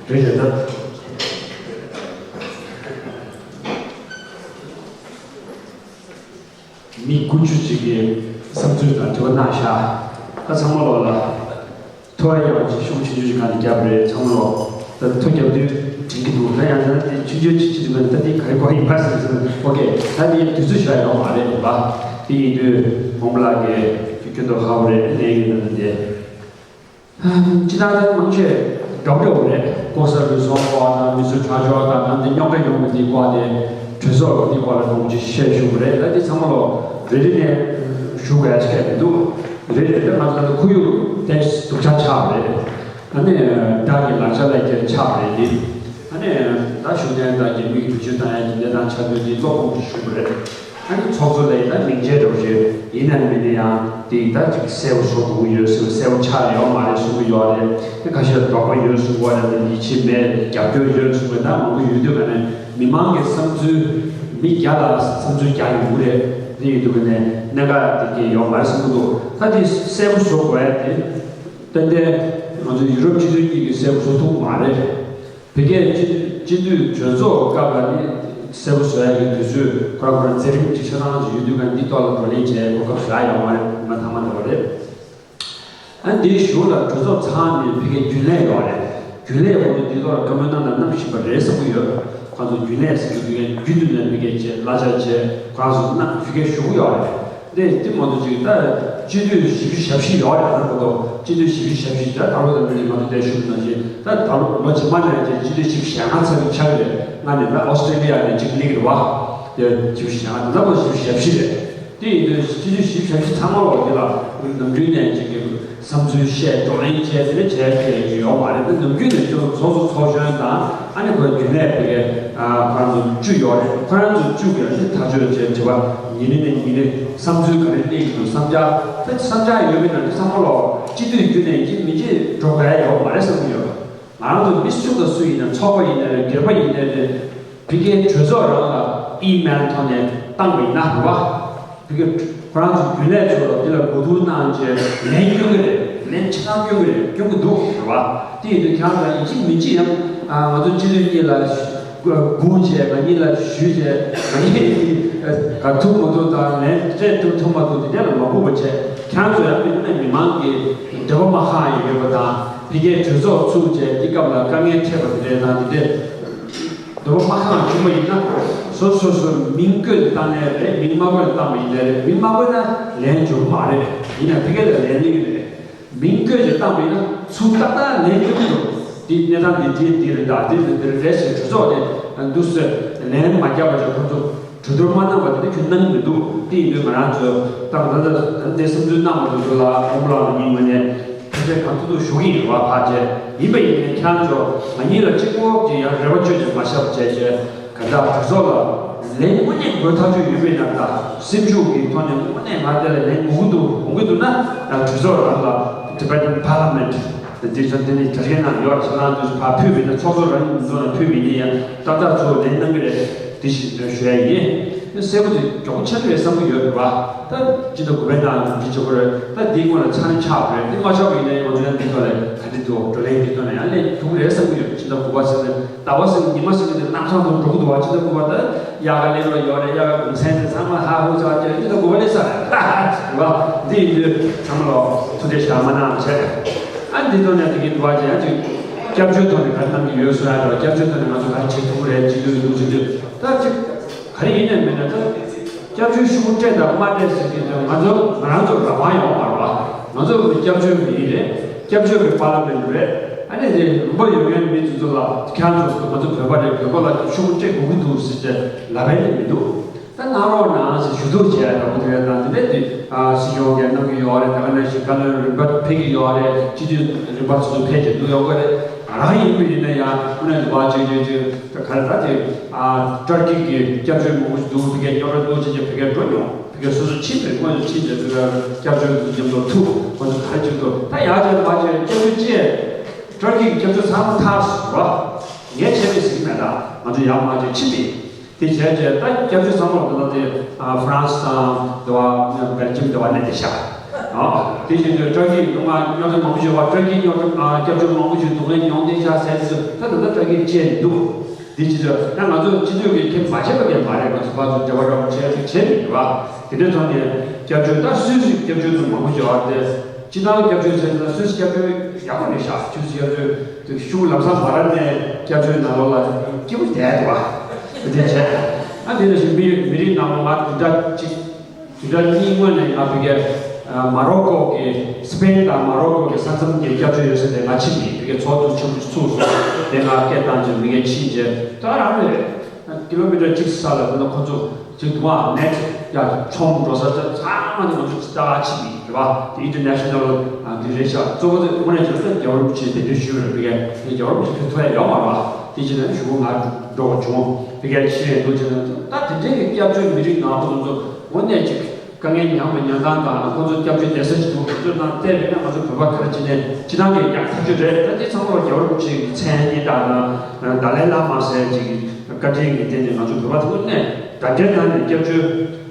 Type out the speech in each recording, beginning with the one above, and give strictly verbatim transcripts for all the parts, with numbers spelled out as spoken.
རེད་རེད་ད། མི་དགུ་བཅུ་ཅིག་གིས་བསམ་ཚུལ་དང་དྲི་བ་གནང་ཤག་ད་ཚང་མ་ལོག་ལ། ཐོ་ཡང་ཅིག་ཤུགས་ཆུང་ཆུང་ཅིག་གང་དུ་བརྒྱབ་རེད་ཚང་མ་ལོག་ད་ཐོ་བརྒྱབ་དུས་དྲན་གྱི་འདུག་ད་ཡང་ད་དེ་ཆུང་ཆུང་ཅིག་ཅིག་འདུག་ད་དེ་ག་རེ་གོ་ཡིན་པ་ཟེར་ཟེར་ཨོ་ཀེ་ད་དེ་དུས་ཚོད་ཞག་ཡོང་མ་རེད་པ། དེ་ཡིན་དུས་མོང་པ་ལགས་ཀྱིས་ཁྱོད་ཁྱོད་ཚོ་ཧ་གོ་རེད་ལན་གྱི་ནང་དུ་དེ། སྤྱི་བཏང་ད་མང་ཆེ་འདྲ་པོ་རེད། ལྐོག་ཟ་རུལ་སུངས་སྐོར་དང་མི་གསོད་ཁྲག་སྦྱོར་དང་ད་འདི་རྙོག་དྲ་ཡོང་གི་འདི་སྐོར་དེ་གྲོས་ཚོགས་ཀྱི་འདི་སྐོར་ལ་མང་ཆེ་བཤད་ཞུ་གི་རེད། ད་འདི་ཚང་མ་ལོ་རེ་རེ་ནས་ཞུ་དགོས་ཡ་ཆེ་མི་འདུག་རེད་རེད་ད་ང་ཚོ་ད་ཁོར་ཡུག་དེ་སྡུག་ཅག་ཆགས་པ་རེད། ད་ནས་བདག་གི་ལག་ཆ་ལ་རྒྱ་ཆགས་པ་རེད་འདི། ད་ནས་ད་ཞུ་མཁན་བདག་གི་མིག་འགྲུལ་བཞུད་བཏང་ཡ་འདི་འདྲ་དང་ཆ་འདོད་འདི་བློ་ཁོང་དུ་ཞུ་གི་རེད། ཨ་ནི་ཚོགས་གཙོ་ལ་ཡིན་ན་མིང་ཆད་འདྲ་པོ་ཞིག་ཡིན་ན་མིན་ན་ཡང་དེ་ཡིན་ད་ཅིག་གསལ་པོ་བཟོ་དགོས་ཀྱི་ཡོད་ཟེར་གསལ་པོ་ཆགས་ཡོད་མ་རེད་གསུང་གི་ཡོད་རེད། དེ་ཁ་ཤས་དོགས་པ་ཡོད་གསུང་གི་ཡོད་རེད། དེ་ཡིད་ཆེས་མེད་རྒྱབ་སྐྱོར་ཡོད་གསུང་གི་ད་མང་པོ་ཡོད་དུས་ག་ནས་མི་མང་གི་བསམ་ཚུལ་མི་བརྒྱ་ལ་བསམ་ཚུལ་བརྒྱ་ཡོང་གི་རེད། དེ་ཡིན་དུས་ག་ནས་གནད་འགག་དེ་གས་ཡོད་མ་རེད་བསམ་གི་འདུག་ད་དེ་གསལ་པོ་བཟོ་དགོས་ཡ་དེ་ཏན་ཏན་ང་ཚོ་ཡུ་རོབ་སྤྱི་མཐུན་གཉིས་ཀྱིས་གསལ་པོ་བཟོ་ཐུབ་མ་རེད། བོད་སྐད་སྤྱི་སྤྱི་འཐུས་གྲོས་ཚོགས་སྐབས་ལ་ནི་གསལ་པོ་བཟོ་ཡ་གི་དུས་ཚོད་ཁོ་རང་ཁོ་རང་མཛད་རིམ་གྱི་ཆ་ཚང་ཞིག་ཡོད་དུས་ག་འདི་ཐོག་ལ་བགྲོ་གླེང་བྱས་གོ་སྐབས་ཞེ་དྲག་ཡོད་མ་རེད། མ་ཐང་མ་འདྲ་བ་རེད། ཨ་འདིའི་གཞུག་ལ་གྲོས་ཚོགས་ཚང་ནས་བོད་སྐད་རྒྱུན་ལས་ཡོད་རེད། རྒྱུན་ལས་ཁོ་ཚོ་འདི་ཐོག་ལ་བཀའ་མོལ་གནང་དང་གནང་བཞིན་པ་རེད་བསམ་གྱི་ཡོད། ཁོ་ཚོ་རྒྱུན་ལས་ཟེར་གྱི་འདུག་གས་རྒྱུན་དུ་ནས་བོད་སྐད་བྱས་གླ་ཆ་བྱས་ཁོ་རང་ཚོ་གནང་བོད་སྐད་ཞུ་གི་ཡོད་རེད། འདི་འདི་མ་གཏོགས་ཅིག་ད་སྤྱི་འཐུས་བཞི་བཅུ་ཞེ་བཞི་ཡོད་རེད་ད་མ་གཏོགས་སྤྱི་འཐུས་བཞི་བཅུ་ཞེ་བཞི་ད་ད་ལོ་ད་འདི་མ་གཏོགས་དེ་ཞུ་མི་ནང་བཞིན་ད་ད་ལོ་ལོ་རྗེས་མ་ནས་ཀྱི་སྤྱི་འཐུས་བཞི་བཅུ་ཞེ་ལྔ་ཚར་གྱི་ཆགས་ཀྱི་རེད། ང་ནི་ད་ཨོ་སི་ཀྲི་ལི་ཡ་ནས་ཅིག་སླེབས་ཀྱི་རེད་བ། དེ་བཞི་བཅུ་ཞེ་ལྔ་ད་ལོ་བཞི་བཅུ་ཞེ་བཞི་རེད། དེ་ཡིན་དུས་སྤྱི་འཐུས་བཞི་བཅུ་ཞེ་བཞི་ཚང་མ་ལོག་འདི་ལ་ནམ་རྒྱུན་ནས་ཅིག་གི་བསམ་ཚུལ་བཤད་བགྲོ་གླེང་བྱས་དེ་འདྲ་བྱས་བྱས་ཡོད་མ་རེད། ད་ནམ་རྒྱུན་ནས་ཁྱོད་ཚོགས་གཙོ་ཚོགས་གཞོན་དང་ཨ་ནི་ཁོའི་རྒྱུན་ལས་དེ་གའི་ཁོ་རང་ཚོ་བཅུ་ཡོད་རེད། ཁོ་རང་ཚོ་བཅུ་གི་ཨ་ནི་ཐག་གཅོད་བྱས་དྲི་བ་ཉིན་རེ་ནས་ཉིན་རེ་བསམ་ཚུལ་ག་རེ་སླེབས་ཀྱི་འདུག་བསམ་འཆར་ད་བསམ་འཆར་ཡོད་པའི་ནང་ནས་ཚང་མ་ལོག་སྤྱི་འཐུས་བརྒྱུད་ནས་ཀྱི་མི་བརྗེད་འགྲོ་དགོས་ཡ་ཡོད་མ་རེད་བསམ་གྱི་ཡོད། ང་རང་ཚོ་མི་སུ་དང་སུ་ཡིན་ན་ཚོགས་པ་ཡིན་ན་རེད་སྒེར་པ་ཡིན་ན་རེད། བོད་སྐད་གྲོས་ཚོགས་རང་ལ་ཨི་མེལ་ཐོག་ནས་བཏང་བ་ཡིན་ན་རེད་བ། བོད་སྐད་ཁོ་རང་ཚོ་རྒྱུན་ལས་ཚོ་ལ་འདི་ལ་གོ་བསྡུར་གནང་བྱས་ལན་སྐྱོན་གྱི་རེད། ལན་ཆ་ཚང་སྐྱོན་གྱི་རེད། སྐྱོན་གྱི་འདུག་རེད་བ། དེ་ཡིན་དུས་ཁྱེད་རང་ཚོ་ཡིན་གཅིག་མིན་གཅིག་ཡང་ང་ཚོ་སྤྱི་འཐུས་གཉིས་ལ་སྒུག་བྱས་ང་གཉིས་ལ་ཞུས་བྱས་ང་གཉིས་ག་ཐུབ་མ་ཐུབ་དང་ལན་སྤྲད་ཐུབ་ཐུབ་མ་ཐུབ་དེ་འདྲ་ལ་མ་སྒུག་པ་བྱས་ཁྱེད་རང་ཚོ་ཡང་མི་མི་མང་གི་འདོད་པ་མ་ཁེངས་ཡོད་པ་དང་། ཕ་གིའི་གྲོས་ཚོགས་ཚུགས་རྗེས་འདི་སྐབས་ལ་དཀའ་ངལ་འཕྲད་པ་དེ་འདྲའི་ནང་འདི་འདྲས་འདོད་པ་མ་ཁེངས་བྱུང་བ་ཡིན་ན་སོ་སོ་སོ་མིང་བཀོད་བཏང་ནའི་རེད། མིང་མ་བཀོད་བཏང་བ་ཡིན་ནའི་རེད། མིང་མ་བཀོད་ན་ལན་འབྱོར་མ་རེད། ཡིན་ན་ཕ་གི་ལ་ལན་སླེབས་ཀྱི་རེད། མིང་བཀོད་ཅིག་བཏང་བ་ཡིན་ན་ཚུར་ཏག་ཏག་ལན་འབྱོར་གྱི་འདུག་འདི་གནས་སྟངས་འདི་འདི་འདི་རེད་ད་འདི་འདི་འདི་རེད་ཟེར་གྲོས་ཚོགས་དེ་འདུག་ཟེར་ལན་མ་བརྒྱབ་པ་ཅིག་ཁོ་ཚོ། གྲོས་བསྡུར་མ་གནང་བ་དེ་ནི་ཁྱོད་གནང་གི་མི་འདུག་དེ་ཡིན་དུས་ང་རང་ཚོས་ད་ད་ད་ད་དེ་བསམ་ཚུལ་གནང་བ་དེ་ཚོ་ལ་ཨོ་མོ་ལགས་ལ་ངས་ངོས་ནས་ཐུགས་རྗེ་གང་ཐུབ་ཐུབ་ཞུ་གི་ཡིན་རེད་བ། ཕར་བྱས་ཡིན་པ་ཡིན་ནའི་ཁྱེད་རང་ཚོ་ང་གཉིས་ལ་གཅིག་པོ་གི་ཡང་རེ་བ་བཅོལ་ནས་མ་བཞག་པ་བྱས་བྱས་ག་འདྲ་གྲོས་ཚོགས་ལ་ལན་དངོས་གནས་དགོས་ཐག་ཆོད་ཡོད་པའི་ནང་ད་སེམས་ཤུགས་ཀྱི་ཐོག་ནས་དངོས་གནས་ང་དེ་ལ་ལན་དགོས་ཀྱི་འདུག་དགོས་ཀྱི་འདུག་ན་ཡང་གྲོས་ཚོགས་རང་ལ་Tibetan Parliament། དེ་ཚོ་དེ་ནི་དྲ་རྒྱའི་ནང་ཡོད་ཁྱེད་རང་ཚོས་ཕར་ཕུལ་བ་ཡིན་ན་ཚོགས་གཙོ་རང་གི་མདུན་ལ་ཕུལ་བ་ཡིན་ན་ཡང་ཏག་ཏག་ཚོ་ལན་གནང་གི་རེད། དེ་བཞིན་ཞུ་ཡ་ཡིན། གསལ་པོ་དེ་མགྱོགས་པོ་ཆགས་ཀྱི་རེད་བསམ་གྱི་ཡོད་རེད་བ། ད་སྤྱི་ཟླ་དགུ་པའི་ནང་འདི་བྱེད་དགོས་རེད། ད་འདིའི་སྔོན་ལ་ཚར་རེ་ཆགས་པ་རེད། འདི་མ་ཆགས་པ་ཡིན་ན་ཡང་ང་ཚོ་ཡང་འདི་ཐོག་ལ་ག་འདྲ་འདུག་བགྲོ་གླེང་འདི་ཐོག་ནས་ཡང་སླེབས་ཐུབ་ཀྱི་རེད་བསམ་གྱི་ཡོད། སྤྱི་ཟླ་དགུ་པ་ཟེར་ནས་ཟླ་བ་ཟེར་ནས་ཉི་མ་ཟེར་ནས་དེ་རྣམ་གྲངས་དང་འགྲོ་གི་འདུག་བ། སྤྱི་ཟླ་དགུ་པ་ད་དབྱར་ཁ་སླེབས་རོགས་ཡོད་རེད། དབྱར་ཁ་གུང་སེང་དེ་ཚང་མ་ཧ་ཧུ་ཚ་བ་སྤྱི་ཟླ་དགུ་པ་སླེབས་ས་རེད་རེད་བ། འདི་ཡིན་དུས་ཚང་མ་ལ་ཐུགས་རྗེ་ཆེ་མ་གནང་བྱས། ཨ་འདི་ཐོག་ནས་དེ་གི་འདུག་བ་ཅན་ཅིག་སྐྱབས་བཅོལ་ཐོག་ནས་ག་རེ་གནང་གི་ཡོད་ཟེར་ཡ་འདྲ་བ། སྐྱབས་བཅོལ་ཐོག་ནས་ང་ཚོ་ག་རེ་བྱེད་ཐུབ་ཀྱི་རེད། སྤྱི་འཐུས་འདུག་སྤྱི་འཐུས་ད་ཅིག་ག་རེ་ཡིན་ནའི་མིན་ནའི་ད་སྐྱབས་བཅོལ་ཤོག་བུ་སྤྲད་དང་མ་སྤྲད་ཟེར་གྱི་འདུག་ང་ཚོ་ང་རང་ཚོ་རང་དབང་ཡོད་མ་རེད་བ། ང་ཚོ་སྐྱབས་བཅོལ་མི་རིགས་རེད། སྐྱབས་བཅོལ་གྱི་པར་ལི་མེན་ཊི་རེད། ཨ་ནི་དེ་རུམ་པ་ཡོད་མཁན་མི་དེ་ཚོ་ལ་ཁྱེད་རང་ཚོ་ང་ཚོ་བོད་པ་རེད། བོད་པ་ལ་ཤོག་བུ་སྤྲད་དགོས་ཀྱི་འདུག་ཟེར་ཏེ་ལབ་ཡ་ནི་མི་འདུག་ད་གནང་རོགས་གནང་ཟེར་ཞུ་གཏུག་བྱས་ཡ་འདྲ་པོ་དེ་རེད། ད་དེ་ནས་དེ་ཨ་སྲིད་སྐྱོང་གིས་གནང་གི་ཡོད་རེད། ད་ག་ནང་བཞིན་བཀའ་བློན་རིམ་པ་ཕེབས་ཀྱི་ཡོད་རེད། སྤྱི་འཐུས་རིམ་པ་སོ་སོ་ཕེབས་ཀྱི་འདུག་ཡོད་རེད། ང་རང་ཡིན་པ་ཡིན་ན་ཡང་དངོས་གནས་འདུག་བ། ཅིག་ཅིག་ཅིག་ད་ག་རེ་ད་དེ་ཨ་ཏུར་ཀི་གི་སྐྱབས་བཅོལ་མང་པོ་ཞིག་འདུག་ཕ་གིར་རྙོག་དྲ་འདུག་ཅེས་བྱས་ཕ་གིར་འགྲོ་མྱོང་། ཕ་གིར་སོ་སོ་ཕྱིན་པའི་སྔོན་དུ་ཕྱིན་བྱས་ཕ་གིར་སྐྱབས་བཅོལ་དུ་མཉམ་དུ་ཐུག་ང་ཚོ་ག་རེ་བྱེད་འདུག་ད་ཡག་ཅིག་མ་བྱས་སྐྱབས་བཅོལ་ཅེས་ཏུར་ཀི་གི་སྐྱབས་བཅོལ་ཚང་མ་ཐར་སོང་བ། ངས་བྱས་པའི་ཟིན་མེད་ད། ང་ཚོ་ཡག་མ་བྱས་ཕྱིན་པས། དེ་བྱས་རྗེས་ད་སྐྱབས་བཅོལ་ཚང་མ་ལ་ད་ལྟ་དེ་ཨ་ཧྥ་རན་སི་དང་དེ་བ་སྦེལ་ཇམ་དེ་བ་སླེབས་བསྡད་ཤག་ཨ། དེ་བཞིན་དུ་བཀྲ་ཤིས་སློབ་མ་རྙོག་དྲ་མང་པོ་ཞིག་ཡོད་པ། བཀྲ་ཤིས་རྙོག་དྲ་ཨ་སྐྱབས་བཅོལ་མང་པོ་ཞིག་སྡུག་བསྔལ་མྱོང་བསྡད་ཤག་ཟེར་དུས་ད་ད་ལྟ་བཀྲ་ཤིས་བཅས་འདུག་དེ་བྱེད་དུས་ད་ང་ཚོ་སྤྱི་འཐུས་ཀྱིས་ཁྱེད་མ་བྱས་པ་གས་མ་རེད། ང་ཚོ་ཕར་ཚུར་འབྲེལ་བ་འདྲ་པོ་བྱས་ཚུལ་བྱས་མི་འདུག་བ། དེ་འདྲའི་ཐོག་ནས་སྐྱབས་བཅོལ་ད་སུད་སི་སྐྱབས་བཅོལ་ཚོ་མང་པོ་ཞིག་ཡོད་རེད། སྤྱི་བཏང་སྐྱབས་བཅོལ་ཟེར་ན་སུད་སི་སྐྱབས་བཅོལ་ཡག་པོ་རེད་ཤག་སུད་སི་སྐྱབས་བཅོལ་དེ་ཤུགས་ལམ་སང་མ་རག་ནས་སྐྱབས་བཅོལ་ནང་ལོགས་ལ་སྐྱིད་པོ་བསྡད་འདུག་བ། དེ་འདྲ་བྱས། ཨ་དེ་འདྲ་ཞིག་མི་མི་རིགས་ནང་ལོགས་ང་དེ་འདྲ་ཅིག་དེ་འདྲ་གཉིས་སྔོན་ནས་ང་ཕ་གིར་ཨ་མ་རོ་ཀོ་གི་སི་པེན་དང་མ་རོ་ཀོ་གི་ས་མཚམས་ཀྱི་སྐྱབས་བཅོལ་ཡོད་ས་དེ་ང་ཕྱིན་ནས་ཕ་གིར་ཚོགས་འདུ་ཆེན་པོ་ཞིག་ཚུགས་སོང་། དེ་ང་སྐད་བཏང་རྗེས་མི་སྒེར་ཕྱིན་རྗེས་ད་རང་རེད། ཀི་ལོ་མི་ཊར་གཅིག་ས་ལ་དེ་ན་ཁོ་ཚོ་ཅིག་དུ་བ་ནེ་ཡ་ཆོམ་འགྲོ་ས་ཚ་ཚང་མ་དེ་ང་ཚོ་ཅི་ལྟ་ཕྱིན་ནས་རེད་བ། དེ་ཨིན་ཊར་ནེ་ཤ་ནལ་གི་རེད་ཤག་གཙོ་བོ་དེ་དངོས་གནས་བྱས་ན་རྒྱལ་བ་རིན་པོ་ཆེ་དེ་འདྲ་ཞུས་རེད། ཕ་གིར་དེ་རྒྱལ་བ་རིན་པོ་ཆེ་ཕེབས་ཐུབ་ཡ་ཡོད་མ་རེད་བ། དེ་ཕྱིན་ན་ཞུ་སྒོ་ང་འགྲོ་དགོས་བྱུང་། ཕ་གིར་ཕྱིན་ཡས་འདུག་བྱས་ན་ད་དེ་འདྲའི་གི་སྐྱབས་བཅོལ་མི་རིགས་ནག་པོ་དེ་ཚོ་དངོས་གནས་ཅིག་དཀའ་ངལ་མྱངས་པའི་མྱངས་སྟངས་དང་ཁོང་ཚོ་སྐྱབས་བཅོལ་བསྡད་ས་ཅིག་འདུག་དེ་ཚོའི་ནང་བལྟས་པས་ན་ང་ཚོ་བོད་པ་ག་རེ་བྱས་ནས་སྤྱི་བཏང་གི་ཡག་ཐག་ཆོད་རེད། ད་དེ་ཚང་མ་རྒྱལ་བ་རིན་པོ་ཆེ་གི་མཚན་སྙན་གྲགས་དང་ཏཱ་ལའི་བླ་མ་ཟེར་ཅིག་གི་བཀའ་དྲིན་གྱི་སྟེང་ནས་ང་ཚོ་བོད་པ་དེ་དངོས་གནས་འདྲ་འདྲའི་ནང་ནས་སྐྱབས་བཅོལ་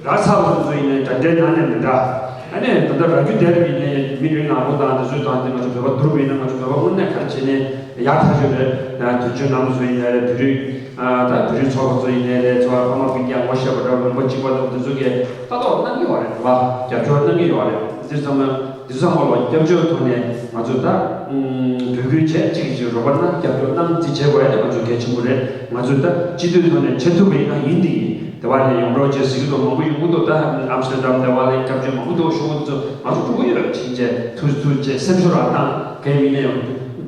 རག་ཚར་བ་དེ་ཚོ་ཡིན་ནའི་འདྲ་འདྲའི་ནང་ནས་མི་འདྲ། ཨ་ནི་ད་ལྟ་རྭ་རྒྱ་དེར་ཡིན་ནའི་མི་རིགས་ནག་པོ་དང་དེ་ཚོའི་དང་དེ་ང་ཚོ་བོད་པ་བསྡུར་བ་ཡིན་ན་ང་ཚོ་བོད་པ་དངོས་གནས་ག་རེ་བྱས་ནས་ཡག་ཐག་ཆོད་རེད། དུས་ཆེན་ནང་ཚོ་ཡིན་ནའི་རེད། བོད་རིགས་ཨ་ད་བོད་རིགས་ཚོགས་པ་ཚོ་ཡིན་ནའི་རེད། ཚོགས་པ་ཕ་མ་སྤུན་ཀྱག་ངོ་ཤེས་པ་འདྲ་བོ་ལུང་པ་གཅིག་པ་དང་དེ་ཚོ་གིས་ལྟ་རྟོག་གནང་གི་ཡོད་རེད་བ། རྒྱབ་སྐྱོར་གནང་གི་ཡོད་རེད། འདི་ཚང་མ་འདི་ཚང་མ་ལ་སྐྱབས་བཅོལ་ཐོག་ནས་ང་ཚོ་ད་འབོད་སྐུལ་བྱས་གཅིག་གིས་གཅིག་རོགས་པ་གནང་། རྒྱབ་སྐྱོར་གནང་། འདི་བྱེད་དགོས་ཡ་དེ་ང་ཚོ་གལ་ཆེན་པོ་རེད། ང་ཚོས་ད་སྤྱི་འཐུས་ཐོག་ནས་བྱེད་ཐུབ་པ་ཡིན་ན་ཡིན་འདི་ཡིན། དེ་བ་ནས་ཡོང་རོགས་བྱེད་ཟེར་གྱི་འདུག་མང་པོ་ཡོང་གི་འདུག་ད་ཨམ་སི་ཊར་ཌམ་དེ་བ་ལ་སྐྱབས་བཅོལ་མང་པོ་འདུག་ཤོག་བུ་འདི་ཚོ་ང་ཚོ་ཕྲུ་གུ་ཡོད་ཕྱིན་ཆད་ཐུགས་ཐུགས་བྱས་སེམས་ཤུགས་རང་བཏང་། གལ་ཡིན་ན་ཡང་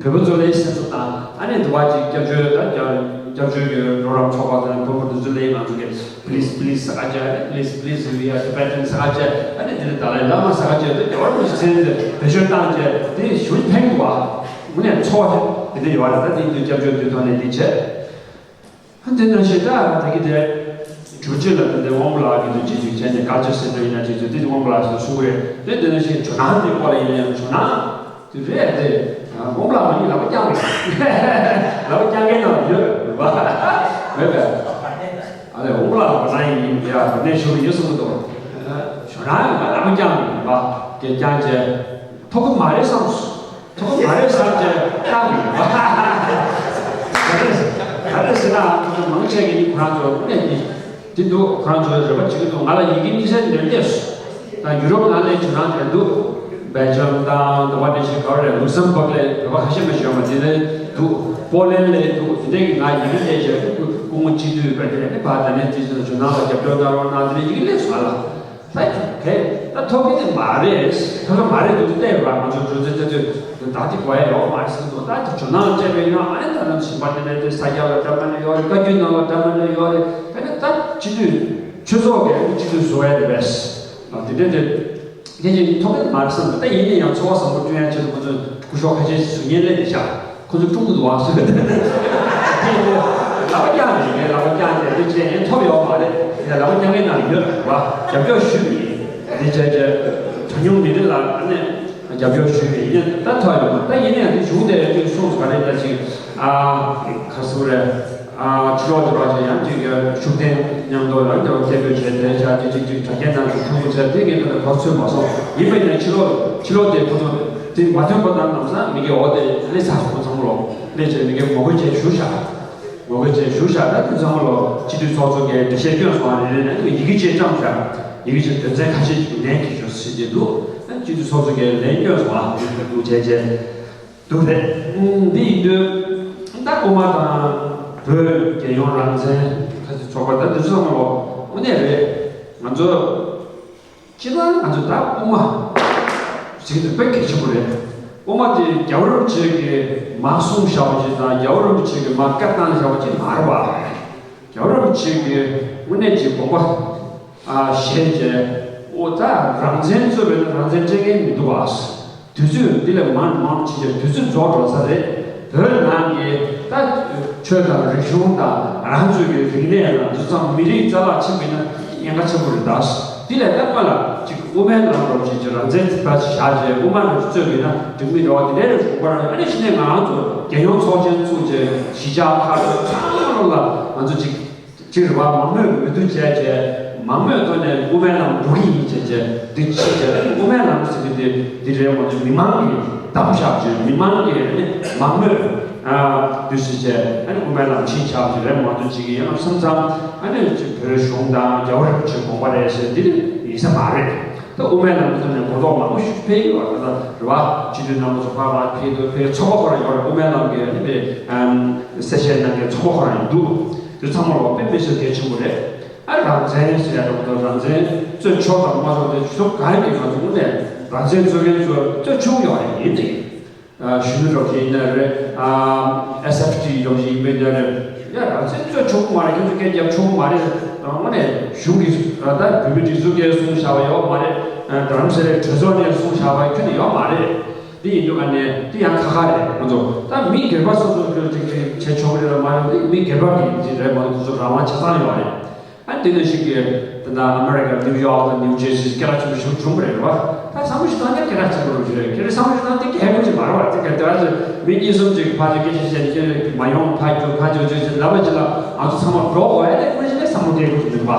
བོད་པ་ཚོ་ལ་སེམས་ཤུགས་བཏང་། ཨ་ནི་དུ་བ་ཅིག་སྐྱབས་བཅོལ་ད་སྐྱབས་སྐྱབས་བཅོལ་གྱི་རོགས་རམ་ཚོགས་པ་དང་བོད་པ་འདི་ཚོ་ལ་ང་ཚོ་གི་please please ས་ཀ་ཅེ། please please we are Tibetans ས་ཀ་ཅེ། ཨ་ནི་དེ་ནི་ཏཱ་ལའི་བླ་མ་ས་ཀ་ཅེ། དེ་རྒྱལ་བ་རིན་པོ་ཆེ་མཚན་དེ་བེད་སྤྱོད་བཏང་བྱས་དེ་ཞུ་ཕན་འདུག་བ། དངོས་གནས་ཚོགས་དེ་འདྲ་ཡོད་རེད། ད་དེ་དུས་སྐྱབས་བཅོལ་དུས་ཐོག་ནས་དེ་བྱས། ཨ་དེ་ནང་བཞིན་ད་དེ་གི་དེ་ཇོར་ཇི་ལ་དེ་འདྲ་དབང་པོ་ལགས་ཀྱི་དུས་རྗེས་ཅིག་བྱས་ནས་དཀར་ཆག་སེ་འགྲོ་ཡིན་ན་ཅིག་ཚོད་དེ་དབང་པོ་ལགས་སུ་གསུང་གི་རེད། དེ་དེ་ནང་བཞིན་ཇོ་ནང་དེ་སྐོར་ལ་ཡིན་ན་ཡང་ཇོ་ནང་དེ་རེད་དེ། དབང་པོ་ལགས་ང་གཉིས་ལག་པ་བརྐྱངས་མེད། ལག་པ་བརྐྱངས་མཁན་ནང་ཡོད་རེད་པ། མེད་པས། ཨ་ལས་དབང་པོ་ལགས་ལག་པ་ན་ཡིན་ཡིན་ཡ་ནས་ཞུ་གི་ཡོད་གསུང་གི་འདུག་ཇོ་ནང་ལག་པ་བརྐྱངས་མེད་པ། དེ་བརྐྱངས་བྱས་ཐོབ་གི་མ་རེད་བསམ་སོང་། ཐོག་མ་རེད་ཟེར་བྱས་བཏང་མི་འདུག་ག་རེ་ག་རེ་ཟེར་ན་ང་ཚོ་མང་ཆེ་གི་ནི་ཁོ་རང་ཚོ་དངོས་གནས་འདི་འདུག་ཁོ་རང་ཚོ་རེ་བ་བྱེད་ཀྱི་འདུག་ང་ལ་ཡི་གེ་གཉིས་ཆ་འདོན་བསྡད་སོང་། ད་ཡུ་རོབ་ནང་ལ་ཇོ་ནང་དེ་འདུག་སྦེལ་ཇམ་དང་དུ་བ་དེ་བཞིན་ག་རེ་རེད། ལུག་སམ་བྷག་ལ་བོད་པ་ཁ་ཤས་མ་ཞིག་ཡོད་མ་དེ་ལ་འདུག་པོ་ལན་ལ་འདུག་དེ་འདྲའི་གི་ང་ཡི་གེ་བསྡད་བྱས་སྐུ་ངོ་སྤྱི་འཐུས་བོད་དེ་ནི་བ་དེ་ནས་དེ་ཚོ་ཇོ་ནང་ལ་རྒྱབ་སྐྱོར་གནང་རོགས་གནང་དེ་ནས་ཡི་གེ་སླེབས་སོང་ང་ལ། ད་གལ་ད་ཐོབ་ཀྱི་དེ་མ་རེད། ཐོབ་ཀྱི་མ་རེད་འདུག་བལྟས་ར་ང་ཚོ་འགྲོ་ཚེ་ཚེ་ཚོས་ད་དེ་གོ་ཡ་ཡོད་མ་རེད་ཟེར་འདུག་ད་དེ་ཇོ་ནང་བལྟས་པས་ཡང་ཨ་ནི་ད་ནང་ཞིང་པ་དེ་ནས་དེ་ས་རྒྱ་ལ་འདྲ་མ་ནི་ཡོད་རེད། བཀའ་བརྒྱུད་ནང་ལ་འདྲ་མ་ནི་ཡོད་རེད། དེ་ནས་ད་སྤྱི་འཐུས་ཆོས་ཚོགས་ཀྱི་སྤྱི་འཐུས་བཟོ་ཡ་དེ་རེད། དེ་འདྲ་དེ་དེ་བཞིན་ཐོབ་ཀྱི་མ་རེད་བསམ་འདུག་ད་ཡིན་ན་ཡང་ཚོར་བ་བཟང་པོ་བསྐྲུན་ཡ་ཆེད་དུ་ཁོ་ཚོས་སྐུ་ཞབས་ཁ་ཤས་ཤིག་བཟོ་མཁན་སླེབས་བསྡད་ཤག་ཁོ་ཚོ་ཀྲུང་གོ་འདུག་བ་སུ་ཡོད་དེ། ལག་པ་བརྐྱངས་ནས་ངས་ལག་པ་བརྐྱངས་ཏེ་འདི་བྱས་ཡིན་ཐོབ་ཡོད་མ་རེད། ངས་ལག་པ་བརྐྱངས་མཁན་ནང་ཡོད་རེད་བ། རྒྱབ་སྐྱོར་ཞུས་པ་ཡིན། འདི་བྱས་རྗེས་གྲངས་ཉུང་མི་རིགས་ལ་ཨ་ནི་རྒྱབ་སྐྱོར་ཞུས་པ་ཡིན། ད་ཐོབ་ཡོད་མ་རེད། ད་ཡིན་ན་ཡང་འདི་གཞུང་དེ་ཅིག་གསུངས་སོང་ག་རེ་ད་ཅིག་ཨ་ག་རེ་ཟེར་དགོས་རེད། ཕྱི་ལོགས་དེ་བར་ཞིག་ཡང་ཅིག་ཤུགས་ལྡན་མཉམ་དུ་ཡང་དེ་བ་སྐད་འབོད་བྱས་དེ་བྱ་དེ་ཅིག་ཅིག་དྲ་རྒྱའི་ནང་དུ་ཐུག་པ་བྱས་དེ་ངས་ད་ལྟ་གོ་ཚོད་མ་སོང་། ཡིན་པ་ཡིན་ན་ཕྱི་ལོགས་ཕྱི་ལོགས་དེ་ཁོ་ཚོ་དེ་མ་ཐོན་པ་དང་ལམ་སང་མི་གི་འོ་དེ་སླེབས་ཚར་སོང་། ཁོ་ཚང་མ་ལོག་སླེབས་བྱས་མི་གི་ངོ་རྒོལ་བྱས་བཞུགས་བཞག་ངོ་རྒོལ་བྱས་བཞུགས་བཞག་ད་དེ་ཚང་མ་ལོག་སྤྱི་འཐུས་ཚོགས་གཙོ་གིས་འགྲེལ་བཤད་སྐྱོན་སོང་བ་རེ་རེ་ནས་ཡི་གེ་ཅིག་བཀྲམ་བཞག་ཡི་གེ་ཅིག་དོན་ཚན་ཁ་ཤས་ཅིག་ནན་གྱིས་ཞུ་ཟེར་གྱི་འདུག་ད་སྤྱི་འཐུས་ཚོགས་གཙོ་གིས་ལན་སྐྱོན་སོང་བ་དེ་འདུག་བྱས་བྱས། འདུག་རེད། འདི་ཡིན་དུས་ད་དབུ་མ་དང་བོད་རྒྱལ་ཡོངས་རང་བཙན་ཁ་ཆེ་ཚོགས་པ་ད་འདི་ཚོ་ཚང་མ་ལོ་དངོས་གནས་རེད། ང་ཚོ་སྤྱིར་བཏང་ང་ཚོ་ད་དབུ་མ་ཟེར་དུས་དཔེ་གལ་ཆེན་པོ་རེད། དབུ་མ་དེ་རྒྱལ་བ་རིན་པོ་ཆེ་གིས་མར་གསུངས་བཞག་པ་ཅིག་དང་རྒྱལ་བ་རིན་པོ་ཆེ་གིས་མར་བཀའ་བཏང་བཞག་པ་ཅིག་མ་རེད་བ། རྒྱལ་བ་རིན་པོ་ཆེ་གིས་དངོས་གནས་ཀྱི་དགོངས་པ་ཨ་བཞེས་བྱས། ཨོ་ད་རང་བཙན་རྩོད་པའི་ན་རང་བཙན་སྤྲད་མཁན་མི་འདུག་ཨ། དུས་ཚོད་འདི་ལས་མང་མང་ཕྱིན་རྗེས་དུས་ཚོད་རྫོགས་འགྲོ་ས་རེད། བོད་ནང་གི་ད་ཆོས་དང་རིག་གཞུང་དང་རང་ཚོའི་གི་རིག་གནས་ལ་འདི་ཚང་མི་རིགས་རྩ་བརླག་ཕྱིན་པ་ཡིན་ན་ཉེན་ཁ་ཆེན་པོ་རེད་ད། འདི་ལས་ད་སྔོན་ལ་ཅིག་དབུ་མའི་ལམ་འགྲོ་བྱེད་ཀྱི་རང་བཙན་ད་བཞག་བྱས་དབུ་མ་རང་རྩོད་པ་ཡིན་ན་འགྲིག་མི་འགྲོ་བ་འདི་འདྲའི་རེ་ཞུ་བར་ཨ་ནི་ཕྱི་ནས་ང་རང་ཚོ་རྒྱལ་ཡོངས་ཚོགས་ཆེན་བཙུགས་བྱས་གཞིས་ཆགས་ཁག་ཚང་མ་ལ་ང་ཚོ་ཅིག་ཅིག་རེད་བ། མང་མོས་འོས་བསྡུ་བྱས་བྱས་ མང་མོས་ཐོག་ནས་དབུ་མའི་ལམ་འགྲོ་གི་ཡིན་ཅེས་བྱས་འདི་ཕྱིན་བྱས་དབུ་མའི་ལམ་ཟེར་གྱི་འདི་འདི་རེད་མ་གཏོགས་མི་མང་གི་གདམ་བཞག་བྱས་མི་མང་གི་མང་མོས་འདུས་སུ་བྱས་དབུ་མའི་ལམ་ཕྱིན་ཆགས་ཀྱི་རེད་མ་གཏོགས་ཅིག་ཡིན་ནམ་བསམ་ཙང་བོད་གཞུང་དང་རྒྱལ་བ་རིན་པོ་ཆེའི་དགོངས་པ་རེད་ཟེར་འདི་ཡིན་ས་མ་རེད། ད་དབུ་མའི་ལམ་ཐོག་ནས་གོ་རྟོགས་མང་པོ་ཞིག་འཕེལ་ཡོད་པ་ད་རེད་བ། སྤྱི་འཐུས་རྣམ་པ་ཚོ་ཕར་ཕར་འཕེལ་དུ་འཕེལ་ཚོགས་པ་ཁོ་རང་ཡོད་རེད། དབུ་མའི་ལམ་གྱི་ཨ་ནི་པའི་གསལ་བཤད་གནང་མཁན་ཚོགས་པ་ཁོ་རང་ཡང་འདུག་དེ་ཚང་མ་ལོག་དཔེ་མི་སྲིད་གལ་ཆེན་པོ་རེད། ཨ་རང་བཙན་ཟེར་ཡ་འདྲ་པོ་དང་རང་བཙན་རྩོད་ཆོག་དང་མ་ཆོག་དེ་ཕྱོགས་གང་གི་ང་ཚོ་དངོས་གནས་རང་བཙན་རྩོད་མཁན་ཚོ་རྩོད་ཆོག་ཡོད་རེད། ཡིན་ནའི་གཞོན་ནུ་རོགས་ཡིན་ན་རེད། ཨ་ཨེས་ཨེཕ་ཊི་རོགས་ཡིན་པ་ཡིན་ན་རེད། ཡ་རང་བཙན་རྩོད་ཆོག་གི་མ་རེད། ཁྱོད་ཚོ་སྐད་རྒྱབ་ཆོག་གི་མ་རེད། དངོས་གནས་གཞུང་གི་ད་བོད་མི་སྒྲིག་འཛུགས་ཀྱིས་གསུངས་བཞག་པ་ཡོད་མ་རེད། རྡ་རམ་ས་ལའི་གྲོས་ཚོགས་ནས་གསུངས་བཞག་པ་ཁྱོན་ནས་ཡོད་མ་རེད། འདི་ཡིན་དུས་ཨ་ནི་འདི་ཡང་ཁ་ཁ་རེད། ང་ཚོ་ད་མི་སྒེར་པ་སོ་སོ་ཁྱོད་ཅིག་ཅིག་བྱེད་ཆོག་གི་རེད་ལ་མ་རེད། འདི་མི་སྒེར་པ་གི་ཅིག་རེད་མ་གཏོགས་དེ་ཚོ་རང་དབང་ཆ་ཚང་ཡོད་རེད། ཨ་འདི་ནང་བཞིན་གྱི་ད་ལྟ་ཨ་མེ་རི་ཀ་ནིའུ་ཡོག་དང་ནིའུ་ཇེར་སི་སྐད་གྲགས་ཆེན་པོ་ཞིག་བྱུང་བ་རེད་བ། ད་བསམ་བློ་ཞིག་བཏང་ན་སྐད་གྲགས་ཆེན་པོ་རུ་ཞིག་རེད། ཁྱེད་རང་བསམ་བློ་ཞིག་བཏང་དེ་གལ་པོ་ཅིག་མ་རེད་བ། དེ་གལ་ཏེ་ཨ་ཅེ་མི་གཉིས་གསུམ་ཅིག་ཕར་ཅིག་སྐད་ཆ་བཤད་ནས་ཁྱེད་མ་ཡོང་ཕར་རྒྱུག་ཕར་རྒྱུག་ཅེས་ཅེས་ལབ་པ་ཅིག་ལ་ང་ཚོ་ཚང་མ་འགྲོ་དགོས་ཡ་དེ་དངོས་གཞི་ནས་བསམ་བློ་གཏད་དགོས་ཀྱི་མིན་པ་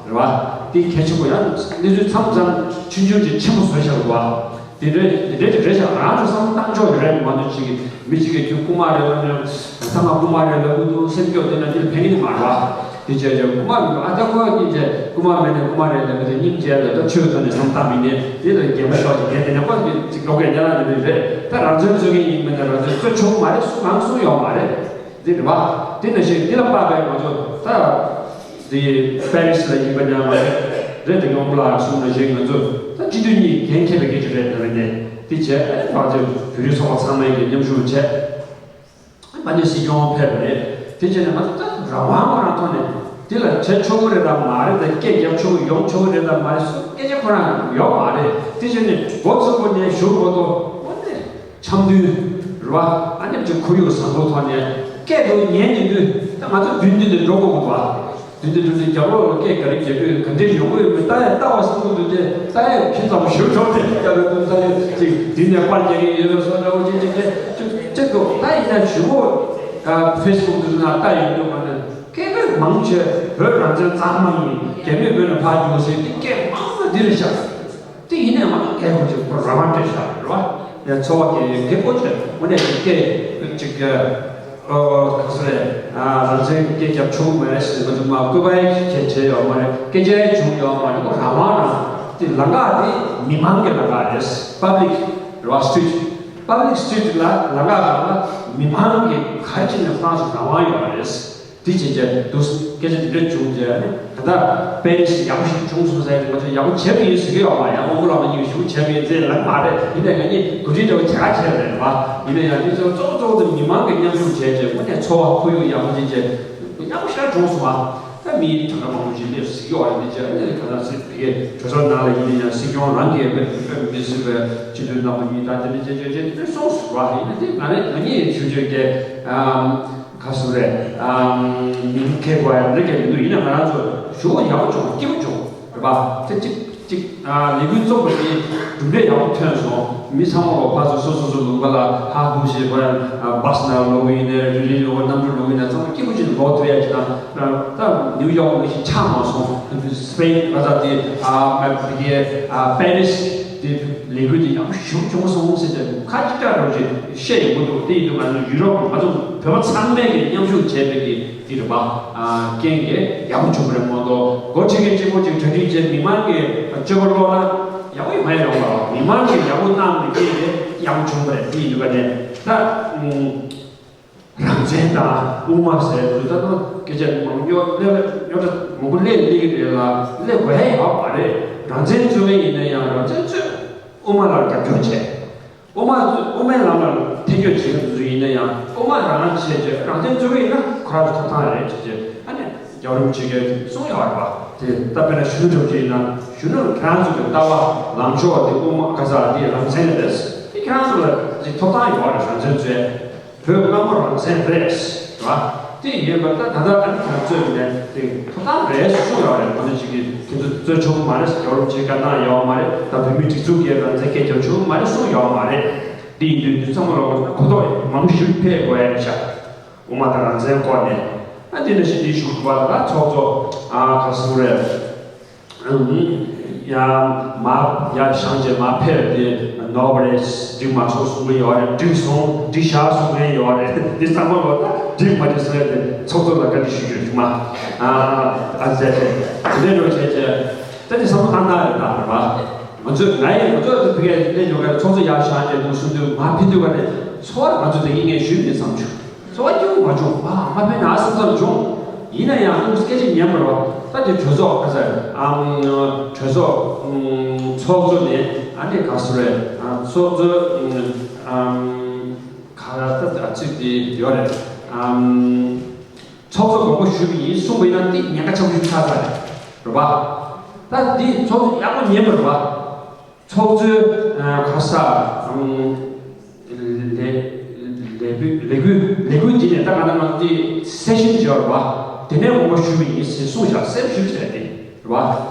རེད་བ། དེ་གལ་ཆེན་པོ་ཡང་གནས་ཚུལ་མཚམས་མཚམས་ཆུང་ཆུང་ཅིག་ཆེན་པོ་བཟོས་བཞག་རེད་བ། དེ་འདྲའི་དེ་འདྲའི་དེ་འདྲའི་ཞག་རང་ཚོ་བསམ་བློ་བཏང་ཕྱོགས་ཡོད་རེད་མ་གཏོགས་ཅིག་མི་གཅིག་གིས་ཁྱོད་རྐུན་མ་རེད་ལབ་ནས་ཚང་མ་རྐུན་མ་རེད་ལབ་གི་འདུག་སེམས་སྐྱོ་དེ་ན་འདིར་ཕན་གི་མ་རེད་བ། དེ་བྱས་བྱས་རྐུན་མ་མི་འདུག་ཨ་ད་ཁོ་གཉིས་བྱས་རྐུན་མ་མེད་ནས་རྐུན་མ་རེད་ལབ་གི་དེ་སྙིང་རྗེ་ལ་ད་ཆོས་ཐོག་ནས་བསམ་བཏང་མི་ནས་དེ་ལ་རྒན་པ་ཤོག་ཅིག་རྒན་དེ་ནས་ཁོ་གཉིས་ཅིག་ལོག་གས་ཉལ་ལ་འདི་འདྲ་རེད། ད་རང་བཙན་རྩོད་མཁན་ཡིན་མིན་ན་རང་བཙན་རྩོད་ཆོག་མ་རེད། སུ་གང་གསུང་ཡོད་མ་རེད། འདི་རེད་བ། དེ་ནང་བཞིན་འདི་ལ་དཔག་པའི་ང་ཚོ་ད། དེ་པེ་རི་སི་ལ་ཡིན་པ་ཉག་མ་རེད། རེད་དེ་ཡོང་ལ་གསུངས་ན་བཞིན་ང་ཚོ་ད་སྤྱི་འཐུས་གཉིས་འགན་འཁྱེར་བའི་སྐད་ཆ་རེད་ལབ་ནས་དེ་བྱས་ང་ཚོ་བོད་རིགས་ཚོགས་པ་ཚང་མས་ཀྱི་མཉམ་ཞུགས་བྱས། ཨ་ནི་སྲིད་སྐྱོང་ཕེབས་པ་རེད། དེ་བྱས་ནས་ང་ཚོ་ད་རང་དབང་ཁོ་རང་ཐོག་ནས་དེ་ལ་བྱེད་ཆོག་གི་རེད་དམ་མ་རེད་དམ་སྐད་རྒྱབ་ཆོག་གི་ཡོང་ཆོག་གི་རེད་དམ་མ་རེད་སུ་སྐད་ཆ་ཁོ་རང་ཡོད་མ་རེད། དེ་བྱས་ནས་འགོ་ཚུགས་པ་ནས་ཞུགས་པ་དོ་དངོས་གནས། འཆམ་མཐུན། རེད་བ། ཨ་ནེམ་ཅིག་ཁོར་ཡུག་བཟང་པོ་ཐོག་ནས་སྐད་དུ་ཉན་ནས་དུས་ད་ང་ཚོ་མདུན་མདུན་དུ་འགྲོ་དགོས་ཀྱི་འདུག་བ། མདུན་དུ་འགྲོ་དུས་རྒྱབ་ལོགས་ལ་སྐད་ག་རེ་རྒྱབ་ཡོད་ག་འདྲས་ཡོང་གི་ཡོད་མེད་ལྟ་ཡ་ལྟ་བ་སྲིད་དུ་འདུག་དེ་ལྟ་ཡ་ཁྱི་ཙམ་ཞུ་ཆོག་དེ་ལྟ་ཡ་འདུག་ལྟ་ཡ་ཅིག་འདི་ནས་པར་རྒྱག་གི་ཡོད་པའི་བཟོ་འདྲ་བོ་ཅིག་ཅིག་དེ་ཅིག་ཅིག་འདུག་ད་ཡིན་ན་ཞུ་བོ་ཕེ་སི་བུག་དུ་ན་ལྟ་ཡོང་འདུག་མ་ནི་སྐད་དོད་མང་ཆེ་བོད་རང་བཙན་གཙང་མ་ཡིན། རྒྱ་མིས་བོད་ནས་ཕར་རྒྱུག་ཟེར་དེ་སྐད་མང་ས་འདི་རེད་ཤག་དེ་ཡིན་ནའི་ང་ཚོ་སྐད་ཁོ་ཅིག་ཁོ་རང་དབང་སྤྲད་བཞག་རེད་བ། ཡང་འཚོ་བ་སྐྱེལ་ཡོད་སྐད་ཁོ་ཅིག་དངོས་གནས་ཀྱི་སྐད་ཅིག་ཨོ་ག་ཚོད་རེད། རང་བཙན་སྐད་རྒྱབ་ཆོག་མ་རེད་ཟེར་ང་ཚོ་མ་བསྐུལ་བ་ཡང་བྱས་བྱས་ཡོད་མ་རེད། སྐད་ཆ་ཡང་བྱུང་ཡོད་མ་རེད། ཁོ་རང་དབང་རང་དེ་ལམ་ཁ་དེ་མི་མང་གི་ལམ་ཁ་རེད། པབ་ལིག་རེད་བ། སི་ཊི་རིཊ། པབ་ལིག་སི་ཊི་རིཊ་ལ་ལམ་ཁ་གང་ལ་མི་མང་གི་ག་རེ་བྱས་ནས་ཁོ་རང་ཚོ་རང་དབང་ཡོད་མ་རེད། དེ་བྱས་རྗེས་དུ་སྐད་ཆ་འདི་འདྲ་བྱུང་རྗེས་ནི་ད་ལྟ་པེ་རི་སི་ཡག་པོ་ཞིག་བྱུང་སོང་ཟེར་ཏེ་ང་ཚོས་ཡག་པོ་བྱས་པ་ཡིན་ཟེར་གྱི་ཡོད་མ་རེད། ཡང་དབང་པོ་བླ་མ་གཉིས་ཞུ་བྱས་པ་ཡིན་ཟེར་ལབ་མ་རེད། ཡིན་ནའི་ང་གཉིས་གོ་སྒྲིག་འདྲ་བོ་བྱེད་ག་བྱས་པ་རེད་བ། ཡིན་ནའི་ཡང་དེ་ཚོ་གཙོ་བོ་གཙོ་བོ་དེ་མི་མང་གི་མཉམ་ཞུགས་བྱས་རྗེས་དངོས་གནས་འཚོ་བ་ཁོར་ཡུག་ཡག་པོ་ཅིག་བྱས་ཡག་པོ་ཞེ་དྲག་བྱུང་སོང་བ། ད་མི་གྲངས་ཀ་མང་པོ་ཞིག་སླེབས་ཟེར་གྱི་ཡོད་རེད། དེ་བྱས་ནས་ག་ཚོད་ཟེར་བི་གའི་གྲོས་ཚོགས་ནང་ལ་ཡིན་ནའི་ཡང་སྲིད་སྐྱོང་རང་གིས་དཔེ་དཔེ་མི་སྲིད་པའི་སྤྱི་འཐུས་རྣམ་པ་གཉིས་དང་དེ་འདྲ་བྱས་བྱས་བྱས་དེ་འདྲ་གསུངས་སོང་བ། ཡིན་ནའི་དེ་ང་རེ་ང་གཉིས་ཞུ་རྒྱུ་གལ། ག་སུ་རེད། མིང་ཁེ་གོ་ཡ་འདྲ་གལ་མི་འདུག་ཡིན་ན་ང་རང་ཚོ་ཞུ་བ་ཡག་པོ་བྱུང་སྐྱིད་པོ་བྱུང་རེད་པ། དེ་གཅིག་གཅིག་ལས་འགུལ་བཙུགས་པ་དེ་གྲུབ་འབྲས་ཡག་པོ་ཐོན་སོང་། མི་ཚང་མ་ལོ་ཕར་ཚུར་སོ་སོ་སོ་ལུང་པ་ལ་ཧ་ཧུ་ཞེས་པ་བ་སི་ནང་ལོག་གི་ཡིན་ནའི་རི་ལི་ལོག་གནམ་གྲུ་ལོག་ཡིན་ནའི་ཚང་མ་སྐྱིད་པོ་ཅིག་ལོག་ཐུབ་ཡ་ཅིག་དང་ད་ནིའུ་ཡོག་ནང་བཞིན་ཆགས་མ་སོང་། སི་པེན་ག་ས་དེ་ཨ་མ་བི་གའི་ཨ་པེ་རི་སི་དེ་ལས་འགུལ་དེ་ཡག་པོ་ཞེ་པོ་བྱུང་སོང་ཟེར་ཏེ་ཁ་ཅིག་ཀྲག་རོགས་ཅིག་བཤད་ཡོང་གི་འདུག་དེ་ཡིན་དུས་ང་ཚོ་ཡུ་རོབ་ང་ཚོ་བོད་པ་ཚང་མས་ཀྱི་མཉམ་ཞུགས་བྱས་པའི་གི་དེ་རེད་པ། རྐྱེན་གྱིས་ཡག་པོ་བྱུང་བ་རེད་མ་གཏོགས་འགོ་ཁྲིད་མཁན་གཅིག་པོ་ཅིག་གྲ་སྒྲིག་བྱས་མི་མང་གི་སྤྱོད་པ་ཀློག་ན་ཡག་པོ་ཡོང་མ་ཡོང་བ་རེད། མི་མང་གིས་ཡག་པོ་གནང་བའི་རྐྱེན་གྱིས་ཡག་པོ་བྱུང་བ་རེད། དེ་ཡིན་དུས་ཀ་ནས་ད། རང་བཙན་དང་དབུ་མ་ཟེར་དུས་ད་དུང་སྐད་ཆ་མང་ཉོ་སླེབས་ཉོ་ད་མང་པོ་སླེབས་སླེབས་ཀྱི་རེད་ལ་སླེབས་དགོས་ཡ་ཡོད་མ་རེད། རང་བཙན་རྩོད་མཁན་ཡིན་ན་ཡང་རང་བཙན་རྩོད། དབུ་མ་ལ་རྒྱབ་སྐྱོར་བྱས། དབུ་མ་དབུ་མའི་ལམ་ལ་ཐེ་བྱུས་བྱེད་མཁན་དེ་ཚོ་ཡིན་ན་ཡང་དབུ་མ་རང་རང་བྱས་རྗེས་རང་བཙན་རྩོད་ཀྱི་ཡིན་ན་ཁོ་རང་ཚོ་ཐོབ་ཐང་རེད་ཅེས་བྱས་ཨ་ནི་རྒྱལ་བ་རིན་པོ་ཆེ་གིས་གསུངས་ཡོད་རེད་པ། དེ་ད་དཔེར་ན་གཞོན་ནུ་འདྲ་བོ་ཅིག་ཡིན་ན་གཞོན་ནུ་ཁྱེད་རང་ཚོ་གི་ལྟ་བ་ལངས་ཕྱོགས་དེ་དབུ་མ་ག་ས་དེ་རང་བཙན་རེད། དེ་ཁྱེད་རང་ཚོ་ལ་ཅིག་ཐོབ་ཐང་ཡོད་རེད། རང་བཙན་རྩོད། བོད་སྔ་མོ་རང་བཙན་རེད། རེད་བ། དེ་ཡིན་པ་ད་ད་ལྟ་ཨ་ནི་ཁོ་རང་རྩོད་མེད་དེ་ཐོབ་ཐང་རེད་གསུངས་ཡོད་རེད། ཁོ་ཚོ་ཅིག་གིས་ཁྱེད་ཚོ་རྩོད་ཆོག་གི་མ་རེད། རྒྱལ་བ་རིན་པོ་ཆེས་བཀའ་གནང་ཡོད་མ་རེད། ད་བོད་མིའི་སྒྲིག་འཛུགས་ཀྱིས་རང་བཙན་སྐད་རྒྱབ་ཆོག་གི་མ་རེད་གསུངས་ཡོད་མ་རེད། དེ་ཡིན་དུས་དུས་ཚང་མ་ལོག་གོ་ཐོག་མང་པོ་ཞིག་ཕེབས་དགོས་ཡ་རེད་ཤག་དབུ་མ་དང་རང་བཙན་སྐོར་ནས་ཨ་འདི་འདྲ་ཞིག་འདི་ཞུ་དགོས་པ་ད་ཚོགས་གཙོ་ཨ་ག་སུ་རེད། ཡང་མ་ཡར་བཞེངས་བྱས་མ་ཕེབས་དེ་ནོར་བ་རེད། འགྲིག་མ་སོང་གསུང་གི་ཡོད་རེད། འགྲིག་སོང་འགྲིག་བཞག་གསུང་གི་ཡོད་རེད། འདི་ཚང་མ་ལོ་ད་འགྲིག་མ་འགྲིག་གསུང་ཡ་དེ་ཚོགས་གཙོ་ལ་བཀའ་འདྲི་ཞུ་རྒྱུ་རེད་མ། ཨ་ཨ་ཟེར་ཏེ་དེ་འདྲ་ཡོད་བྱས་བྱས་ད་དེ་བསམ་བློ་བཏང་ན་རེད་ད་རེད་པ། ང་ཚོས་ང་ཡིས་ང་ཚོ་ད་ཕ་གིར་སླེབས་ཡོང་ག་ཚོགས་གཙོ་ཡར་བཞེངས་བྱས་འདུག་གསུང་དུས་མ་ཕེབས་དུས་ག་ནས་ཚོར་བ་ང་ཚོ་དེ་གི་ངས་ཞུས་མེད་བསམ་བྱུང་། ཚོར་བ་སྐྱོ་པོ་མ་བྱུང་། ཨ་མ་ཕེབས་ན་བསམ་བསམ་བྱུང་། ཡིན་ན་ཡང་ཁོང་སྐད་ཆ་ཉན་པར་བ་ད་དེ་གྲོས་ཚོགས་ཁ་ཚར་ཨམ་གྲོས་ཚོགས་ཨམ་ཚོགས་གཙོ་ནས་ཨ་ནི་ག་སུ་རེད། ཨ་ཚོགས་གཙོ་ཨམ་ག་ད་ཚིག་དེ་ཡོད་རེད། ཨམ་ཚོགས་གཙོ་དགོངས་པ་ཞུས་པ་ཡིན་གསུངས་པ་ཡིན་ན་དེ་ཉེན་ཁ་ཆེན་པོ་ཞིག་ཆགས་ཚར་རེད་རེད་པ། ད་འདི་ཚོགས་གཙོ་ཡག་པོ་ཉན་པར་བ། ཚོགས་གཙོའི་ཨ་ག་ས་ཨམ་ལས་ལས་འགུལ་ལས་འགུལ་ལས་འགུལ་འདི་ནས་ད་ང་ད་ང་འདི་སེ་ཤན་བརྗོད་ར་བ། དེ་ནས་དགོངས་པ་ཞུས་པ་ཡིན་ཟེར་གསུངས་བཞག་སེམས་ཞུ་བྱས་ཏེ་ར་བ།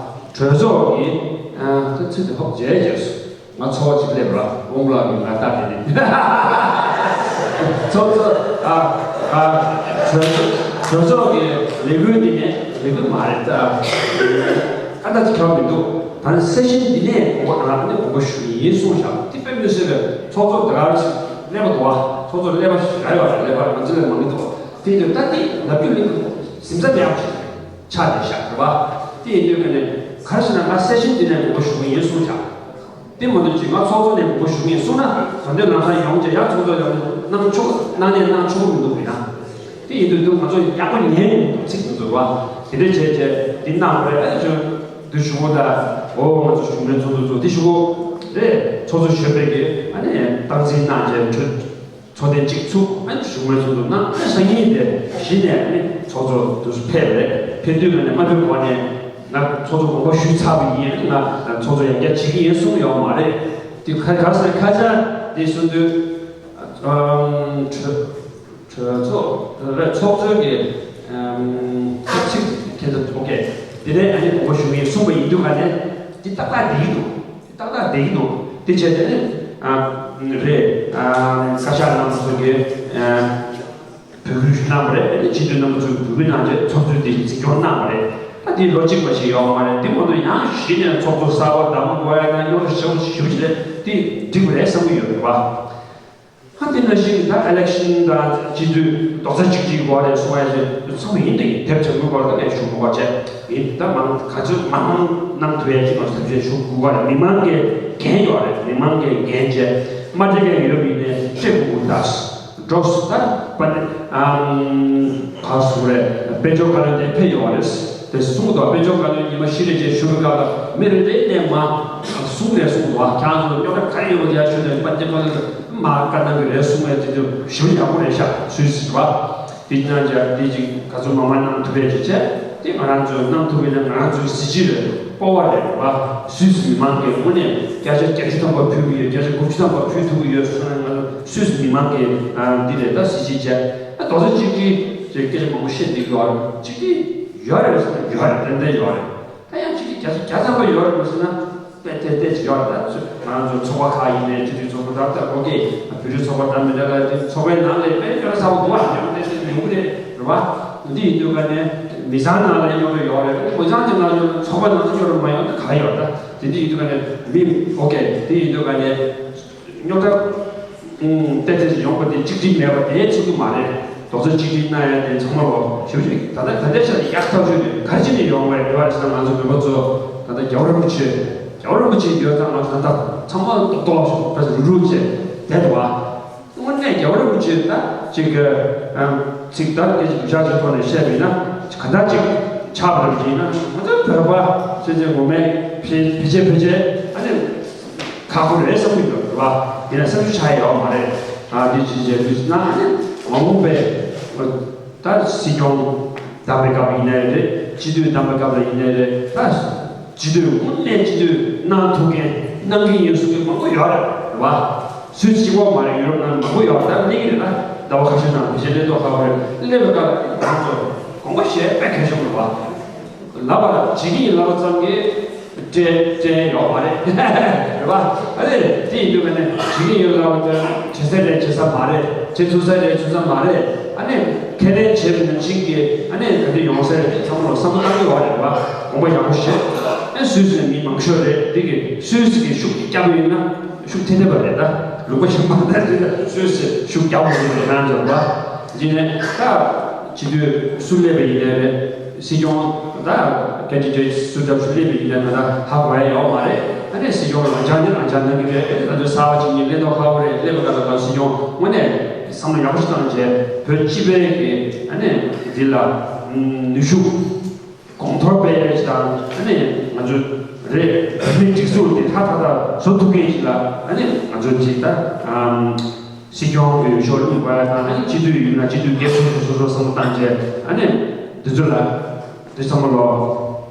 གྲོས་ཚོགས་ཀྱི་ཨ་ད་ཚིག་དེ་ཧོབ་བརྗེད་བརྗེད་སོང་། ང་ཚོགས་གཅིག་སླེབས་ར་དབང་ལགས་ཀྱིས་ང་ལྟ་དེ་ནས་ཚོགས་གཙོ་ཨ་ཨ་གྲོས་གྲོས་ཚོགས་ཀྱི་ལས་འགུལ་འདི་ནས་ལས་འགུལ་མ་རེད་ད། ཨ་ད་ཅི་ཁྱབ་མི་འདུག་ད་ནི་སེ་ཤན་འདི་ནས་དགོངས་པ་རང་ནས་དགོངས་པ་ཞུ་ཡིན་གསུངས་བཞག་འདི་དཔེ་མི་སྲིད་པའི་ཚོགས་གཙོ་དེ་གར་ཞིག་སླེབས་པ་འདུག་བ། ཚོགས་གཙོ་སླེབས་པ་ཞིག་ར་ཡོད་རེད། སླེབས་པ་ང་ཚོ་ལས་མང་གི་འདུག་དེ་དུས་ད་འདི་ལབ་རྒྱུ་ལས་འདུག་སེམས་ཚ་མེད་པ་ཞིག་ཆགས་བསྡད་བཞག་རེད་བ། དེ་ཡིན་དུས་ཀ་ནས་ག་རེ་ཟེར་ན་ང་སེ་ཤན་འདི་ནས་དགོངས་པ་ཞུ་གི་ཡིན་གསུངས་བཞག་དེ་མ་གཏོགས་ཅིག་ང་ཚོགས་གཙོ་ནས་དགོངས་པ་ཞུ་མིན་གསུངས་ན་ད་འདོད་ལམ་སང་ཡོང་བྱས་ཡང་ཚོགས་གཙོ་ཡང་གནང་ཆོག་གནང་ནས་གནང་ཆོག་མི་འདུག་ཡང་། དེ་ཡིན་དུས་དུས་ང་ཚོ་ཡག་པོ་ཉན་ཡོང་འདུག་ཚིག་མི་འདུག་བ། དེ་འདྲ་བྱས་བྱས་འདི་གནང་བ་རེད། ཨ་ཅོ་འདི་ཞུ་གོ་ད། འོ་ང་ཚོ་བཞུགས་མོལ་ཚོགས་འདུ་ཚོགས་འདི་ཞུ་གོ་རེད། ཚོགས་གཙོ་གཞོན་པའི་གི་ཨ་ནི་སྟངས་འཛིན་གནང་བྱས་ཚོགས་ཚོགས་ཐེངས་གཅིག་ཚུགས། ཨ་ནི་བཞུགས་མོལ་ཚོགས་འདུ་གནང་། ཨ་ནི་སང་ཉིན་དེ་གཞི་ནས་ཨ་ནི་ཚོགས་གཙོ་དུ་ཕེབས་རེད། ཕེབས་དུས་ང་ནས་མ་ཕེབས་གོང་ནས་ང་ཚོགས་གཙོ་དགོངས་པ་ཞུས་ཚར་བ་ཡིན། ང་ཚོགས་གཙོ་ཡང་བསྐྱར་བྱེད་ཀྱི་ཡིན་གསུངས་ཡོད་མ་རེད། དེ་ཁ་ག་ས་ཁ་ཆ་དེ་གསུང་དུས་ཨམ་གྲོས་གྲོས་ཚོགས་རེད། ཚོགས་གཙོ་གི་ཨམ་ཚིག་ཁྱེད་ཚོ་ཐོག་གས་དེ་ནས་ཨ་ནི་དགོངས་པ་ཞུ་གི་ཡིན་གསུངས་པ་ཡིན་དུས་ག་ནས་དེ་ཏག་ཏག་བསྡད་ཀྱི་འདུག་ཏག་ཏག་བསྡད་ཀྱི་འདུག་དེ་བྱས་ཏེ་ནི་ཨ་རེད། ཨ་བཀའ་ཤག་རྣམ་པ་ཚོ་གིས་ཨ་འབོད་སྐུལ་གནང་བ་རེད། སྤྱི་འཐུས་རྣམ་པ་ཚོས་འབོད་སྐུལ་གནང་རྗེས་ཚོགས་གཙོས་དེ་འཛིན་སྐྱོང་གནང་བ་རེད། ད་དེ་ལོ་གཅིག་པ་ཞིག་ཡོང་བ་རེད། དེ་མ་གཏོགས་ཡང་གཞི་ནས་ཚོགས་གཙོ་གསར་པ་གདམ་དགོས་ཡ་དང་རྙོག་དྲ་ཞེ་པོ་ཞེ་པོ་ཅིག་རེད། དེ་འགྲིག་པ་རེད་བསམ་གྱི་ཡོད་རེད་པ། ཨ་དེ་ནང་བཞིན་ད་ཨི་ལེག་ཤན་དང་སྤྱི་འཐུས་རྡོག་རྩ་གཅིག་སྒྲིལ་དགོས་རེད་གསུང་ཡ་ཞིག་ཚང་མ་ཡིན་དེ་ཡིན། དེབ་ཆེན་མོའི་སྐོར་ལ་ངས་ཞུ་དགོས་པ་བྱས་ཡིན། ད་མང་ག་ཚོད་མང་མང་གནང་ཐུབ་ཡ་ཅིག་མ་ཐབས་ཤེས་ཞུ་དགོས་པ་རེད། མི་མང་གིས་འགན་ཡོད་རེད། མི་མང་གིས་འགན་བྱས་མ་སྤྲད་མཁན་ཡོད་པ་ཡིན་ནའི་སྤྲད་དགོས་ཀྱི་ད་འགྲོ་སོང་ད་པ་ནི་ཨམ་ག་སུ་རེད། དཔལ་འབྱོར་བཀའ་བློན་དེ་ཕེབས་ཡོད་རེད། དེ་གསུངས་འདུག་དཔལ་འབྱོར་བཀའ་བློན་ཉི་མ་བཞི་རེ་བཅས་བཞུགས་པའི་སྐབས་ལ་མི་རེ་རེ་ནས་མ་གསུང་རེ་གསུངས་འདུག་ཁྱེད་རང་ཚོ་རྙོག་དྲ་ག་རེ་ཡོད་པ་དེ་ཡར་ཞུས་ནས་དཔལ་འབྱོར་བཀའ་བློན་མ་བཀའ་གནང་གི་རེད་གསུང་བའི་དེ་ཚོ་ཞུ་ཡག་པོ་རེད་ཤག་སུས་ཟེར་བ། དེ་གནང་བྱ་དེ་ཅིག་ག་ཚོད་མང་མང་གནང་ཐུབ་པའི་ཅིག་བྱས་དེ་ང་རང་ཚོས་གནང་ཐུབ་པ་ཡིན་ན་ང་རང་ཚོའི་གཟི་བརྗིད་རེད། སྤོབས་པ་རེད་བ། སུད་སི་མི་མང་གིས་དངོས་གནས་བརྒྱ་ཆ་བརྒྱད་ཅུ་ཐམ་པ་ཕུལ་གྱི་ཡོད། བརྒྱ་ཆ་དགུ་བཅུ་ཐམ་པ་ཕུལ་ཐུབ་ཀྱི་ཡོད་ཟེར་ན་ང་ཚོ་སུད་སི་མི་མང་གིས་ཨ་འདི་རེད་ད་གཟི་བརྗིད་བྱས། ཨ་རྡོག་རྩ་གཅིག་སྒྲིལ་ཅེས་སྐད་ཆ་མང་པོ་བཤད་འདུག་ཡོད་རེད། གཅིག་སྒྲིལ་ཡོད་རེད་ཟེར་ན་ཡོད་རེད། ཏན་ཏན་ཡོད་རེད། ད་ཡང་གཅིག་སྒྲིལ་བརྒྱ་ཆ་བརྒྱ་ཐམ་པ་ཡོད་རེད་མ་ཟེར་ན་དཔེ་ཏན་ཏན་ཅིག་ཡོད་རེད། ད་ང་ཚོ་ཚོགས་པ་ཁག་ཡིན་ནའི་སྤྱི་འཐུས་ཚོགས་པ་ད་ལྟ་ཨོ་ཀེ་བོད་རིགས་ཚོགས་པ་འདྲ་མི་འདྲ་ལ་དེ་ཚོགས་པའི་ནང་ལས་དཔེ་སྐྱོ་ར་ཚ་པོ་འདུག་ཨ་ཡང་ཏན་ཏན་ཡོང་གི་རེད་རེད་བ། འདི་ཡིན་དུས་ག་ནས་མི་ཚང་ནང་ལ་སྐྱོ་ར་ཡོད་རེད། མི་ཚང་གི་ནང་ཚོགས་པ་ནང་སྐྱོ་ར་མ་ཡོང་ད་ག་ཡོད་ད། དེ་འདི་ཡིན་དུས་ག་ནས་མི་ཨོ་ཀེ་དེ་ཡིན་དུས་ག་ནས། རྙོག་དྲ། ཨུམ། ཏན་ཏན་ཡོང་པ་དེ་གཅིག་སྒྲིལ་མེད་པ་དེ་ཚུགས་ཀྱི་མ་རེད། རྡོག་རྩ་གཅིག་སྒྲིལ་གནང་ཡ་དེ་ཚང་མ་ལོ་ཞུ་ཞིག་ད་ལྟ་ད་ལྟའི་ཆར་ཡག་ཐག་ཆོད་དེ་ག་རེ་བྱས་ནས་ཡོང་བའི་རེ་བ་རེད་ཟེར་ན། ང་ཚོ་བོད་པ་ཚོ་ད་ལྟ་རྒྱལ་བ་རིན་པོ་ཆེ་རྒྱལ་བ་རིན་པོ་ཆེ་ཡོད་ཙང་ང་ཚོ་ད་ལྟ་ཚང་མ་ཏོག་ཏོག་ཞིག་ད་རུག་རུག་བྱས་བསྡད་འདུག་བ། དངོས་གནས་རྒྱལ་བ་རིན་པོ་ཆེ་ད་ཅིག་གི་ཨམ་ཚིག་ད་སྐད་ཆ་སྒྱུ་ཤར་ཅིག་ཐོག་ནས་བཤད་པ་ཡིན་ན་ག་འདྲ་ཅིག་ཆགས་པ་རེད་ཅེ་ན། ང་ཚོ་བོད་པ་ཚོས་ཚོས་ངོ་མས་ཕལ་ཕལ་ཆེར་ཕལ་ཆེར་ཨ་ནི་ཁག་པོ་རེད་བསམ་གྱི་འདུག་རེད་བ། ཡིན་ན་བསམ་ཚུལ་ཆགས་ཡོད་མ་རེད། ཨ་འདི་ཅི་བྱས་དུས་ན་ཨ་ནི་མ་འོངས་པའི་ད་སྲིད་སྐྱོང་བདམས་པའི་སྐབས་ཡིན་ནའི་རེད། སྤྱི་འཐུས་བདམས་པའི་སྐབས་ལ་ཡིན་ནའི་རེད། ད་སྤྱི་འཐུས་དངོས་གནས་སྤྱི་འཐུས་གནང་ཐུབ་མཁན་གནང་གི་ཡིན་གསུང་མཁན་མང་པོ་ཡོད་རེད་བ། སུད་སི་གཅིག་པོ་མ་རེད། ཡུ་རོབ་ནང་མང་པོ་ཡོད་རེད། ད་གླེང་གི་རེད། ད་ཟླ་བ་ཁ་ཤས་ནང་ཕལ་ཆེར་སླེབས་མདོག་ཁ་པོ་རེད། སླེབས་པའི་སྐབས་ང་ཚོ་དགོངས་པ་བཞེས་དཔེ་གལ་ཆེན་པོ་རེད་བ། ལབ་པ་བྱེད་ཀྱི་ཡིན་ལབ་པ་ཙམ་གྱིས་སྤྲད་སྤྲད་ཡོད་མ་རེད། རེད་བ། ཨ་ལས་དེ་ཡིན་དུས་ཀ་ནས་བྱེད་ཀྱི་ཡིན་ལབ་པ་ཙམ་བྱེད་ས་རེད་བྱེད་ས་མ་རེད། བྱེད་ཐུབ་ས་རེད་ཐུབ་ས་མ་རེད། ཨ་ནི་ཁས་ལེན་བྱས་པ་ནང་བཞིན་གྱི་ཨ་ནི་ག་དུས་ཡོང་ས་རེད། དེ་ཚང་མ་ལ་བསམ་བློ་བཏང་གི་ཡོད་རེད་བ། དགོངས་པ་ཡག་པོ་བཞེས། ཨ་ སུད་སི་ནས་མི་མང་ཤོས་རེད། དེ་གི་སུད་སི་གི་ཤུགས་རྒྱབ་ཡོད་ན་ཤུགས་ཐེབས་ཐེབས་པ་རེད། ད་ལུང་པ་གཞན་པ་ད་དེ་ལ་སུད་སི་ཤུགས་རྒྱབ་དགོས་ཀྱི་རེད། ང་ཚོ་ལ་དེ་ནས་ད་སྤྱི་འཐུས་སུ་སླེབས་པ་ཡིན་ནའི་རེད། སྲིད་སྐྱོང་ད་ཁ་ཅིག་ཅིག་སུ་འདྲ་སུ་སླེབས་པ་ཡིན་ནའི་ང་ད་ཧ་གོ་ཡ་ཡོད་མ་རེད། ཨ་ནི་སྲིད་སྐྱོང་རང་འཇགས་ནི་རང་འཇགས་གནང་གི་རེད། ང་ཚོ་གསར་པ་ཅིག་ནི་སླེབས་མདོག་ཁ་པོ་རེད། སླེབས་པ་ག་ལ་ག་སྲིད་སྐྱོང་དངོས་གནས་བསམ་བློ་ཡག་པོ་ཞིག་བཏང་བྱས་བོད་སྤྱི་པའི་གི་ཨ་ནི་འདི་ལ་ནུས་ཤུགས། གོང་མཐོར་སྤེལ་ཡས་དང་ཨ་ནི་ང་ཚོ་རེད། བོད་མིའི་སྒྲིག་འཛུགས་འདི་ཧྲག་ཧྲག་ད་བཟོ་ཐུབ་མཁན་ཞིག་ལ་ཨ་ནི་ང་ཚོ་ཅིག་ད་ཨམ་སྲིད་སྐྱོང་གི་ཡུལ་ཤོག་བླུག་དགོས་ཡ་དང་། ཨ་ནི་སྤྱི་འཐུས་ཡིན་ན་སྤྱི་འཐུས་སྒེར་སོ་སོ་སོ་སོ་བསམ་བློ་བཏང་བྱས་ཨ་ནི་འདི་ཚོ་ལ་འདི་ཚང་མ་ལོ།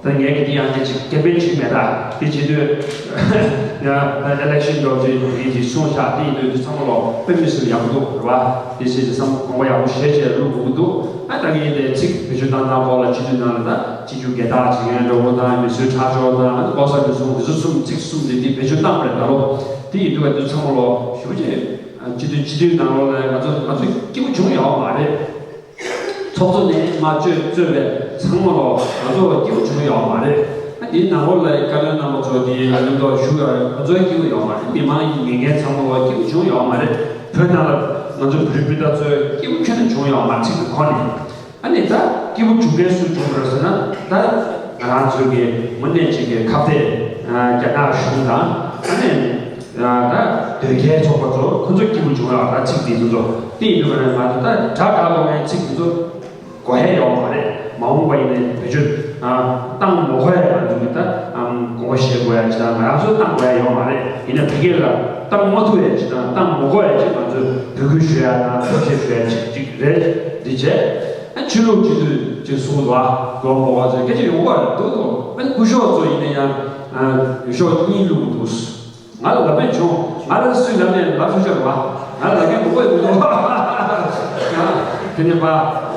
ད་ངས་ཀྱི་འདི་ཡང་འདི་ཅིག་ཀེམ་པེན་བྱེད་མེད། ད་འདི་བྱེད་དུས་ཡང་ད་ཨི་ལེག་ཤན་འགྲོ་བྱེད་འདི་ཅིག་སོང་ཤག་འདི་ཡིན་དུས་འདི་ཚང་མ་ལོ་དཔེ་མི་སྲིད་ཡག་པོ་འདུག་རེད་བ། འདི་བྱེད་ཀྱི་བསམ་དགོངས་པ་ཡག་པོ་བཞེས་བྱས་བླུག་དགོས་ཀྱི་འདུག་ཨ་ད་ངས་འདི་ཚིག་བེད་སྤྱོད་བཏང་སྟངས་སྐོར་ལ་སྤྱི་འཐུས་ནང་ལ་ད་སྤྱི་རྒྱུ་སྒེར་བདག་བྱེད་མཁན་འདྲ་བོ་དང་། མི་གསོད་ཁྲག་སྦྱོར་དང་ལོ་གསར་འདི་གསུམ་འདི་ཚོ་གསུམ་ཚིག་གསུམ་འདི་འདི་བེད་སྤྱོད་བཏང་པ་རེད། ད་ལོ་འདི་ཡིན་དུས་ང་ཚོ་ཚང་མ་ལོ་ཞེ་པོ་ཅིག་སྤྱི་འཐུས་སྤྱི་འཐུས་ནང་ལོགས་ལ་ང་ཚོ་ང་ཚོ་སྐྱིད་པོ་བྱུང་ཡོད་མ་རེད། ཚོགས་གཙོ་ནས་མ་གཙོས་གཙོས་པའི་ཚང་མ་ལོ་ང་ཚོ་སྐྱིད་པོ་བྱུང་ཡོད་མ་རེད། ཨ་འདིའི་ནང་ལོགས་ལ་བཀའ་བློན་རྣམ་པ་ཚོ་འདི་མཉམ་དུ་བཞུགས་ཡོད་རེད། ཁོ་ཚོའི་སྐྱིད་པོ་ཡོད་མ་རེད། མི་མང་ཡིན་ཉན་མཁན་ཚང་མ་ལོ་སྐྱིད་པོ་བྱུང་ཡོད་མ་རེད། བོད་ནང་ལ་ང་ཚོ་བོད་རིགས་སྤུན་ཟླ་ཚོའི་སྐྱིད་པོ་ཁྱོན་ནས་བྱུང་ཡོད་མ་རེད། ཚིག་གི་ཁོ་ནས། ཨ་ནི་ད་སྐྱིད་པོ་བྱུང་མཁན་སུ་བྱུང་བ་རེད་ཟེར་ན། ད་ང་རང་ཚོའི་གི་དངོས་གནས་ཅིག་གི་ཁ་གཏད་རྒྱ་ནག་གཞུང་དང་། ཨ་ནི་ད་དོལ་རྒྱལ་ཚོགས་པ་ཚོ་ཁོ་ཚོ་སྐྱིད་པོ་བྱུང་ཡོད་རེད། ཚིག་འདི་ཚོ་ཚོ་དེ་ཡིན་དུས་ང་ཚོ་ད་དགྲ་དགའ་དགོས་མཁན་ཚིག་འདི་ཚོ་གོ་ཡ་ཡོད་མ་རེད། མ་འོངས་པ་ཡིན་ནའི་བེད་སྤྱོད་བཏང་མ་དགོས་ཡ་ང་ཚོ་གི་ད་དགོངས་པ་བཞེས་དགོས་ཡ་ཅིག་དང་། ང་རང་ཚོ་བཏང་དགོས་ཡ་ཡོད་མ་རེད། ཡིན་ན་ཕ་གི་ལ་བཏང་མ་ཐུབ་ཡ་ཅིག་དང་། བཏང་མ་དགོས་ཡ་ཅིག་ང་ཚོས་འབོད་སྐུལ་ཞུ་ཡ་དང་ཐབས་ཤེས་ཞུ་ཡ་ཅིག་ཅིག་རེད། འདི་བྱས་ཨ་ཆོས་ལུགས་སྤྱི་འཐུས་ཅིག་གསུངས་འདུག་ཨ་ལོ་མོ་བ་ཚོས་སྐད་ཆ་ཡོང་གི་རེད་འདུག་ཨ་སྐུ་ཞབས་ཚོ་ཡིན་ན་ཡང་ཡུལ་ཤོག་གཉིས་བླུགས་འདུག་ང་ལ་ལབ་པས་བྱུང་། ང་ལ་སུས་ལབ་ནས་ལབ་ཤོག་ཤོག་རེད་བ། ང་ལ་ལབ་མཁན་མང་པོ་ཡོད་འདུག་ཡང་དེ་ནས་པ་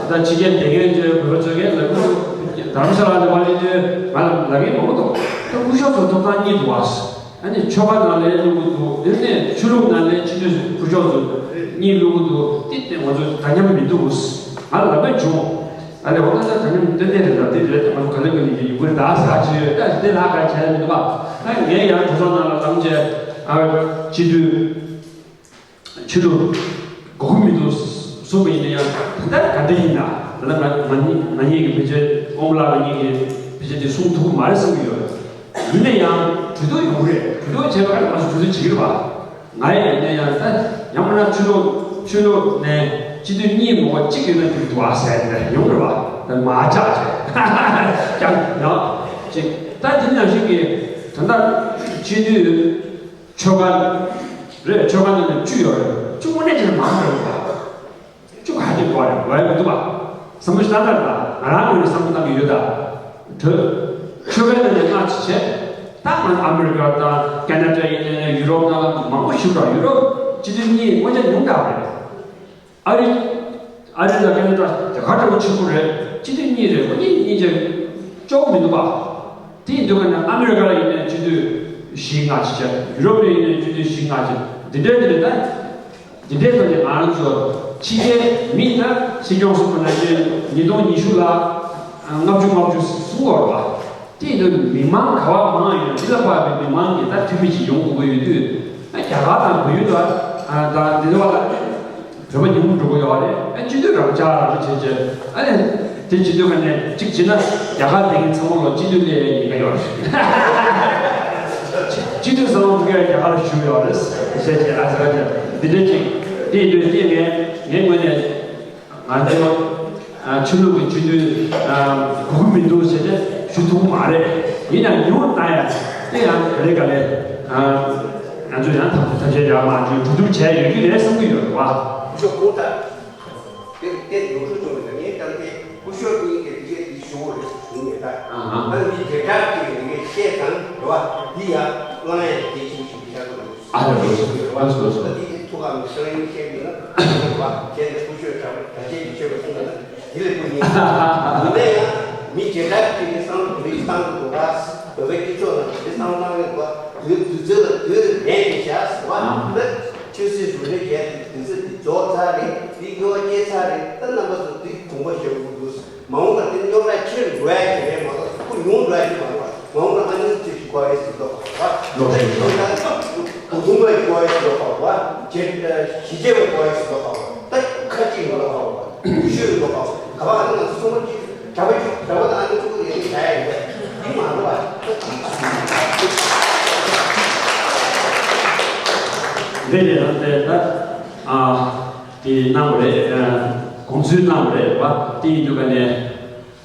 ད་ཕྱི་རྒྱལ་བསྡད་མཁན་ཚོས་བོད་པ་ཚོས་ཀྱང་ལབ་ཀྱི་འདུག་དྷ་རམ་ས་ལ་ནས་མ་རེད་ཅེས་ང་ལ་ལབ་མཁན་མང་པོ་འདུག་ད་སྐུ་ཞབས་ཚོ་ཐོབ་ཐང་གཉིས་འདུག་བ། ཨ་ནི་ཆོལ་ཁ་ནང་ལ་བླུག་གི་འདུག་དེ་ནས་ཆོས་ལུགས་ནང་ལ་སྤྱི་འཐུས་སྐུ་ཞབས་ཚོ་གཉིས་བླུག་གི་འདུག་དེ་ང་ཚོ་འདྲ་མཉམ་མི་འདུག་ང་ལ་ལབ་པས་བྱུང་། ཨ་ལས་འོ་ད་ད་ད་ནི་ཏན་ཏན་རེད། ད་དེ་རེད། ད་ང་ཚོ་ག་ལེ་ག་ནི་ཡི་ཡི་གུར་ད་ས་ཅི་ཡོད། ད་དེ་ལ་ག་བྱས་མི་འདུག་པ། ད་ངས་ཡང་གྲོས་ཚོགས་ནང་ལ་ལངས་བྱས་ཨ་སྤྱི་འཐུས་ཆོས་ལུགས་དགོས་ཀྱི་མི་འདུག་གསུངས་པ་ཡིན་ན་ཡང་། ད་ལྟ་ག་འདྲ་ཡིན་ན། ད་ལྟ་ང་ང་གཉིས་ང་གཉིས་ཀྱི་བེད་སྤྱོད་དབང་པོ་ལགས་ང་གཉིས་ཀྱི་བེད་སྤྱོད་དེ་གསུང་ཐུབ་ཀྱི་མ་རེད་བསམ་གྱི་ཡོད། ཡིན་ན་ཡང་གྲོས་བསྡུར་ཡོང་གི་རེད། གྲོས་བསྡུར་བྱས་པ་ང་ཚོ་གྲོས་བསྡུར་བྱེད་ཀྱི་རེད་པ། ང་ཡིན་ན་ཡང་ད་ཡང་མིན་ན་ཆོས་ལུགས་ཆོས་ལུགས་ནས་སྤྱི་འཐུས་གཉིས་མང་པོ་གཅིག་ཡོད་ན་འགྲིག་འདུག་ཨ་ཟེར་ནས་ཡོང་རེད་བ། ད་མ་ཆགས་ཀྱི་ཀྱང་ཡང་ཅིག་ད་དེ་ནང་བཞིན་གྱི་ད་ལྟ་སྤྱི་འཐུས་ཆོལ་ཁ་རེད། ཆོལ་ཁ་ནང་ནས་བཅུ་ཡོད་རེད། བཅུ་དངོས་གནས་ཅིག་མང་རེད་བ། བཅུ་ག་དེ་དགོས་རེད། དགོས་ཡ་མི་འདུག་པ། བསམ་བློ་ཞིག་བཏང་དང་། ང་རང་ངོས་ནས་བསམ་བློ་བཏང་གི་ཡོད་ད། དོ། ཆོལ་ཁའི་ནང་ནས་སྔ་ཕྱི་བྱས། ད་ང་ཨ་མི་རི་ཀ་དང་ཁེ་ན་ཌ་ཡིན་ནའི་ཡུ་རོབ་ནང་ལ་མང་པོ་ཞིག་རེད། ཡུ་རོབ་སྤྱི་འཐུས་གཉིས་དངོས་གནས་ཉུང་དྲགས་རེད། ཨ་རི། ཨ་རི་དང་ཁེ་ན་ཌ་རྒྱ་གར་འདྲ་པོ་ཆེན་པོ་རེད། སྤྱི་འཐུས་གཉིས་རེད། དངོས་གནས་གཉིས་ཆ་སྐྱོ་པོ་མི་འདུག་པ། དེ་ཡིན་དུས་ཀ་ནས་ཨ་མི་རི་ཀ་ལ་ཡིན་ནའི་སྤྱི་འཐུས་བཞི་ལྔ་ཅིག་བྱས། ཡུ་རོབ་ལ་ཡིན་ནའི་སྤྱི་འཐུས་བཞི་ལྔ་ཅིག་འདི་འདྲའི་འདི་རེད་ད། འདི་འདྲའི་ཐོག་ནས་ང་རང་ཚོ་ཕྱི་རྒྱལ་མི་ད་སྲིད་སྐྱོང་སོགས་པ་ནང་བཞིན་ཉིས་སྟོང་ཉི་ཤུ་ལ་ལྔ་བཅུ་ལྔ་བཅུ་གསུང་བར་བ། དེ་ཡིན་དུས་མི་མང་ག་བ་མང་ཡོད། འདི་ལ་དཔག་པའི་མི་མང་གི་ད་འཐུས་མི་ཅིག་ཡོང་དགོས་ཀྱི་ཡོད་དུས། ཨ་རྒྱ་གར་དང་བལ་ཡུལ་ལ་ཨ་ད་འདི་ལ་བ་ལ་བོད་པ་ཉུང་འགྲོ་གི་ཡོད་རེད། ཨ་སྤྱི་འཐུས་རང་འཇགས་རང་བྱས་བྱས། ཨ་ནི་དེ་བྱེད་དུས་ཀ་ནས་གཅིག་བྱས་ན་རྒྱ་གར་བསྡད་མཁན་ཚང་མ་ལ་སྤྱི་འཐུས་སླེབས་ཡ་ཉེན་ཁ་ཡོད་རེད། སྤྱི་འཐུས་ཚང་མ་ཕ་གིར་རྒྱ་གར་ལ་བཞུགས་ཡོད་རེད་ཟེར་བྱས། ཨ་ཟེར་བྱས་འདི་འདྲ་ཅིག་དེ་ཡིན་དུས་དེ་ངས་ངའི་ངོས་ནས་ང་ཚོ་ཨ་ཆོས་ལུགས་ཀྱི་སྤྱི་འཐུས་ཨ་དགོས་ཀྱི་མི་འདུག་ཟེར་ཏེ་ཞུ་ཐུབ་ཀྱི་མ་རེད། ཡིན་ཡང་ཉུང་བཏང་ཡ་དེ་ཡང་ག་ལེ་ག་ལེ་ཨ་ང་ཚོ་ཡང་ཐབས་ཐབས་ཤེས་རྒྱག་མ་བྱུང་། གྲོས་བསྡུར་བྱས་ཡོད་རྒྱུ་རེད་བསམ་གྱི་ཡོད་རེད་བ། ཁོ་ཚོ་ཁོང་ད། དེ་དེ་ཡོང་ཤུགས་བྱུང་བ་དང་ངས་ཀྱང་དེ་སྐུ་ཞབས་གཉིས་ཀྱིས་དེ་གས་དེ་ཞུ་བོ་རེད་ཞུ་མེད་ད། ཨ་ནི་དེ་དྲག་ཅིག་དེ་གས་བཤད་དང་རེད་བ། འདི་ཡང་བླང་ཡས་དེ་ཅིག་ཞིག་བྱ་དགོས་རེད། ཨ་རེད་རེད། ལགས་སོ་ལགས་སོ། ད་དེ་དེ་ཐུགས་ཁག་མི་ཤོར་ཡིན་བཤད་མིན་ན་རེད་བ། བྱས་ནས་སྐུ་ཞབས་དྲག་དྲག་ཆེན་གྱི་ཆོས་པ་གསུངས་ན་དེ་ལས་ཀུན་ཡིན། འདི་ནས་ཡང་མི་དེ་དྲག་ཅིག་གིས་བསམ་བློ་བཏང་དགོས་པ། བོད་པའི་སྤྱི་ཚོགས་ནང་དེ་བསམ་བློ་བཏང་གི་འདུག་བ། དུས་དུས་ཚོད་ལ་དུས་ལྡན་གྱི་བྱ་ཟེར་བ་འདི་ཆབ་སྲིད་རུ་སྒྲིག་བྱས་ཏེ་དུས་ཚོད་འདི་རྫོགས་ཚར་རེད། འདི་སྐྱོ་བ་སྐྱེས་ཚར་རེད། ད་རྣམ་པ་ཚོ་འདི་དགོངས་པ་བཞེས་དགོས་འདུག་མ་འོངས་པ་དེ་རྙོག་དྲ་ཆེར་འགྲོ་ཡ་ཞིག་རེད་མ་གཏོགས་ཁོ་ཉུང་འགྲོ་ཡ་ཞིག་མ་རེད་བ། མ་འོངས་པ་ཨ་ནི་ཚོས་ ཀོ་ཨེ་སི་ལོ་ཁ་བ། ལོ་ཁ་བ། གུ་གུ་མའི་ཀོ་ཨེ་སི་ལོ་ཁ་བ། ཇེ་ཞི་ཅེ་བའི་ཀོ་ཨེ་སི་ལོ་ཁ་བ། ད་ཁ་ཅིག་ལོ་ཁ་བ། ཤུ་ལོ་ཁ་བ། ག་བ་ཨ་ནི་ང་ཚོ་གྲྭ་པ་གྲྭ་པ་དང་ཨ་ནི་ཕྲུ་གུ་ཡོད་ནི་བྱ་ཡ་ཡོད་པས་འདི་མ་འགྲོ་བ། འདི་ནས་རང་དེ་ད་ཨ་དེ་གནང་བ་རེད། དགོངས་ཚུལ་གནང་བ་རེད་བ། དེ་ཡིན་དུས་ཀ་ནས།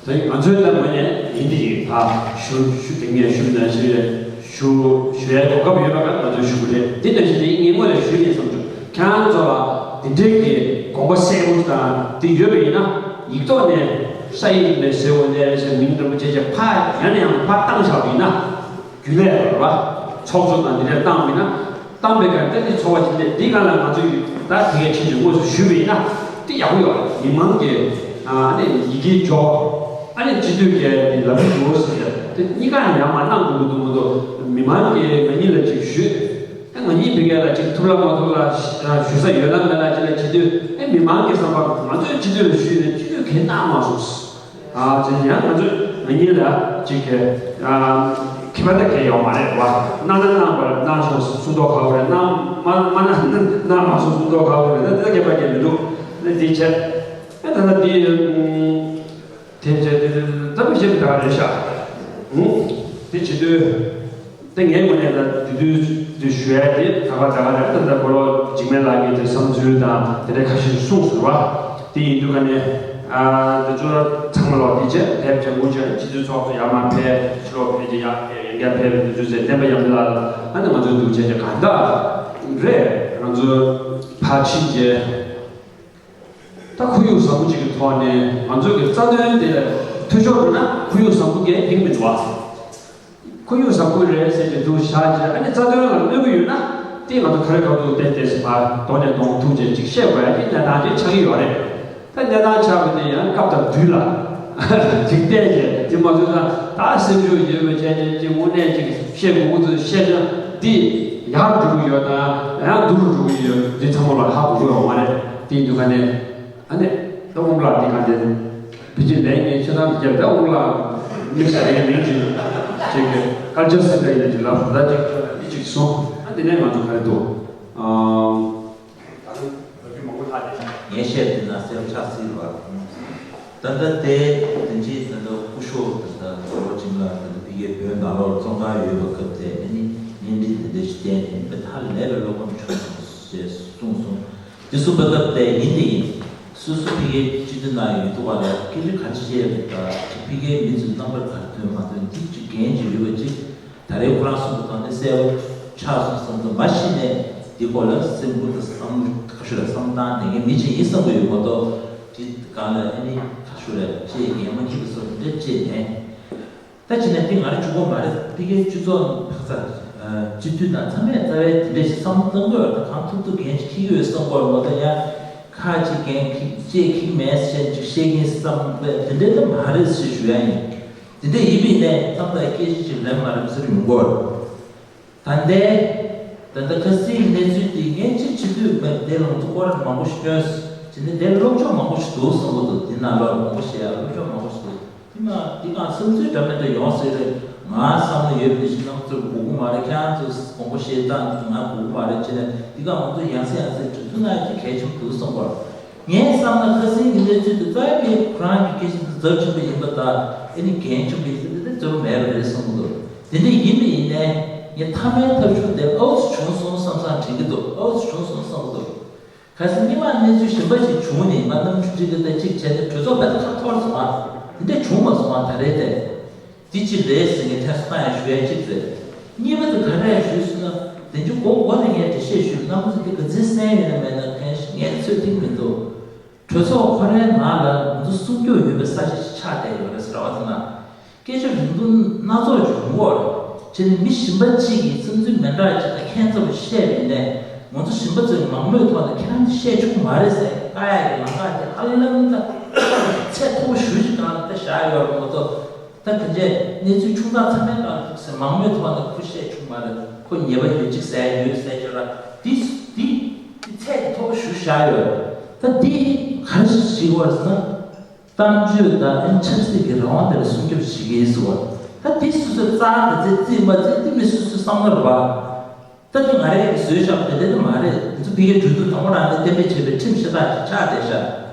དེ་ང་ཚོའི་ལྟ་བ་ནས་ཡིན་དེ་ཡིན། ད་ཞུ་ཞུ་དེ་ངས་ཞུ་ན་ཞུ་ཞུ་ཞུ་ཡའི་གོ་སྐབས་ཡོད་པ་ཀ་ང་ཚོས་ཞུ་གི་རེད། དེ་ནང་བཞིན་དེ་ངས་སྔོན་ལ་ཞུས་ནས་བསམ་བྱུང་། ཁྱེད་རང་ཚོ་ལ་དེ་འདྲའི་གི་དགོངས་པ་གསལ་པོ་དང་དེ་ཡོད་པ་ཡིན་ན་ཡིག་ཐོག་ནས་ས་ཡིག་ནས་ཟེར་བ་ནས་ཟེར་མིང་འདྲ་པོ་བྱས་བྱས་ཕ་ཡང་ནས་ཡང་ཕ་བཏང་བཞག་པ་ཡིན་ན། རྒྱུན་ལས་ར་ཚོགས་གཙོ་དང་འདི་འདྲ་བཏང་མིན་ན། བཏང་པའི་ཁར་ད་འདི་ཚོགས་པ་ཅིག་ལས་འདི་སྒང་ལ་ང་ཚོས་ད་དེ་གའི་ཆེད་དུ་དངོས་སུ་ཞུས་པ་ཡིན་ན་འདི་ཡག་པོ་ཡོད་རེད། མི་མང་གི་ཨ་ནི་ཡི་གེ་འཇོག་ཨ་ནི་སྤྱི་འཐུས་ཀྱི་འདི་ལམ་ལུགས་འགྲོ་ཟེར་ཡ་དེ་གཉིས་ཀ་ནས་ཡར་མར་གནང་དགོས་ཀྱི་འདུག་མི་འདུག་མི་མང་གིས་ང་གཉིས་ལ་ཅིག་ཞུས། ཨ་ང་གཉིས་བི་གའི་ལ་ཅིག་ཐུབ་ལ་མ་ཐུབ་ལ་ཞུ་ས་ཡོད་ལ་མེད་ལ་ཅིག་ལ་སྤྱི་འཐུས་ཨ་མི་མང་གི་བསམ་པ་ང་ཚོས་སྤྱི་འཐུས་ལ་ཞུས་ནས་སྤྱི་འཐུས་གས་གནང་མ་སོང་། ཨ་ཅེ་ཡང་ང་ཚོས་ང་གཉིས་ལ་ཅིག་གི་ཨ་ཁྱད་པར་ད་གས་ཡོད་མ་རེད་བ། གནང་ན་གནང་བར་གནང་སོང་གསུང་ཐོག་ཁ་བོ་རེད། གནང་མ་མ་གནང་གནང་མ་སོང་གསུང་ཐོག་ཁ་བོ་རེད། ད་དེ་ཁྱད་པར་གས་མི་འདུག་ནི་དེ་བྱས་ཨ་ད་ལྟ་དེ་དེ་བྱས་དེ་ད་མི་ཤེས་པ་ད་རེད་ཤག་དེ་བྱེད་དུས། དེ་ངའི་ངོས་ནས་ད་དེ་དུས་དེ་ཞུ་ཡ་དེ་ད་ག་ད་ག་རེད། ད་ད་གོ་ལོ་འཇིགས་མེད་ལགས་ཀྱིས་དེ་བསམ་ཚུལ་དང་དེ་འདྲ་ཁ་ཤས་གསུངས་སོང་བ། དེ་ཡིན་དུས་ཀ་ནས་ཨ་དེ་ཚོ་ཚང་མ་ལོག་དེ་བྱས་ཕེབས་བྱ་དགོས་བྱས་སྤྱི་འཐུས་ཚོགས་གཙོ་ཡར་མར་ཕེབས་ཕྱི་ལོགས་ཕེབས་ཀྱི་ཡར་ཕེབས་ཡང་བསྐྱར་ཕེབས་དེ་ཚོ་ཟེར་བསྟན་པ་ཡར་མི་ལགས་ལ་ཨ་ནི་ང་ཚོའི་འདུག་བྱས་ཀྱི་གང་ལྟར་རེད། ང་ཚོ་ཕར་ཕྱིན་བྱས། ད་ཁོར་ཡུག་བཟང་པོ་ཅིག་གི་ཐོག་ནས་ང་ཚོ་གི་རྩ་དོན་དེ་ལ་འཐུས་ཤོར་འགྲོ་ན་ཁོར་ཡུག་བཟང་པོ་གས་ཕན་གྱི་མི་འདུག་བ། ཁོར་ཡུག་བཟང་པོ་རེད་ཟེར་གྱི་འདུག་བཞག་རྗེས་ཨ་ནི་རྩ་དོན་ལ་གནོད་ཀྱི་ཡོད་ན་དེ་ང་ཚོ་ག་རེ་ག་ཐུག་ཏན་ཏན་ཞིག་ཕར་གདོང་ནས་གདོང་ཐུག་རྗེས་ཅིག་བཤད་དགོས་ཡ་དེ་གནས་སྟངས་ཅིག་ཆགས་ཀྱི་ཡོད་རེད། ད་གནས་སྟངས་ཆགས་པ་དེ་ཡང་སྐབས་དང་དུས་ལ་ཅིག་བལྟས་རྗེས་དེ་མ་ཚོད་ན་ད་སེམས་ཤུགས་ཡོད་པའི་ཆ་ཅན་ཅིག་དངོས་གནས་ཅིག་བཤད་དགོས་ཚུལ་བཤད་ན་འདི་ཡར་འགྲོ་གི་ཡོད་དང་ཡང་སྡུག་རུ་འགྲོ་གི་ཡོད་འདི་ཚང་མ་ལ་ཧ་གོ་གི་ཡོད་མ་རེད། དེ་ཡིན་དུས་ག་ནས་ཨ་ནི་ད་དབང་ལགས་འདི་ག་ནས་བི་ཅི་ལས་ངས་ཆེ་ཐང་དུ་བརྒྱབ་ད་དབང་ལགས་མི་ཟེར་ཡའི་མིང་ཅིག་ཅིག་གི་ཀལ་ཅར་སེན་ཊར་ནས་ཅིག་ལབ་སོང་། ད་ཅིག་ཅིག་སོང་ཨ་འདི་ནས་ང་ཚོ་ག་རེ་འདུག་ཨ། ངས་བཤད་དེ་ན་སེམས་ཆགས་སྲིད་པ། ད་ལྟ་དེ་དེ་འདྲའི་ད་ལྟ་སྐུ་ཞབས་ད་ལྟ་ལོ་ཅིག་ལ་ད་ལྟ་ཕ་གིའི་བོད་ནང་ལོགས་བཙོན་ཁང་ཡོད་པ་སྐབས་དེ་ཨ་ནི་གཉེན་སྒྲིག་དེ་འདྲ་ཞིག་བསྟན་ནས་ད་ལས་ལ་བློ་ཕམ་བྱུང་སོང་ཞེས་གསུངས་སོང་། དེ་གསུངས་པའི་སྐབས་དེ་ཡིན་དེ་ཡིན། སོ་སོ་ཕ་གིའི་སྤྱི་འཐུས་ནང་ཡོད་དུས་བ་ལ་སྐད་ཆ་ག་རེ་བཤད་པ་དང་ཕ་གིའི་མི་ཚོའི་རྣམ་པར་ག་རེ་ཐོན་མ་ཐོན་འདི་ཅིག་འགན་ཅིག་ཡོད་པ་ཅིག་ད་རེས་ཁོ་རང་གསུངས་པ་དང་ནི་གསལ་པོ་ཆགས་སོང་བསམ་དུས་མ་གཞི་ནས་འདི་སྐོར་ལ་སེམས་ཁུར་དང་བསམ་བློ་ཁ་ཤོ་ར་བསམ་སྟངས་ལྡན་མཁན་མི་ཅིག་ཡིན་བསམ་གྱི་ཡོད་མ་གཏོགས་འདི་སྒང་ལ་ཨ་ནི་ཁ་ཤོ་ར་ཅེས་འགན་མ་འཁྱེར་བ་སོགས་འདི་འདྲ་ཅེས་ནས། ད་ཅི་ནས་འདི་ང་རང་གཅིག་པོ་མ་རེད། ཕ་གིའི་སྤྱི་ཚོགས་ནང་ཕག་ཚ་སྤྱི་འཐུས་དང་ཚང་མས་རྩ་བའི་དེ་འདྲ་ཞིག་བསམ་བློ་གཏོང་དགོས་པ་དང་གང་ཐུབ་ཐུབ་འགན་ཅིག་འཁྱེར་གྱི་ཡོད་བསམ་གྱི་ཡོད་མ་གཏོགས་ཡང་ཁ་ཅིག་འགན་འཁྱེར་ཅེས་འཁྱེར་མེད་ཟེར་ཅིག་བཤད་ཀྱིན་བསམ་པའི་དེ་འདྲ་ད་མ་རེད་ཞེས་ཞུ་ཡ་ཡིན། དེ་འདྲ་ཡིན་པའི་ནས་མཚམས་དང་སྐད་ཆ་ཅིག་ལན་མ་རེད་ཟེར་ཡོང་གི་ཡོད་རེད། ད་ལྟའི་ད་ལྟ་ཁ་སང་གི་གནས་ཚུལ་འདི་ངས་ཅིག་བྱེད་དུས་མེད་དེ་ལུང་ཚོ་སྐོར་མང་པོ་ཞིག་བསྐྱོན་སོང་། དེ་ནས་དེ་སློབ་སྦྱོང་མང་པོ་ཞིག་འདུག་བསམ་གྱི་འདུག་དེ་ནང་ལོགས་མང་པོ་བཤད་ཡ་སློབ་སྦྱོང་མང་པོ་ཞིག་འདུག་དེ་ན་འདི་གང་བསམ་ཚུལ་འདྲ་མི་འདྲ་ཡོང་སྲིད་རེད། ང་བསམ་བློ་ཡོད་པ་ནི་ཞིག་རྣམ་ཚོར་དགོས་ཀྱི་མ་རེད། ཁྱེད་རང་ཚོ་དགོངས་པ་བཞེས་སྟངས་འདི་ང་དགོས་ཀྱི་མ་རེད་བྱས་ནས་འདི་གང་ང་ཚོ་ཡང་སེ་ཡང་སེ་གྲོས་མཐུན་གནང་ཡ་ཅིག་གལ་ཆེན་པོ་འདུག་བསམ་གྱི་ཡོད། ངས་བསམ་ན་ཁ་སང་གི་གནས་ཚུལ་འདི་རྩ་བའི་ཁོ་རང་གི་སྐད་ཆ་འདི་རྫབ་ཆེན་པོ་ཡིན་པ་དང་ཨ་ནི་འགན་ཆེན་པོ་ཡིན་ཟེར་འདི་འདི་རྫབ་མེད་པ་རེད་བསམ་གྱི་འདུག་དེ་འདྲ་ཡིན་པ་ཡིན་ནའི་ངས་མཐའ་མའི་ཐབས་ཤུགས་དེ་ཨའུ་ཚོ་བྱུང་སོང་བསམ་བསམ་དྲན་གྱི་འདུག་ཨའུ་ཚོ་བྱུང་སོང་བསམ་གྱི་འདུག་ཁ་སང་སྔོན་མ་གནས་ཚུལ་གཞན་པ་ཞིག་བྱུང་ནས་ང་རྣམ་དཔྱོད་ཅིག་གི་ད་ཅིག་བྱས་ནས་གྲོས་ཚོགས་ཕར་ཁ་འཐོར་སོང་ང་། དེ་འདྲ་བྱུང་མ་སོང་ང་ད་རེས་དེ། འདི་ཅི་རེད་ཟེར་ངས་ཐེངས་སུ་བཏང་ཡང་ཞུ་ཡ་གཅིག་རེད། གཉིས་པ་དེ་ག་རེ་ཞུས་ཟེར་ན། དེ་འཇུ་མགོ་མགོ་ནས་ངས་འགྲེལ་བཤད་ཞུས་རྣམ་པ་ཚོ་འདི་ག་ཚོད་གསན་ཡོད་ན་མེད་ན་མཁན་ཞིག་ངས་ཚོད་ཐིག་མི་འདུག་གྲོས་ཚོགས་ཁོ་རའི་ནང་ལ་ང་ཚོ་སྲུང་སྐྱོབ་ཡོད་པའི་ས་ཆ་ཞིག་ཆགས་བསྡད་ཡོད་རེད་ཟེར་བ་དེ་ན། སྐད་ཆ་རིང་པོ་སྣ་ཚོགས་ཞིག་ཡོང་གི་རེད། བྱས་ནས་མི་གཞན་པ་གཅིག་གིས་བསམ་ཚུལ་མི་འདྲ་ཅིག་དང་ཁྱད་མཚར་པོ་བཤད་པ་ཡིན་ནའི་ང་ཚོ་གཞན་པ་ཚོས་མང་མོས་ཐོག་ནས་ཁྱེད་རང་ཚོས་བཤད་ཆོག་གི་མ་རེད་ཟེར་བཀག་ཡ་གི་ལམ་ཁ་དེ་ཧ་ལམ་ད་ཚད་མཐོ་པོ་ཞེ་པོ་ཅིག་སྒང་ལ་ད་བཞག་ཡོད་རེད་མ་གཏོགས། ད་དེ་འདྲའི་གནས་ཚུལ་ཆུང་ཙག་ཚང་མའི་སྒང་ལ་ཐུག་ཟེར་མང་མོས་ཐོག་ནས་ཁོ་བཤད་ཆོག་མ་རེད། ཁོ་ཉེས་པ་ཡོད་ཅིག་ཟེར་ཡོད་ཟེར་ཅིག་ར། འདི་འདི་འདི་ཚད་དེ་མཐོ་པོ་ཞེ་པོ་བཞག་ཡོད་རེད། ད་འདི་ག་རེ་ཞིག་བྱེད་དགོས་རེད་ཟེར་ན། གཏམ་བརྗོད་དང་ཨ་ནི་ཆབ་སྲིད་ཀྱི་རང་དབང་དེ་ལ་སྲུང་སྐྱོབ་བྱེད་ཀྱི་ཡིན་ཟེར་བ། ད་དེ་སོ་སོའི་རྩ་དང་རྩེ་རྩིས་མ་རྩིས་དེ་མི་སོ་སོའི་བསམ་བློ་རེད་བ། ད་དེ་ང་རས་བཟོས་བཞག་པ་དེ་འདྲ་དེ་མ་རེད། དེ་ཚོ་ཕ་གིའི་གྲོས་བསྡུར་དང་པོ་རང་ནས་གཏན་འབེབས་བྱས་པའི་ཁྲིམས་ཤ་སྟག་ཅིག་ཆགས་བསྡད་ཤག་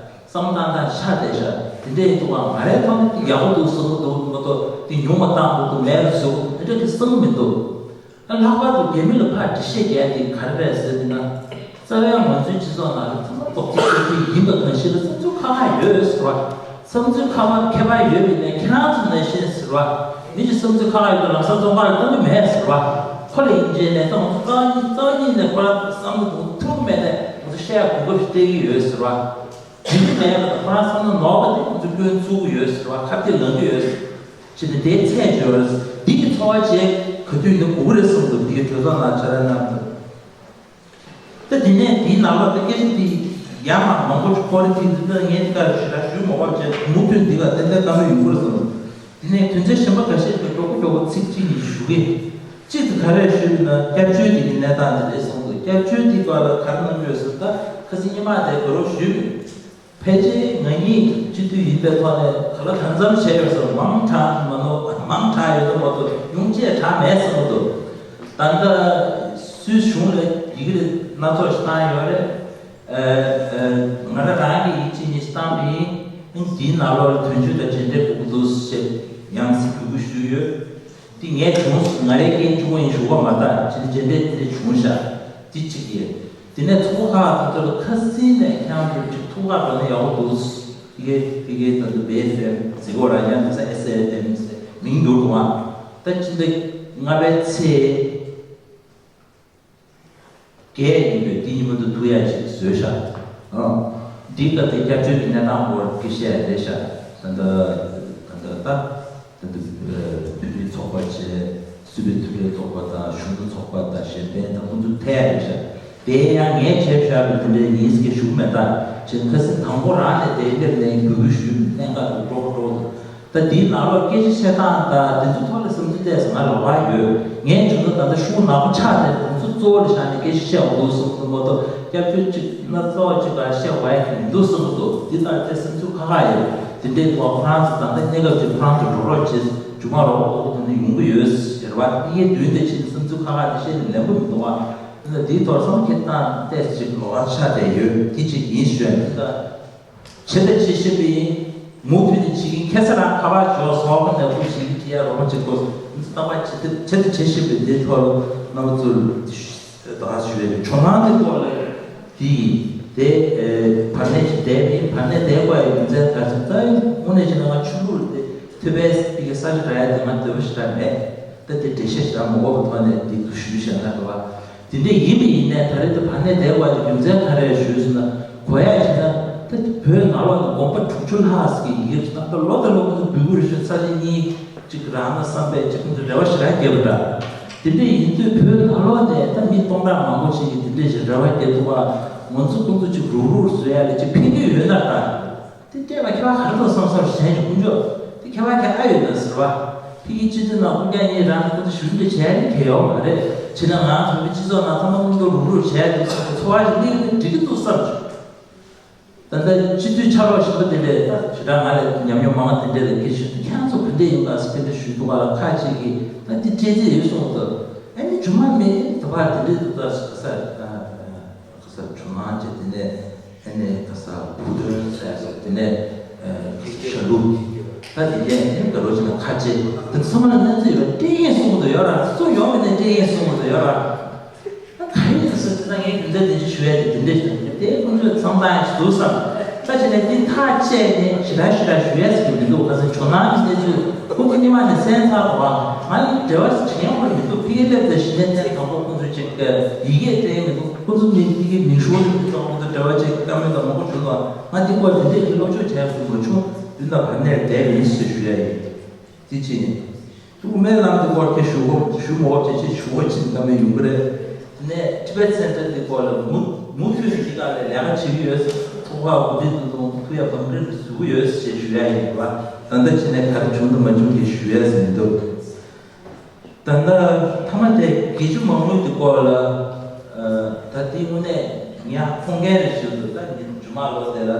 བསམ་བློ་བཏང་སྟངས་ཆགས་བསྡད་ཤག་དེ་འདྲ་ཡིན་དུས་ང་རའི་ཐོག་ནས་དེ་ཡག་པོ་འདུག་བསམ་གྱི་འདུག་མ་གཏོགས་དེ་ཉུང་བ་བཏང་དགོས་འདུག་མེད་པ་བཟོ་དགོས་འདུག་དེ་འདྲ་དེ་བསམ་གྱི་མི་འདུག་ཨ་ལྷག་པར་དུ་རྒྱ་མི་ལ་ཕར་འགྲེལ་བཤད་རྒྱག་དེ་ག་རེ་རེད་ཟེར་ན། རྩ་བའི་ང་ཚོའི་སྤྱི་ཚོགས་ནང་ལ་ཚང་མ་ལྐོག་ཁྲ་ཆོས་ཆོས་ཡིན་པ་གང་ཞིག་ལ་བསམ་ཚུལ་ཁག་ཁག་ཡོད་ཟེར་བ། བསམ་ཚུལ་ཁག་ཁག་ཁྱད་པར་ཡོད་པ་ཡིན་ན་ཁྱེད་རང་ཚོ་ནང་བཞིན་ཟེར་བ། མི་གཅིག་བསམ་ཚུལ་ཁག་ཁག་ཡོད་པ་ལམ་སང་རྫོང་ཁ་ལ་བཏང་གི་མེད་ཟེར་བ། ཁོ་ལ་ཡིན་གཅིག་ནས་ད་ང་ཚོ་རྩ་བ་ཉིད་རྩ་བ་ཉིད་ནས་ཁོ་རང་ཚོ་བསམ་བློ་གཏོང་ཐུབ་ཀྱི་མེད་ནས་ང་ཚོ་བཤད་ཡ་གོ་སྐབས་ཤིག་སྟེར་གྱི་ཡོད་ཟེར་བ། དེ་འདྲ་མེད་པ་དང་ཁོ་རང་བསམ་བློ་ནོར་བ་དེ་ང་ཚོ་སྐྱོན་འཛུགས་ཀྱི་ཡོད་ཟེར་བ། ཁ་གཏད་ལངས་ཀྱི་ཡོད་ཟེར། བྱས་ནས་དེའི་ཚད་འཇོག་རེད། འདི་གི་ཚོར་བ་བཅས་ག་དུས་ཡིན་ན་དགོས་ཀྱི་རེད་བསམ་འདུག་དེ་གི་གྲོས་ཚོགས་ནང་ཕྱག་ལས་གནང་འདུག་ད་དེ་ནས་དེའི་ནང་ལོགས་ད་སྐད་ཆ་དེ་ཡར་མར་མང་པོ་སྐོར་དེ་དེ་ད་ངས་དེ་ག་ཞེ་དྲག་ཞུ་མ་དགོས་བྱས་མུ་མཐུད་འདི་ག་ཏན་ཏན་བཀའ་མོལ་ཡོང་གི་རེད་བསམ་འདུག་དེ་ནས་དོན་ཚན་གཞན་པ་འགའ་ཤས་ཀྱི་མགྱོགས་པོ་མགྱོགས་པོ་ཚིག་གཅིག་གཉིས་ཞུ་གི། གཅིག་དེ་ག་རེ་ཞུས་ན་སྐྱབས་བཅོལ་དེ་གི་གནས་སྟངས་དེ་རེད་གསུངས་འདུག་སྐྱབས་བཅོལ་དེ་སྐོར་ལ་ག་རེ་གནང་རྒྱུ་ཡོད་ཟེར་ན། ད་ཁ་སང་སྔོན་མ་དེ་ག་རེ་ཞུས་མེད། ཕལ་ཆེར་ང་གཉིས་སྤྱི་འཐུས་ཡིན་པའི་ཐོག་ནས་ག་ལ་གང་འཚམ་བྱས་ཡོད་ཟེར། མང་དྲགས་མ་གཏོགས་མང་དྲགས་ཡོད་ན་མ་གཏོགས་ཉུང་ཆེ་དྲགས་མེད་བསམ་གྱི་འདུག་ད་ལྟ་སུད་གཞུང་ལ་ཡི་གེ་སྣ་ཚོགས་ཤིག་བཏང་ཡོད་རེད། ཨ་ཨ་ང་རང་རང་གི་ཡིག་ཆ་གཉིས་ཤིག་བཏང་པ་ཡིན། དེའི་ནང་ལོགས་ལ་དོན་གཅོད་དང་མཇལ་འཕྲད་དགོས་ཀྱི་འདུག་ཞེས་ཡང་སེ་འབོད་སྐུལ་ཞུས་ཡོད། འདི་ངས་བྱུང་སོང་། ང་རའི་འགན་བཅུ་པོ་ཡིན་ཞུ་བ་མ་རེད། ཕྱིན་ཆད་འདི་འདྲ་བྱུང་ཤག་འདི་གཅིག་ཡིན། དེ་ནས་ཚོགས་ཁག་དེ་ཚོ་ལ་ཁ་སང་ནས་ཁྱེད་རང་ཚོ་ཅིག་ཐུགས་ཁག་འགྲོ་ན་ཡག་པོ་འདུག་དེ་གའི་དེ་གའི་ད་དུང་བེ་ཨེཕ་ཨེམ་ཟེར་གོ་ར་ཡང་དེ་ས་ཨེ་སི་ཨེཕ་ཨེམ་ཟེར་མིང་འགྱུར་འདུག་ཨ། ད་ཕྱི་ཟླ་ལྔ་པའི་ཚེས་བརྒྱད་ཡིན་པས་འདི་ཉིན་མོ་དུ་ཐུག་ཡ་ཞིག་བཟོས་ཤག་ཨ། འདི་སྐབས་དེ་སྐྱབས་བཅོལ་གྱི་གནས་སྟངས་སྐོར་སྐད་ཆ་རེད་ཤག་ད་ལྟ་ད་ལྟ་ད་ལྟ་བོད་རིགས་ཚོགས་པ་བྱས། སུད་སི་མཐུན་སྒྲིལ་ཚོགས་པ་དང་གཞོན་ནུ་ཚོགས་པ་དང་གཞན་ཕན་དང་ཁོང་ཚོ་ཐད་རེད་ཤག་དེ་ཡང་ངས་བྱས་བཞག་པའི་དེ་འདྲའི་ཡིན་ཟེར་ཞུ་མེད། ད་ཅིག་ཁ་སང་དང་པོ་རང་ནས་དེ་སླེབས་ནས་འབོད་སྐུལ་ཞུས་གནད་འགག་ཏུ་འགྲོ་འགྲོ་འདུག་ད་དེའི་ནང་ལོགས་སྐད་ཆ་བཤད་སྟངས་དང་དེ་ཚོ་ཐོག་ལ་བསམ་ཚུལ་བལྟས་ཟེར་ང་ལབ་པ་ཡོད། ངས་བྱུང་ན་ད་ལྟ་ཤུགས་ནག་པོ་ཆགས་ཏེ་དེ་ཚོ་གཙོ་བོ་ལ་བཞག་ནས་སྐད་ཆ་བཤད་དགོས་འདུག་བསམ་གྱི་འདུག་མ་གཏོགས་སྐྱབས་བཅོལ་གཅིག་སྣ་ཚོགས་གཅིག་ལ་བཤད་དགོས་ཡ་གི་མི་འདུག་བསམ་གྱི་འདུག་འདི་ལྟར་དེ་བསམ་ཚུལ་ཁག་ཁག་ཡོད། དེ་འདྲའི་ཐོག་ཁོ་རང་ཚོ་ད་ལྟ་གནས་སྐབས་ཀྱི་ཁོ་རང་ཚོ་འགྲོ་རོགས་བྱེད། མཇུག་མ་རོགས་ཨོ་དེ་འདྲ་ཡོང་གི་ཡོད་ཟེར་བ། དེ་གའི་མདུན་དེ་ཕྱིན་བསམ་ཚུལ་ཁག་ཁག་དེ་བཤད་ནས་ལན་པོ་མི་འདུག་བ། འདི་ལ་དེའི་ཐོག་བསམ་བློ་འཁྱེར་སྟངས་ཏོག་ཙམ་ཅིག་ལོགས་ཀ་ཆགས་བསྡད་ཡོད། དེ་གཅིག་ཡིན་ཞུ་ཡ་ཡིན། ད་བྱེད་དང་བྱེད་བཞིན་པ་ཡིན། མུ་མཐུད་ནས་བྱེད་ཀྱིན། ཁ་སང་རང་ཁ་པར་འབྱོར་སོང་ནས་ཁོ་བྱེད་ཀྱིན་བྲིས་ཡ་རོགས་པ་བྱེད་དགོས་སོང་། འདི་ཚོ་རྟག་པར་བྱེད་དེ་བྱེད་དང་བྱེད་བཞིན་པའི་དེའི་ཐོག་ལ་རྣམ་པ་ཚོར་ད་ག་ཞུ་ཡ་ཡོད། ཇོ་ནང་གི་ཐོག་ལ་དེ་ཡིན། དེ་བར་གནས་ཤིག་བསྡད་པ་ཡིན། བར་གནས་བསྡད་དགོས་ཡ་ཡིན་ཚད་ག་ཚོད་ད་ཡིན། དངོས་གནས་བྱས་ན་ང་ཆོས་ལུགས་དེ་ཐོས་པའི་དེ་གའི་ས་ཆ་རག་ཡ་དེ་ང་འདོད་པ་ཞེ་དྲག་མེད། ད་དེ་འགྲེལ་བཤད་ཞེ་དྲག་མ་དགོས་པའི་ཐོག་ནས་དེ་ཞུས་བཞག་ན་འགྲོ་བ། དེ་འདྲ་ཡིན་པ་ཡིན་ནའི་ད་རེས་དེ་བར་གནས་བསྡད་དགོས་ཀྱི་རྒྱུ་མཚན་ག་རེ་ཞུས་ཟེར་ན། གོ་ཡ་བྱས་ན་ད་བོད་ནང་ལོགས་ནས་དགོངས་པ་དྲུག་ཅུ་ལྷག་ཙམ་གྱི་ཡི་གེ་ད་ལྟ་ལོ་དང་ལོ་གུན་ཏུ་འབོད་སྐུལ་རེ་ཞུ་ཚར་རྗེས་གཉིས་གཅིག་རང་ན་བསམ་པའི་གཅིག་ཁོང་ཚོས་རེ་བ་ཞེ་དྲག་བརྒྱབ་པ་འདྲ། དེ་འདྲ་ཡིན་དུས་བོད་ནང་ལོགས་ནས་ད་མི་སྟོང་ཕྲག་མང་པོ་ཞིག་གིས་དེ་འདྲ་ཞིག་རེ་བ་བརྒྱབ་འདུག་བ། ང་ཚོ་ཁོང་ཚོ་གཅིག་རུག་རུག་བཟོ་ཡ་ལ་གཅིག་ཕན་གྱི་ཡོད་ན་ད། དེ་སྤྲད་པ་ཁྱེད་རང་ག་རེ་འདུག་བསམ་བསམ་གཞན་གྱི་ཀུན་སྤྱོད་དེ་ཁྱེད་རང་ཁྱེད་ཨ་ཡོད་ན་ཟེར་བ། ཕ་གི་སྤྱི་འཐུས་ནང་ཀུན་ཀྱང་གཉིས་རང་ནས་ཀུན་ཏུ་ཞུ་འདོད་བྱས་ནས་གལ་ཡོད་མ་རེད། བྱས་ན་ང་ཚོ་བོད་སྤྱི་ཚོགས་ནང་ཚང་མ་ཀུན་ཏུ་རུག་རུག་བྱས་འདུག་བསམ་གྱི་ཚོར་བ་ཞིག་སླེབས་ན་འགྲིག་གི་འདུག་བསམ་བྱུང་། ད་ལྟ་སྤྱི་འཐུས་ཕྱག་རོགས་གཞོན་པ་དེ་འདྲས་ད་ཞེ་དྲག་ང་ལ་ཉམས་མྱོང་མང་བ་དེ་འདྲས་ལ་སྐད་ཆ་ཞུས་དུས་ཁྱེད་རང་ཚོ་ག་འདྲས་ཡིན་པ་ཟེར་སྐད་ཆ་ཞུས་འདུག་ག་ལ་ཁ་ཅིག་གིས་ད་འདི་སྤྲད་རྩིས་ཡོད་གསུངས་འདུག་ཨ་ནི་རྒྱུ་མ་མེད་ད་བར་དེ་འདྲས་འདུག་ད་ཟེར་ག་ས། ཁ་ས་ཇོ་ནང་བྱས། དེ་ནས་ཨ་ནི་ཁ་ས་བུ་སྟོན་ཟེར་སོང་། དེ་ནས་ཁ་ས་ཤ་ལུག་ད་དེ་གས་ཨ་ནི་དགའ་རོགས་བྱས་ན་ཁ་ཆེ། དེ་ཚང་མ་ལ་གནས་ཚུལ་ཡོད་པ་སྤྲད་ཡིན་གསུང་གི་འདུག་ཡོད་ར། སུ་ཡོང་མིན་ནས་སྤྲད་ཡིན་གསུང་གི་འདུག་ཡོད་ར། ད་ག་ཡིན་ཟེར་ཟེར་ན་ངས་རྒྱུ་མཚན་དེ་ཅིག་ཞུ་ཡ་དེ་དེ་འདྲས་ཞིག་དང་དེ་ཁོང་ཚོས་མཚམས་བཏང་ཡ་ཞིག་འདུག་བསམ། ད་བྱས་ནས་དེ་ཐག་བཅད་ནས་ཞེ་དྲག་ཞེ་དྲག་ཞུ་ཡ་ཟེར་གྱི་མི་འདུག་ཁ་སང་ཇོ་ནང་གི་གནས་ཚུལ་ཁོང་ཚོ་སྔོན་མ་ནས་གསན་ཚར་བ། ང་ལ་འབྲེལ་བ་ཞིག་བྱེད་ཡོང་གི་མི་འདུག་ཕ་གིར་སླེབས་ཚེ་གཞི་ནས་ཐེངས་དང་པོ་ཁོང་ཚོས་ཅིག་ཡི་གེ་སྤྲད་མི་འདུག་ཁོང་ཚོ་མི་དེ་གའི་མིང་ཤོག་རིགས་དེ་ཚོ་ཁོང་ཚོ་འབྲེལ་བ་བྱེད་ཀྱི་བཀའ་མོལ་དང་མང་པོ་བྱུང་སོང་། ང་འདི་སྐོར་དེ་འདྲས་ཀྱི་སློབ་སྦྱོང་བྱས་ཡོང་མ་བྱུང་། བདུན་དང་བར་གནས་བསྡད་པ་ཡིན་ཟེར་ཞུ་ཡ་ཡིན། དེ་ཕྱིན་ནས་དབུ་མའི་ལམ་དེ་སྐོར་དེ་ཞུ་དགོས་ཞུ་མ་དགོས་བྱས་ཆེད་ཞུ་དགོས་ཕྱིན་བཀའ་མོལ་ཡོང་གི་རེད། དེ་ནས་ཊི་བེཊ་སེན་ཊར་དེ་སྐོར་ལ་མུ་མུ་མཐུད་དེ་ག་ལ་ལས་ཀ་བྱེད་ཀྱི་ཡོད། ཚོགས་པ་གོ་སྒྲིག་དང་ཐུག་ཡ་གང་འདྲ་བཟོ་གི་ཡོད་ཅེས་ཞུ་ཡ་ཡིན་པ། ད་ལྟ་ཕྱིན་ནས་ག་རེ་བྱུང་དང་མ་བྱུང་དེ་ཞུ་ཡ་ཟིན་འདུག་ད་ལྟ་མཐའ་མ་དེ་དགེ་བཅུ་མང་མོས་དེ་སྐོར་ལ་ད་དེ་དངོས་གནས་ངས་མཐོང་མཁན་རེ་ཞིག་འདུག་ད་ཉིན་རྗེས་མ་ལོ་དེ་ལ་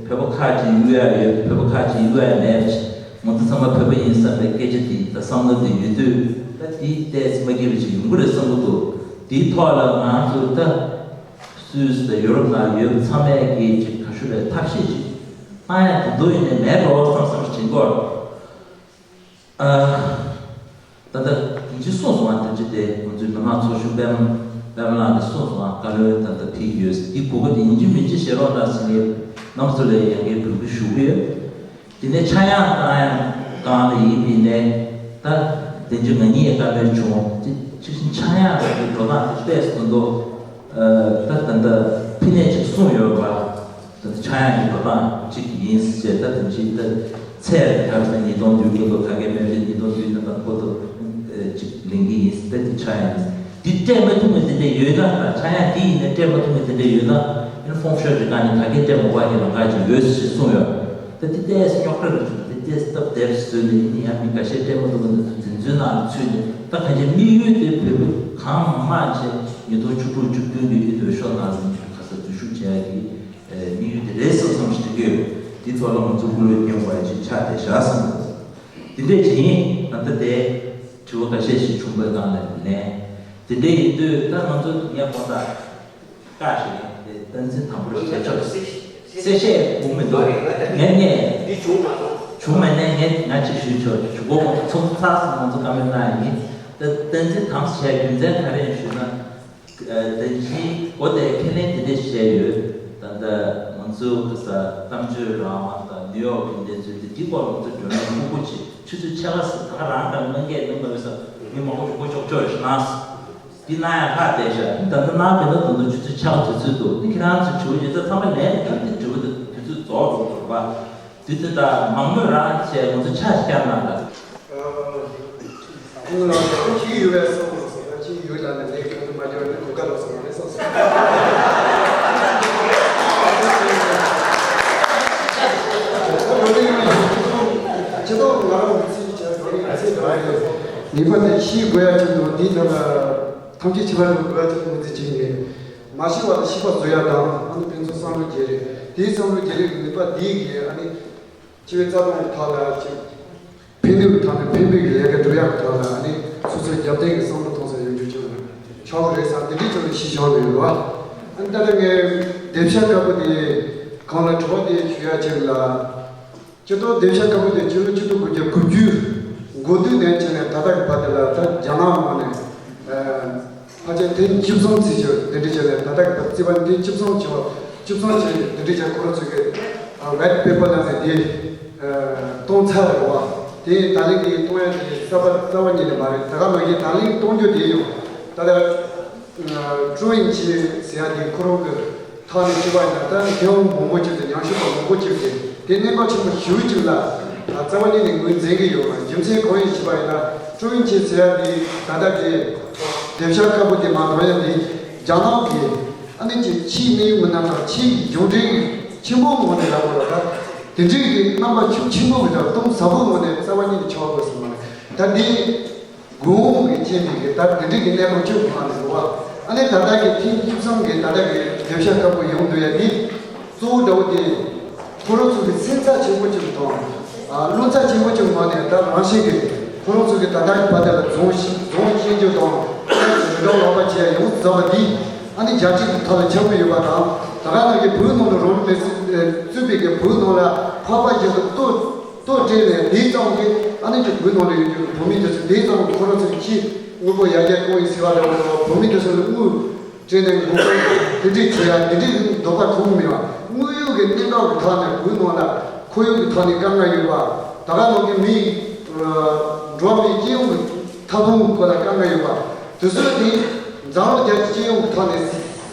བོད་པ་ཁག་ཅིག་གཡུག་ཡ་ཡོད། བོད་པ་ཁག་ཅིག་གཡུག་ཡ་མེད། ང་ཚོ་ཚང་མ་བོད་པ་ཡིན་བསམ་པའི་སྐད་ཆ་དེ་དང་བསམ་བློ་དེ་ཡོད་དུས། ད་དེ་ཏོག་ཙམ་མ་སྐྱིད་པ་ཞིག་ཡོང་གི་རེད་བསམ་གྱི་འདུག་དེའི་ཐོག་ལ་ང་ཚོ་ད་སུད་སི་དང་ཡུ་རོབ་ནང་ཡོད་པ་ཚང་མས་ཀྱིས་ཅིག་ག་ཞུ་བའི་ཐབས་ཤེས་ཅིག་བཏང་ཡ་དེ་འདུག་ཡིན་ནའི་མེད་འགྲོ་བསམ་བསམ་ཞིག་དྲན་གྱི་ཡོད་རེད། ཨ། ད་ལྟ་དེ་འདྲ་གསུངས་སོང་ང་། དེ་འདྲ་དེ་ང་ཚོའི་མི་མང་ཚོགས་གཞོན་པད་མ་པད་མ་ལགས་ཀྱིས་གསུངས་སོང་ང་། བཀའ་བློན་ད་ལྟ་ཕེབས་ཀྱི་ཡོད། དེ་གོ་སྐབས་དེ་ཡིན་གཅིག་མིན་གཅིག་བཞེས་རོགས་གནང་ཟེར་ནས་རྣམ་པ་ཚོ་ལ་ཡང་བཀའ་འབོད་ཞུ་གི་ཡོད། དེ་ནས་ཆག་ཡང་བཏང་ཡང་གང་ལ་ཡིན་པའི་ནས་ད་དེ་འདྲ་ང་གཉིས་བཀའ་མོལ་བྱུང་། དེ་ཕྱི་ཕྱིན་ཆག་ཡང་གི་འགྲོ་སྟངས་དེ་དཔེ་སུ་འདུག་ད་ད་ལྟ་ཕི་ནས་ཅིག་གསུངས་ཡོད་པ། ད་ཆག་ཡང་གི་འགྲོ་སྟངས་གཅིག་ཡིན་ཟེར། ད་དེ་འདྲའི་ད་ཚད་ལ་ཁ་སང་ཉིས་སྟོང་བདུན་བརྒྱ་དང་ག་གེ་མེད་པའི་ཉིས་སྟོང་བདུན་ནང་ག་པོ་དུ་གཅིག་ལེན་གྱི་ཡིན་ཟེར། ད་དེ་ཆག་ཡང་ཡིན། འདི་སྤྲད་མ་ཐུབ་མཁན་དེ་འདྲ་ཡོད་ན། ད་ཆག་ཡང་འདི་ཡིན་ན་སྤྲད་མ་ཐུབ་མཁན་དེ་འདྲ་ཡོད་ན། ཨེ་ནི་ཧྥོང་ཤོ་རི་ཀ་ནི་ད་གེ་སྤྲད་མ་དགོས་ཀྱི་ལམ་ཁ་ཅིག་ཡོད་ཟེར་གསུངས་ཡོད། ད་དེ་ཏོག་ཙམ་རྙོག་དྲ་རེད། དེ་ཏོག་ཙམ་སྟབས་བདེ་བཟོས་ནས་ཨེ་ནི་ཡང་མི་འགའ་ཤས་སྤྲད་མ་ཐུབ་མཁན་དེ་ཚོ་དེ་ཚོའི་ནང་ལ་ཚུད་ནས། ད་གང་ཅི་དམིགས་ཡུལ་དེ་བོད་པ་གང་མང་ཆེ་ཉིས་སྟོང་བཅུ་དྲུག་བཅུ་བདུན་གྱི་ཨེ་ནི་འོས་ཤོག་ནང་ལ་ཁ་ས་འཛུལ་ཞུགས་བྱས་ཀྱི་དམིགས་ཡུལ་དེ་རེད་བསམ་བསམ་ཞིག་དྲན་གྱི་ཡོད། དེ་ཐོག་ལ་ང་ཚོ་སྐུ་ལུས་སྐྱོན་དགོས་ཡ་ཅིག་ཆགས་བསྡད་བཞག་བསམ་གྱི་འདུག་དེ་འདྲས་ཅིག་ཡིན། ད་ལྟ་དེ་དྲི་བ་འགའ་ཤས་ཤིག་བྱུང་བའི་སྒང་ལ་ནས། དེ་འདྲས་ཡིན་དུས་ད་ང་ཚོ་ངས་དགོངས་དག་བཀའ་ཞིག་ཡིན། དེ་སྟངས་འཛིན་དང་པོ་རེ་བྱས་ཆོག་གསལ་བཤད་གོ་མི་འདུག་ངས་ངས་འདི་བྱུང་མ་སོང་། བྱུང་མ་ནས་ངས་ང་ཅིག་ཞུས་ཆོག་ཞུ་གོ་མ་ཚོགས་ཚགས་སུ་ང་ཚོ་བཀའ་མོལ་གནང་ཡ་ཡིན། ད་སྟངས་འཛིན་དང་བྱས་རྒྱུ་མཚན་ག་རེ་ཡིན་ཞུས་ན། ད་ཅི་གོ་དེ་ཁས་ལེན་དེ་འདྲས་བྱས་ཡོད། ད་ལྟ་ང་ཚོ་གི་ས་གཏམ་བརྗོད་རང་དབང་དང་ནིའུ་ཡོག་གི་འདི་ཚོའི་དེ་འདི་སྐོར་ང་ཚོ་སྒྲོན་མེ་སྔོན་པོ་ཅིག་ཆུ་ཚོད་ཕྱེད་ཀ་ཙམ་ད་ག་རང་དང་གནང་མཁན་གནང་མ་ཡོད་ས་མི་མང་པོ་ཞིག་གོ་ཆོག་ཆོག་རེད་གནང་། འདི་གནང་ཡང་ལྷག་བསྡད་ཤག་ད་ལྟ་གནང་མེད་ན་ད་དུང་ཆུ་ཚོད་ཕྱེད་ཀ་དུས་ཚོད་འདུག་འདི་ཁྱེད་རང་ཚོ་དྲི་བ་ཡོད་ཚད་ཚང་མ་ལན་ད་འདི་དྲི་བ་དེ་དུས་ཚོད་རྫོགས་འགྲོ་འགྲོ་བ། དུས་ཚོད་ད་མང་མོས་རང་བྱས་ང་ཚོ་ཆ་ཤས་གནང་ད། ཁོང་རང་ཚོ་ཅིག་ཡོད་པའི་བསམ་བློ་སོགས་ཅིག་ཡོད་ལ་ནི་ལས་ཁུར་དུ་མ་འབྱོར་ནས་གོ་སྐབས་ལོག་སོང་བ་རེད་བསམ་སོང་། ཁྱེད་ཚོ་ང་རང་གི་ཚིག་བྱས་ཁོ་རང་གི་ཚིག་རང་ཡོད། ངེས་པར་དུ་ཤེས་དགོས་ཡ་ཅིག་འདུག་འདིའི་ཐོག་ལ་ཐམས་ཅད་ཁྱད་པར་དུ་དགོས་ཡ་ཅིག་འདུག་འདི་བྱེད་ངེས། མ་ཤེས་པ་ལ་ཤེས་པ་བཟོ་ཡ་དང་། ཨ་ནི་ཕན་ཚུན་བསམ་བློ་བརྗེ་རེས། དེའི་བསམ་བློ་བརྗེ་རེས་ཀྱི་ནུས་པ་འདིས་ཀྱིས་ཨ་ནི་སྤྱི་པའི་རྩ་དོན་གྱི་ཐོག་ལ་ཅིག་ཕན་ནུས་ཀྱི་ཐོག་ནས་ཕན་པའི་གི་ལས་ཀ་སྒྲུབ་ཡག་གི་ཐོག་ལ་ཨ་ནི་སོ་སོའི་རྒྱབ་རྟེན་གྱི་བསམ་བློ་གཏོང་ས་ཡོང་རྒྱུ་ཅིག་ཆགས་ཀྱི་རེད་བསམ། དེ་འདྲའི་ཅིག་ལ་གཞི་བཞག་ནས་ཡོད་པ། ཨ་ནི་ད་ལྟ་ངས་སྡེབ་ཤག་དཀར་པོ་དེ་སྒང་ལ་དྲི་བ་དེ་ཞུ་ཡ་ཅིག་ལ། སྤྱིར་བཏང་སྡེབ་ཤག་དཀར་པོ་དེ་ཕྱི་ལོ་ཆིག་སྟོང་དགུ་བརྒྱ་དགུ་བཅུ་འགོ་སྟོད་ནས་བྱས་ནས་ད་ལྟ་གི་བར་དེ་ལ་ད་རྒྱ་ནག་ངོས་ནས་ཕལ་ཆེར་ཐེངས་བཅུ་གསུམ་ཙམ་ཞིག་འདི་འདྲ་བྱས་ནས་ད་ལྟ་གི་བར་རྩིས་པ་ཐེངས་བཅུ་གསུམ་བྱས་པ། བཅུ་གསུམ་བྱས་འདི་འདྲ་བྱས་ཁོ་རང་ཚོ་གི་ཝའིཊ་པེ་པར་ནང་ནས་དེ་གཏོང་ཚར་བ་རེད་བ། དེ་ད་ལན་དེ་གཏོང་ཡ་དེ་གསར་པ་རྩ་བ་ཉིད་ནས་མ་རེད། ད་ག་ནང་བཞིན་ད་ལན་གཏོང་རྒྱུ་དེ་ཡང་ད་ལྟ་ཀྲུའུ་ཨིན་ཆི་ཟེར་ཡ་དེ་ཁོ་རང་གི་ཐོག་ནས་བྱས་པ་ཡིན་ན། ད་མཁས་དབང་མང་པོ་ཅིག་དང་ཉམས་ཞིབ་པ་མང་པོ་ཅིག་གིས་དེ་གནད་འགག་ཆེན་པོ་ཞེ་པོ་ཅིག་ལ་རྩ་བ་ཉིད་ནས་ངོས་འཛིན་གྱི་ཡོད་པ། རྒྱུ་མཚན་གང་ཡིན་ཞུས་པ་ཡིན་ན། ཀྲུའུ་ཨིན་ཆི་ཟེར་ཡ་དེ་ད་ལྟ་གི་སྡེབ་ཤག་དཀར་པོ་དེ་མ་འདོན་ཡ་དེ་རྒྱ་ནག་གི་ཨ་ནི་ཅིག་ཕྱིའི་གནད་ཡོད་མི་སྣ་དང་ཕྱིའི་གི་གཞུང་འབྲེལ་གྱི་ཆེན་པོ་ངོས་ནས་ལབ་དགོས་ལ། ད་དེ་འདྲའི་གི་རྣམ་པ་ཤུགས་ཆེན་པོ་གི་དང་གཏིང་ཟབ་པོའི་ངོས་ནས་རྩ་བ་ཉིད་ནས་ཆགས་དགོས་སོང་བ་རེད། ད་འདི་དགོས་མཁོ་གི་རྐྱེན་གྱིས་ད་དེ་འདྲའི་གི་གནས་སྟངས་ཅིག་གི་ནང་ནས་འགྲོ་བ། ཨ་ནི་ད་ལྟ་གི་ཐེངས་བཅུ་གསུམ་གི་ད་ལྟ་གི་སྡེབ་ཤག་དཀར་པོ་ཡོང་འདུག་ཡ་འདི་གཙོ་བོ་འདྲ་བོ་དེ་ཁོ་རང་ཚོ་གི་སེམས་འཚབ་ཆེན་པོ་ཅིག་དང་། ཨ། བློ་འཚབ་ཆེན་པོ་ཅིག་ངང་ནས་ད་རང་བཞིན་གི་ཁོ་རང་ཚོ་གི་ད་ལྟ་གི་བར་དེ་ལ་རྫོང་ཞིག་རྫོང་བཤད་རྒྱུ་དང་། རྒྱལ་ཁབ་ཀྱི་རི་གྲངས་ལག་པ་བྱས་ཡོངས་སུ་རྫོགས་པ་འདི་ཨ་ནི་རྒྱལ་སྤྱི་གི་ཐོག་ལ་ཁྱབ་ཀྱི་ཡོད་པ་དང་། ད་ག་ནང་བཞིན་བོད་ནང་ལ་རང་ལུས་མེར་སྲེག་བཙུགས་པའི་གི་བོད་ནང་ལ་འཕགས་པ་རྒྱལ་པོ་ལྟོ་ལྟོ་སྤྲད་ནས་དེ་ཙམ་གྱིས་ཨ་ནི་ཅིག་བོད་ནང་ལ་ཡོད་རྒྱུ་བོད་མི་དེ་ཚོ་དེ་ཙམ་གྱིས་ཁོ་རང་ཚོའི་ཁྱི་དངོས་པོ་ཡར་རྒྱས་གཏོང་ཡིན་ཟེར་བ་འདྲ་བོ་བོད་མི་དེ་ཚོ་ལ་དངུལ་སྤྲད་ནས་མགོ་སྐོར་དེ་འདྲས་བྱེད་ཡ་དེ་འདྲས་འདོད་པ་ཁོམ་མེད་པ། དངོས་ཡོད་ཀྱི་གནད་འགག་གི་ཐོག་ནས་བོད་ནང་ལ་ཁོར་ཡུག་གི་ཐོག་ནས་དཀའ་ངལ་ཡོད་པ། ད་ག་ནང་གི་མི་འགྲོ་བ་མིའི་སྤྱི་ཡོངས་ཀྱི་ཐབས་ལམ་སྐོར་ལ་དཀའ་ངལ་ཡོད་པ། དེ་ཚོའི་དེ་འཛམ་གླིང་རྒྱལ་སྤྱི་ཡོངས་ཀྱི་ཐོག་ནས་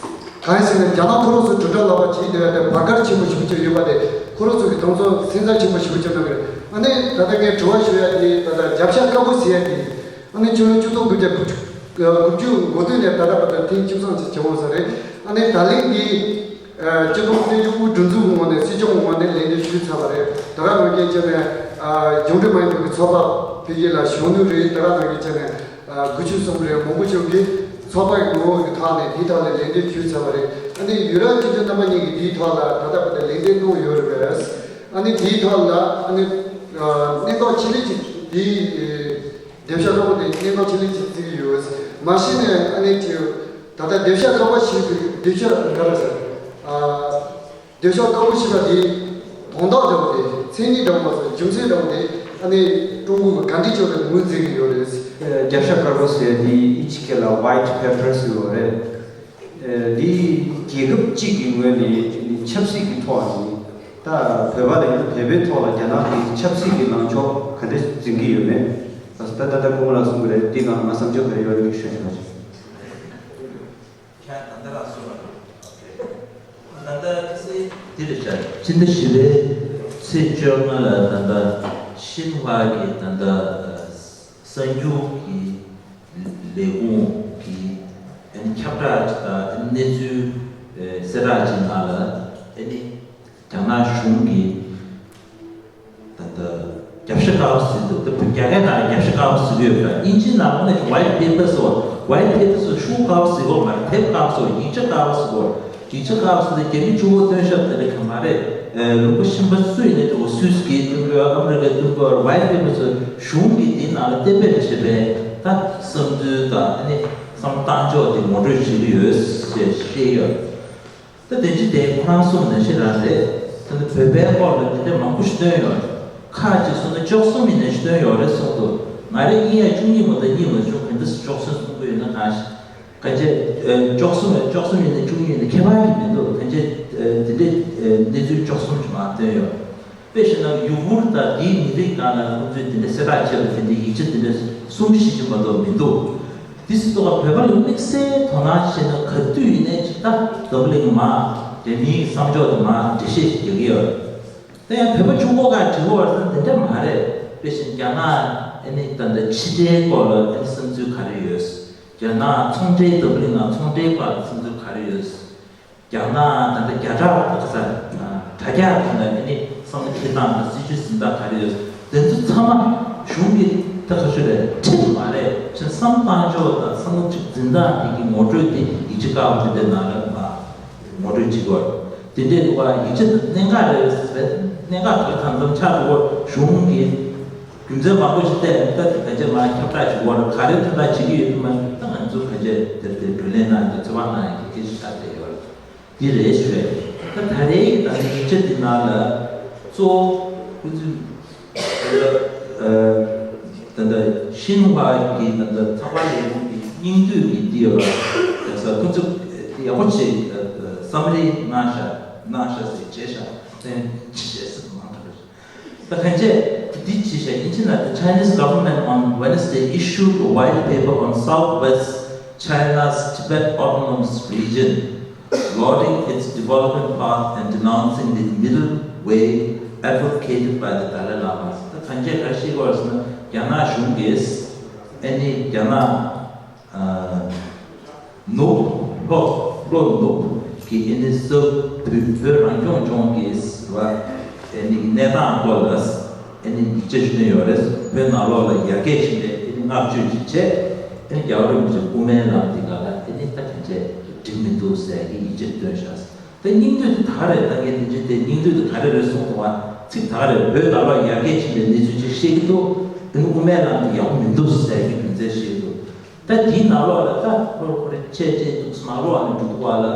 གང་ཡིན་ཟེར་ན། རྒྱ་ནག་ཁོ་རང་ཚོ་དྲིལ་བསྒྲགས་ལག་པ་བྱེད་བསྡད་ཡ་དེ་བར་སྐབས་ཆེན་པོ་ཞེ་པོ་ཅིག་ཡོད་པ་དེ་ཁོ་རང་ཚོ་གི་དེ་ཚོ་སེམས་འཚབ་ཆེན་པོ་ཞེ་པོ་ཅིག་གནང་གི་རེད། ཨ་ནི་ད་ལྟ་ངས་དྲི་བ་ཞུ་ཡ་དེ་ད་ལྟ་རྒྱབ་ཤ་དཀར་པོ་ཟེར་ཡ་དེ། ཨ་ནི་ཕྱི་ལོ་ཆིག་སྟོང་དགུ་བརྒྱ་དགུ་བཅུ་དགུ་བཅུ་ནས་ད་ལྟ་བར་དུ་ཐེངས་བཅུ་གསུམ་ཙམ་བྱུང་ཡོད་ས་རེད། ཨ་ནི་ད་ལན་འདི་ཨ་སྤྱི་ཁོག་བཙན་བྱོལ་དབུས་སྒྲིག་འཛུགས་ངོས་ནས་སྲིད་སྐྱོང་ངོས་ནས་ལན་འདེབས་ཞུས་ཚར་བ་རེད། ད་ག་ནང་བཞིན་བྱས་ནས་ཨ་གཞུང་འབྲེལ་མ་ཡིན་པའི་ཚོགས་པ་ཕ་གི་ལ་གཞོན་ནུ་རེད། ད་ག་ནང་བཞིན་བྱས་ནས་ཨ་དགུ་བཅུ་གསུམ་རེད། མང་པོ་ཞིག་གིས་ཚོགས་པ་ཡི་ངོ་བོ་གི་ཐོག་ནས་དེའི་ཐོག་ལ་ལན་འདེབས་ཞུས་ཚར་བ་རེད། ཨ་ནི་ཡུ་རོབ་སྤྱི་མཐུན་རྣམ་པ་གཉིས་ཀྱིས་དེའི་ཐོག་ལ་ད་ལྟ་བར་དུ་ལན་འདེབས་གནང་ཡོད་རེད་པས། ཨ་ནི་དེའི་ཐོག་ལ་ཨ་ནི་ གནད་འགག་ཆེ་ཤོས་ཅིག་འདི་དེབ་ཤ་དཀར་པོ་དེ་གནད་འགག་ཆེ་ཤོས་ཅིག་བརྩི་གི་ཡོད། མ་གཞི་ནས་ཨ་ནི་ཅིག་ད་ལྟ་དེབ་ཤ་དཀར་པོ་ཞིག་གི་དེབ་ཤ་འགའ་རེ་ཟེར། དེབ་ཤ་དཀར་པོ་ཞེས་པ་དེ་དོན་དག་འདྲ་བོ་དེ། མཚན་ཉིད་འདྲ་བོ་མ་ཟད་རྒྱུ་མཚན་འདྲ་བོ་དེ་ཨ་ནི་ཀྲུང་གོ་གི་ག་འདྲ་ཅིག་ལ་ངོས་འཛིན་གྱི་ཡོད་རེད། རྒྱབ་ཤ་དཀར་པོ་ཟེར་དེ་ཨིན་ཇི་སྐད་ལ་White Paper་ཟེར་བ་རེད། འདི་རྒྱལ་ཁབ་གཅིག་གི་ངོས་ནས་ཆབ་སྲིད་ཀྱི་ཐོག་ནས་ད་བོད་པ་ལ་ཡིན་ན་བོད་པའི་ཐོག་ལ་རྒྱ་ནག་གི་ཆབ་སྲིད་ཀྱི་ལངས་ཕྱོགས་ག་འདྲ་འཛིན་གྱི་ཡོད་མེད། ད་ད་ལྟ་སྐུ་ངོ་ལགས་གསུང་གི་རེད། འདི་སྒང་ང་བསམ་ཚུལ་ག་རེ་ཡོད་རེད་ཞུ་ཞུ་བ་ཞིག་ཁྱེད་ད་ལྟ་རང་གསུངས་པ་རེད། ད་ལྟ་ཁ་སང་འདི་རེད་ཤག་ཕྱི་ཟླ་བཞི་པའི་ཚེས་བཅོ་ལྔ་ལ་ད་ལྟ་ཤིན་ཧྭ་གི་ད་ལྟ་གསར་འགྱུར་གྱི་ལས་ཁུངས་ཀྱི་ཨ་ནི་ཁྱབ་བསྒྲགས་ཅིག་དང་ཨ་ནི་གནས་ཚུལ་གསལ་བསྒྲགས་ཅིག་ནང་ལ་ཨ་ནི་རྒྱ་ནག་གཞུང་གིས་ད་ལྟ་རྒྱབ་ཤ་དཀར་པོ་ཟེར་འདུག་ད་རྒྱ་སྐད་ནང་ལ་རྒྱབ་ཤ་དཀར་པོ་ཟེར་གྱི་ཡོད་པ། དབྱིན་ཇིའི་ནང་ལ་ནི་White Paper་ཟེར་བ། White Paper་ཟེར་ཤོག་དཀར་པོ་ཟེར་གྱི་ཡོད་མ་རེད། དེབ་དཀར་པོ་ཟེར་བ། ཡིག་ཆ་དཀར་པོ་ཟེར་གྱི་ཡོད། ཡིག་ཆ་དཀར་པོ་ཟེར་ཏེ་རྒྱ་མི་གཅིག་པོ་སྟོན་ཤག་དེ་འདྲ་གང་མ་རེད། ལུང་པ་གཞན་པ་སུ་ཡིན་ནའི་འགྲོ་སུད་སི་གིས་སྟོན་གྱི་ཡོད། ཨ་མི་རི་ཀས་སྟོན་གྱི་ཡོད། White Paper་ཟེར་གཞུང་གིས་དེའི་ནང་ལ་གཏན་འབེབས་བྱས་པའི་ད་བསམ་ཚུལ་དང་ཨ་ནི་བསམ་བློ་བཏང་ཕྱོགས་དེ་ངོ་སྤྲོད་བྱེད་ཀྱི་ཡོད་ཅེས་བཤད་ཡོད། ད་དེ་ཅི་དེ་ཁོ་རང་གསུངས་ནང་བཞིན་རང་རེད། ད་ནི་བོད་པའི་སྐོར་ལ་དེ་འདྲ་མང་པོ་ཞིག་བཏོན་ཡོད། ཁ་ཅིག་སོང་ན་བཅུ་གསུམ་ཡིན་ནའི་བཏོན་ཡོད་རེད་གསུངས་འདུག་ང་རེ་གཉིས་ཡ་བཅུ་གཉིས་མོ་ད་གཉིས་མོ་བྱུང་གི་འདུག་བཅུ་གསུམ་གསུང་གི་ཡོད་ན་གང་ཞིག་ག་ཅེ། བཅུ་གསུམ་བཅུ་གསུམ་ཡིན་ནའི་བཅུ་གཉིས་ཡིན་ནའི་ཁྱད་པར་གྱི་མི་འདུག་ག་ཅེ། དེ་འདྲའི་གནས་ཚུལ་བཅུ་གསུམ་ཞིག་མ་བཏོན་ཡོད། དཔེ་བཞག་ན་ཡུ་གུར་དང་དེའི་མི་རིགས་སྒང་ལ་ཁོང་ཚོས་དེ་འདྲ་གསལ་བསྒྲགས་བྱས་པ་དེ་འདྲའི་ཡིག་ཆ་དེ་འདྲ་གསུམ་བཞི་ཅིག་མ་གཏོགས་མི་འདུག་དེ་སྲིད་དུ་བོད་པ་ལ་དམིགས་བསལ་དོ་སྣང་བྱས་ན་ག་དུས་ཡིན་ནའི་ཅིག་ད་འཛམ་བུ་གླིང་མར་རྒྱ་མིའི་བསམ་ཕྱོགས་དེ་མར་འགྲེལ་བཤད་ཞིག་རྒྱག་གི་ཡོད། དེ་ཡང་བོད་པ་གཅིག་པོ་ག་དྲི་བ་བར་ན་དེ་འདྲ་མ་རེད། དཔེ་བཞིན་རྒྱ་ནག་ཨ་ནི་ད་ལྟ་ཕྱི་འབྲེལ་སྐོར་ལ་ཨ་ནི་བསམ་ཚུལ་ག་རེ་ཡོད། རྒྱ་ནག་ཚོང་འབྲེལ་འཛམ་བུ་གླིང་ནང་ཚོང་འབྲེལ་སྐོར་ལ་བསམ་ཚུལ་ག་རེ་ཡོད། རྒྱ་ནག་ད་ལྟ་བརྒྱ་ཕྲག་ག་ས་དྲ་རྒྱ་ཐོག་ནས་ཨ་ནི་བསམ་བློ་འཁྱེར་སྟངས་དང་སྲིད་ཇུས་འཛིན་སྟངས་ག་རེ་ཡོད། དེ་ཚོ་ཚང་མ་གཞུང་གིས་ད་ག་ཚོད་རེད་ཁྲིད་མ་རེད། ཕྱིན་བསམ་བཏང་ཕྱོགས་དང་བསམ་བློ་ཅིག་འཛིན་སྟངས་དེ་གི་ངོ་སྤྲོད་དེ་ཡིག་ཆ་དཀར་པོ་དེ་འདྲའི་ནང་ལ་མ་ངོ་སྤྲོད་བྱེད་དགོས། དེ་འདྲའི་འདུག་བ། ཡིག་ཆ་དེ་གནད་འགག་རེད་ཟེར། གནད་འགག་ག་གང་འཚམ་ཆགས་འདུག་བ། གཞུང་གིས་རྒྱུ་མཚན་མང་པོ་ཞིག་བལྟས་ནས་ད་དེ་ག་ཅེ་མ་ཁྱབ་བསྒྲགས་བྱེད་དགོས་རེད། ག་རེ་དོན་དག་བྱེད་ཀྱི་ཡོད་དུ་མ་ད་ང་ཚོ་ག་ཅེ་དེར་དེ་བགྲོ་གླེང་གནང་ཡོད། ཚོད་དཔག་གནང་ཡོད། དེ་ཞིག་ཆགས་བསྡད་ཡོད་རེད། འདི་རེད་ཞུ་བས། ད་ད་རེས་ཀྱི་ད་ནི་ཡིག་ཆ་འདི་ནང་ལ་གཙོ་བོ་ཁོ་ཚོས་ད་ལྟ་ཤིན་ཧྭ་གི་ད་ལྟ་ཚགས་པར་ལས་ཁུངས་ཀྱི་སྙིང་བསྡུས་ཀྱི་འདི་ཡོད་ར། ད་ས་ཁོ་ཚོས་ཡག་པོ་བྱས་བསམ་ལི་གནང་ཤག་གནང་ཤག་ཟེར་བྱས་ཤག་བཙན་བྱས་ཟེར་མང་དྲགས། ད་གང་བྱས་འདི་ཅི་ཞིག་ཡིན་ཕྱིན་ན། The Chinese government on Wednesday issued a white paper on Southwest China's Tibet Autonomous Region, lauding its development path and denouncing the middle way advocated by the Dalai Lama. ད་གང་བྱས་ག་རེ་ཞིག་བར་སོང་ན་རྒྱ་ནག་གཞུང་གིས་ཨ་ནི་རྒྱ་ནག་ནུབ་ལྷོ་ལྷོ་ནུབ་ཀྱི་ཨ་ནི་ས་བོད་བོད་རང་སྐྱོང་ལྗོངས་ཀྱི་ཟེར་བ་ཨ་ནི་གནས་སྟངས་སྐོར་ལ་ཨ་ནི་ཡིག་ཆ་ཞིག་བཏོན་ཡོད་རེད། བོད་ནང་ལོགས་ལ་ཡར་རྒྱས་ཕྱིན་པའི་ཨ་ནི་བསྔགས་བརྗོད་ཅིག་བྱས། ཨ་ནི་རྒྱལ་བ་རིན་པོ་ཆེ་དབུ་མའི་ལམ་འདི་ག་ལ་ཨ་ནི་ད་གང་བྱས་འགྲིག་མི་འདུག་ཟེར་གྱི་ཡིག་ཆ་བཏོན་ཤག་ད་སྙིང་བསྡུས་དེ་ག་རེ་ད་ངས་དེ་འདྲའི་དེ་སྙིང་བསྡུས་དེ་ག་རེ་རེད་གསུངས་སོང་བ། ཚིག་ད་ག་རེ་བོད་ནང་ལོགས་ཡར་རྒྱས་ཕྱིན་པའི་གནས་ཚུལ་ཅིག་བཤད་ཀྱི་འདུག་ཨ་ནི་དབུ་མའི་ལམ་འདི་ཡག་པོ་མི་འདུག་ཟེར་གྱི་རྒྱུ་མཚན་བཤད་ཀྱི་འདུག་ད་དེའི་ནང་ལོགས་ལ་ད་ཁོ་ཁོ་རེ་བྱས་བྱས་འདུག་ནང་ལོགས་ནས་འགྲོ་འདུག་བ་ལ་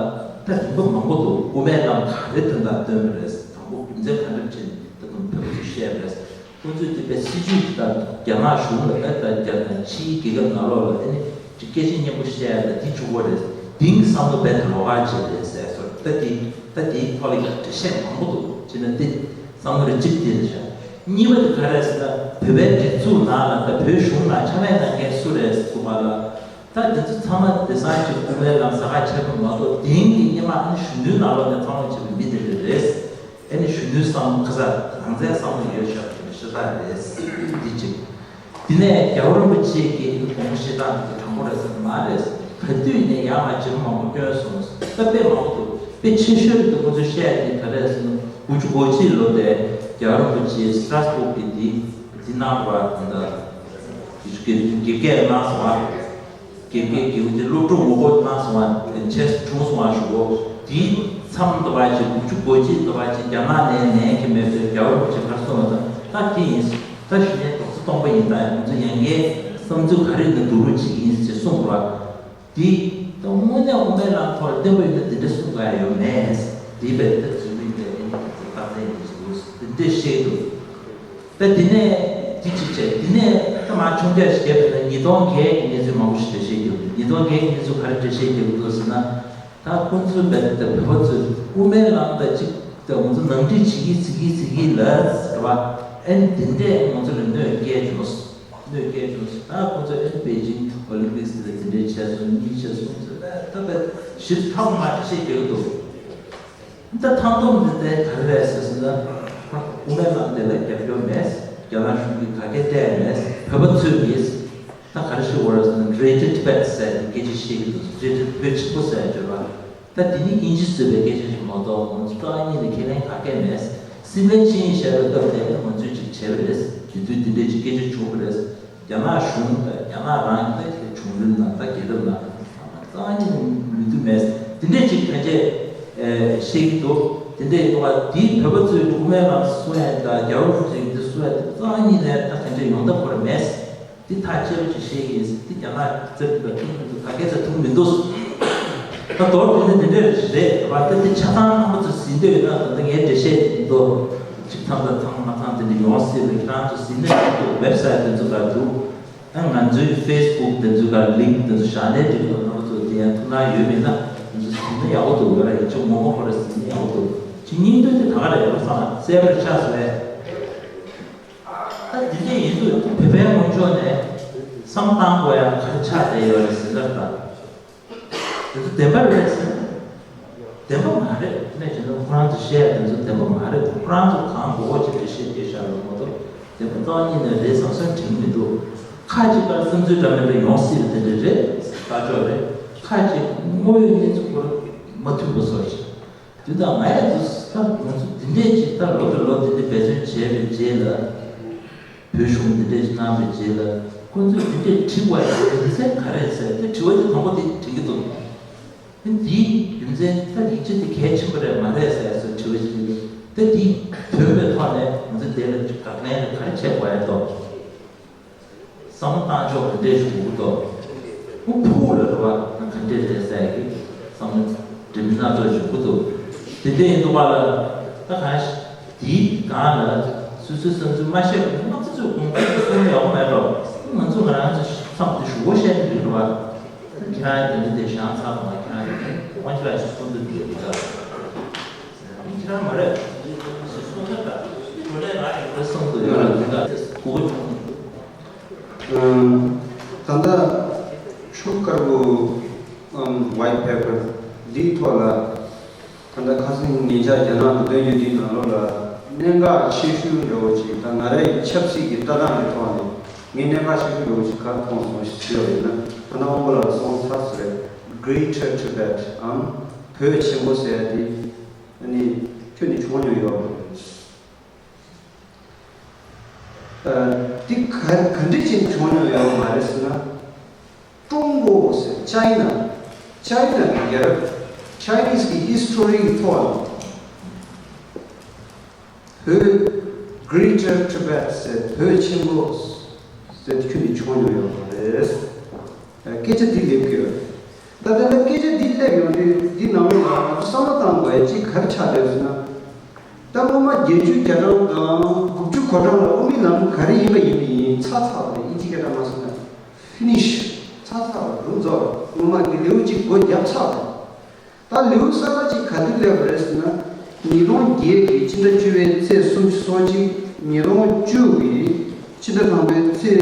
ད་རིམ་པ་མང་པོ་འདུག་དབུ་མའི་ལམ་ག་རེ་དོན་དག་སྟོན་པ་རེད། དང་པོ་རྒྱུ་མཚན་ག་འདྲ་བྱས་ནས་ད་དུང་བོད་པ་ཚོས་བཤད་པ་རེད། ཁོ་ཚོས་དེ་པའི་སྲིད་ཇུས་དེ་དང་རྒྱ་ནག་གཞུང་ལ་ཨེ་ད་རྒྱ་ནག་ཕྱིའི་རྒྱལ་ཁབ་ནང་ལོགས་ལ་ཨེ་ནི་ཅིག་སྐད་ཆ་སྙན་པོ་བཤད་ཡ་ད་དེ་བཅུག་པ་རེད། དེང་གི་བསམ་བློ་རྦད་དེ་ལོགས་ཀ་བྱས་རེད་ཟེར་སོང་། ད་དེ་ད་དེའི་ཐོག་ལ་ཡང་འགྲེལ་བཤད་མང་པོ་འདུག་བྱས་ན་དེ་བསམ་བློ་རེ་གཅིག་དེ་རེད་ཤག་གཉིས་པ་དེ་ག་རེད་ཟེར་ན་བོད་པའི་སྒྲིག་འཛུགས་ནང་ལ་ད་བོད་གཞུང་ནང་ཕྱག་ལས་གནང་མཁན་སུ་རེད་ཟེར་དུས་སྒང་ལ། ད་འདི་ཚོ་ཚང་མ་དེང་སང་གི་དབུ་མའི་ལམ་ས་ཁ་ཕྱེ་བ་མ་གཏོགས་དེང་གི་སྔོན་མ་ཨ་ནི་གཞོན་ནུའི་ནང་ལོགས་ནས་འཚར་ལོངས་བྱས་པའི་མི་དེ་འདྲ་རེད། ཨ་ནི་གཞོན་ནུའི་བསམ་བློ་ཁ་ཚ་རང་བཙན་བསམ་བློ་ཡོད་ཤག་དེ་ཤ་སྟག་རེད། འདི་གཅིག་དེ་ནས་རྒྱལ་བ་རིན་པོ་ཆེ་གིས་ཨ་ནི་དགོངས་པ་བཞེས་སྟངས་དེ་དྲང་པོ་རེད་ཟེར་ན་མ་རེད། ག་དུས་ནས་ཡར་མར་བྱེད་མང་པོ་བསྐྱོན་སོང་། ད་དཔེ་མང་པོ་འདུག་དཔེ་ཆེ་ཤོས་དེ་ཁོ་ཚོས་བཤད་ཡ་དེ་ག་རེ་རེད་ཟེར་ན་དགུ་བཅུ་གོ་གཅིག་ལོ་དེ་རྒྱལ་བ་རིན་པོ་ཆེ་སི་ཊ་ར་སི་བུག་གི་དེ་དེ་གནང་བ་དེ་འདྲ་དགེ་རྒན་གནང་སོང་ཨ། དགེ་རྒན་དགེ་བ་དེ་སློབ་ཕྲུག་ངོ་རྒོལ་གནང་སོང་བ་བྱས་བྱུང་སོང་བ་ཞུ་གོ། དེའི་མཚམས་འདི་བ་ཅིག་དགུ་བཅུ་གོ་གཅིག་འདི་བ་ཅིག་རྒྱ་ནག་ནས་ནན་གྱི་མེད་པའི་རྒྱལ་བ་རིན་པོ་ཆེ་གར་སོང་བ་དང་ ད་དེ་ཡིན། ད་གཞི་ནས་རྡོག་རྩ་སྟོང་པ་ཡིན། ད་ང་ཚོ་ཡང་བསྐྱར་བསམ་ཚུལ་ག་རེ་ཡིན་ན་བསྡུ་རུབ་བྱེད་ཀྱི་ཡིན་ཅེས་གསུངས་པ། འདི་ད་དངོས་གནས་དབུ་མའི་ལམ་ཐོག་ལ་བརྟན་པོ་ཡོད་ན་འདི་འདྲ་གསུང་ག་ཡོད་མེད། འདི་བས་ད་རྩོད་མིན་པའི་ཨེ་ནི་རྟགས་མཚན་ཡིན་ཟེར་འདུག་འདི་འདྲས་བཤད་འདུག་ད་འདི་ནས་འདི་གཅིག་བྱས། འདི་ནས་ད་མ་ཆུང་བྱས་བཤད་པ་ན་ཉིས་སྟོང་བརྒྱད་ཀྱི་གནས་ཚུལ་མང་པོ་ཞིག་འགྲེལ་བཤད་རྒྱག་འདུག་ཉིས་སྟོང་བརྒྱད་ཀྱི་གནས་ཚུལ་ག་རེ་འགྲེལ་བཤད་རྒྱག་འདུག་ཟེར་ན། ད་ཁོང་ཚོའི་བར་དུ་བོད་པ་ཚོས་དབུ་མའི་ལམ་དང་གཅིག་ཏུ་ང་ཚོ་ནང་འགྲིག་བྱེད་ཀྱི་བྱེད་ཀྱི་བྱེད་ཀྱི་ལ་ཟེར་བ། ཨེ་འདི་འདྲས་ང་ཚོ་ལ་གནོད་སྐྱེལ་བྱུང་། གནོད་སྐྱེལ་བྱུང་། ད་ཁོང་ཚོ་ཨེ་པེ་ཅིང་ཨོ་ལིམ་པིག་སི་ལ་དེ་འདྲས་བྱས་སོང་། གཉིས་བྱས་སོང་ཟེར། ད་ད་ཞིབ་ཐག་མ་བྱེད་ཤེས་ཀྱི་འདུག་ད་ཐང་སྟོང་འདི་ལྟའི་ག་རེ་རེད་ཟེར་ཟེར་ན། དབུ་མའི་ལམ་དེ་ལ་རྒྱབ་སྐྱོར་མེད། རྒྱ་ནག་གཞུང་གིས་ག་གེ་སྤྲད་མེད། བོད་པ་ཚོས་མེད། ད་ག་རེ་ཞིག་འོར་ཟེར་ན། Greater Tibet ཟེར་ཏེ་སྐད་ཆ་བཤད་ཀྱི་འདུག Greater བོད་ཆེན་པོ་ཟེར་བརྗོད་པ། ད་དེ་ནི་དབྱིན་ཇི་བཟོས་པའི་སྐད་ཆ་ཞིག་མ་གཏོགས་ང་ཚོ་རྩ་བ་ཉིད་ནས་ཁས་ལེན་ག་གེ་མེད། སྲིད་བློན་ཆེན་ཡིན་ཞེས་པའི་སྐབས་དེ་ང་ཚོས་ཅིག་བྱས་པ་རེད། དེ་དུས་དེ་འདྲས་ཅིག་སྐད་ཆ་བྱུང་བ་རེད། རྒྱ་ནག་གཞུང་དང་རྒྱ་ནག་རང་གི་ད་དེ་བྱུང་རིམ་ནང་ད་རྒྱལ་རབས་ནང་རྩ་བ་ཉིད་ནས་མི་འདུག་མེད། དེ་འདྲས་ཅིག་ཕན་ཆད་བཤད་ཀྱི་འདུག་དེ་འདྲས་ཡོད་པ་དེའི་བོད་པ་ཚོས་དབུ་མའི་ལམ་གསུང་ཡ་དང་རྒྱ་རོགས་ཚོས་འདི་གསུང་ཡ་དེ་རྩ་བ་ཉིད་ནས་ད་དེ་འདྲས་ཡོང་ཐབས་ཁོ་ར་མེད། འདི་ཐག་བཅད་པ་ཅིག་བཤད་ཀྱི་ཡིན། འདི་རྒྱ་ནག་རྩར་འདུག་པ་ཐུག་མི་འདུག་ག་གེ་རྩར་ཐུག་མི་འདུག་ད་མདོར་བསྡུས་ན་འདི་འདྲས་རེད་བ། ད་འདི་ཆ་ཚང་རྣམ་པ་ཚོ་ཟིན་འདོད་ཡོད་ན། ད་ལྟ་ངས་འགྲེལ་བཤད་འདི་ཚོ་ཅིག་མཚམས་དང་མཚམས་མ་མཚམས་དེ་འདྲ་ཡོང་སྲིད་པས། ཁྱེད་རང་ཚོ་ཟིན་ན་འགྲིག་འདུག་ཝེབ་སའིཊ་དེ་ཚོ་ག་འདུག་ཨ་ང་ཚོའི་ཕེ་སི་བུག་དེ་ཚོ་ག་ལིང་ཀི་དེ་ཚོ་བཞག་ནའི་འགྲིག་འདུག་རྣམ་པ་ཚོ་དེ་ཡང་ཐུགས་སྣང་ཡོད་མེད་ན་ང་ཚོ་ཟིན་ན་ཡག་པོ་འདུག་ང་རང་ཡིག་ཆ་ངོ་མ་ཁོ་ར་ཟིན་ན་ཡག་པོ་འདུག་ཅིག་སྙིང་དོན་དེ་ད་ག་རེ་ཡོད་བསམ་ན་གསལ་པོར་ཆགས་སོང་བས། ད་འདི་འདྲས་ཡིན་དུས་བོད་པའི་ངོས་ཕྱོགས་ནས་བསམ་བློ་བཏང་དགོས་ཡ་ག་རེ་ཆགས་བསྡད་ཡོད་རེད་ཟེར་ན། ད་དེ་ཚོ་བདེན་པ་རེད་ཟེར་ན། བདེན་པ་མ་རེད། དེ་ནས་བྱས་ན་ཁོ་རང་ཚོ་བཤད་ཡ་དེ་ཚོ་བདེན་པ་མ་རེད། ཁོ་རང་ཚོ་གང་མགོ་སྐོར་བྱེད་པའི་བཤད་རྒྱུ་ཤར་བ་མ་གཏོགས་བདེན་པ་རྩ་བ་ཉིད་ནས་རེད་བསམ་བསམ་དྲན་གྱི་མི་འདུག་ཁ་ཅིག་པར་བསམ་ཚུལ་འདྲ་མི་འདྲ་ཡོང་སྲིད་པ་དེ་འདྲ་རེད། ཁ་ཕྱོགས་རེད། ཁ་ཅིག་དངོས་ཡོད་གནས་ཚུལ་ཁོ་རང་མ་མཐུན་པ་བཟོ་ཞིག་དེ་དང་ང་ཡང་དུ་ད་ང་ཚོ་འདི་འདྲས་ཅིག་ད་ལོ་དང་ལོ་འདི་འདྲས་འབད་བརྩོན་བྱས་པའི་རྗེས་ལ། བོད་གཞུང་འདི་འདྲས་ཅིག་གནང་བའི་རྗེས་ལ་ཁོང་ཚོས་འདི་འདྲས་བྲིས་པ་ཡིན་ན་རྒྱུ་མཚན་ག་རེ་ཟེར་ཏེ་དྲི་བ་དེ་དང་པོ་དེ་དྲན་གྱི་འདུག་ཨ་འདིའི་རྒྱུ་མཚན་ད་ཡིག་ཆ་དེ་གལ་ཆེན་པོ་རེད་མ་རེད་ཟེར་སོགས་དྲི་བ་ཞིག་ཡོད། ད་འདི་ཐོན་པའི་ཐོག་ནས་ང་ཚོ་དེ་ལ་དགག་ལན་རེ་ག་རེ་བྱེད་དགོས་ཡ་འདུག་བསམ་བློ་བཏང་ཕྱོགས་འདི་འདྲས་ཞིག་འདུག་གོ། ཁོ་ཕུགས་ལ་རེ་བ་ད་ག་འདྲས་རེད་ཟེར་གི་བསམ་བློ་འདྲི་མི་སྣ་ཚོ་ཞིག་གོ་འདུག་དེ་འདྲས་ཡིན་འདུག་པ་ལ་ད་གང་ཞིག་དེའི་སྒང་ལ་སོ་སོའི་བསམ་ཚུལ་མ་བཤད་པ་ནི་དམག་སྤྱི་ཚོས་དགོངས་པ་གསུང་ཡག་པོ་མེད་འགྲོ། ང་ཚོ་ང་རང་ཚོ་བསམ་དུ་ཞུ་སྒོ་བཤད་ནི་འདྲ་བ། ད་ཁྱེད་རང་དེ་འདྲ་དེ་བཞག་ཚར་བ་ང་ཁྱེད་རང་དབང་ཆ་ལ་ཞིག་གསུང་དུ་འདུག་ཡོད་ད། ཁྱེད་རང་མ་རེད། ཞིག་གསུང་ན་ད་ཁྱོད་ལས་ང་ཡང་ཁོའི་བསམ་དུ་ཡོད་ལ་དེ་ད་དེ་སྒོ་ཆུང་། ད་ལྟ་ཆུ་དཀར་པོ་ཨམ་ཝའིཊ་པེ་པར་འདིའི་ཐོག་ལ་ད་ལྟ་ཁ་སང་ཉེ་ཆར་རྒྱ་ནག་ཏུ་བཏོན་རྒྱུ་འདིའི་ནང་ལོགས་ལ་གནད་འགག་ཆེ་ཤོས་འདྲ་བོ་ཅིག་ད་ང་རའི་ཆབ་སྲིད་ཀྱི་ལྟ་སྟངས་ཀྱི་ཐོག་ནས་ངས་གནད་འགག་ཆེ་ཤོས་འདྲ་བོ་ཅིག་ག་རེ་མཐོང་སོང་ཞེས་ཟེར་བ་ཡིན་ན། ད་ལྟ་དབང་པོ་ལགས་གསུངས་ཚར་ཟེར་བས། Greater Tibet ཨམ་བོད་ཆེན་པོ་ཟེར་ཡ་དེ་ཨ་ནི་ཁྱོན་ནས་བྱུང་མྱོང་ཡོད་པ་རེད། འདི་ག་ག་འདྲ་ཅིག་བྱུང་མྱོང་ཡོད་མ་རེད་ཟེར་ན། ཀྲུང་གོ་ཟེར་ཅའི་ན། ཅའི་ན་གི་རྒྱལ་རབས། ཅའི་ནིས་གི་ཧིས་ཊོ་རི་གི་ཐོག་ནས་བོད། Greater Tibet ཟེར་བོད་ཆེན་པོ་ཟེར་ཁྱོན་ནས་བྱུང་མྱོང་ཡོད་མ་རེད། སྐད་ཆ་འདི་སླེབས་ཀྱི་ཡོད། ད་ལྟ་ལ་སྐད་ཆ་འདི་སླེབས་ཡོང་དུས་འདི་ནང་ལོགས་ལ་ང་ཚོ་བསམ་བློ་བཏང་དགོས་ཡ་གཅིག་ག་རེ་ཆགས་བསྡད་ཟེར་ན། ད་སྔོན་མ་བརྒྱད་ཅུ་གྱ་གྲངས་དང་དགུ་བཅུ་གོ་གྲངས་ལ་དབུ་མའི་ལམ་ག་རེ་ཡིན་པ་ཡིན་པ་ཡིན། ཚར་ཚར་བ་རེད། ཨིན་ཇི་སྐད་གྲགས་མ་སོང་ན་ཕི་ནིཤ། ཚར་ཚར་བ་རུ་རྫོགས་རེད། སྔོན་མ་གི་ལེའུ་གཅིག་སྒོ་བརྒྱབ་ཚར་བ་རེད། ད་ལེའུ་གསར་པ་གཅིག་ག་དུས་སླེབས་པ་རེད་ཟེར་ན། ཉིས་སྟོང་བརྒྱད་ཀྱི་ཕྱི་ཟླ་བཅུ་པའི་ཚེས་སུམ་ཅུ་སོ་གཅིག་ཉིས་སྟོང་བཅུ་གི་ཕྱི་ཟླ་དང་པོའི་ཚེས་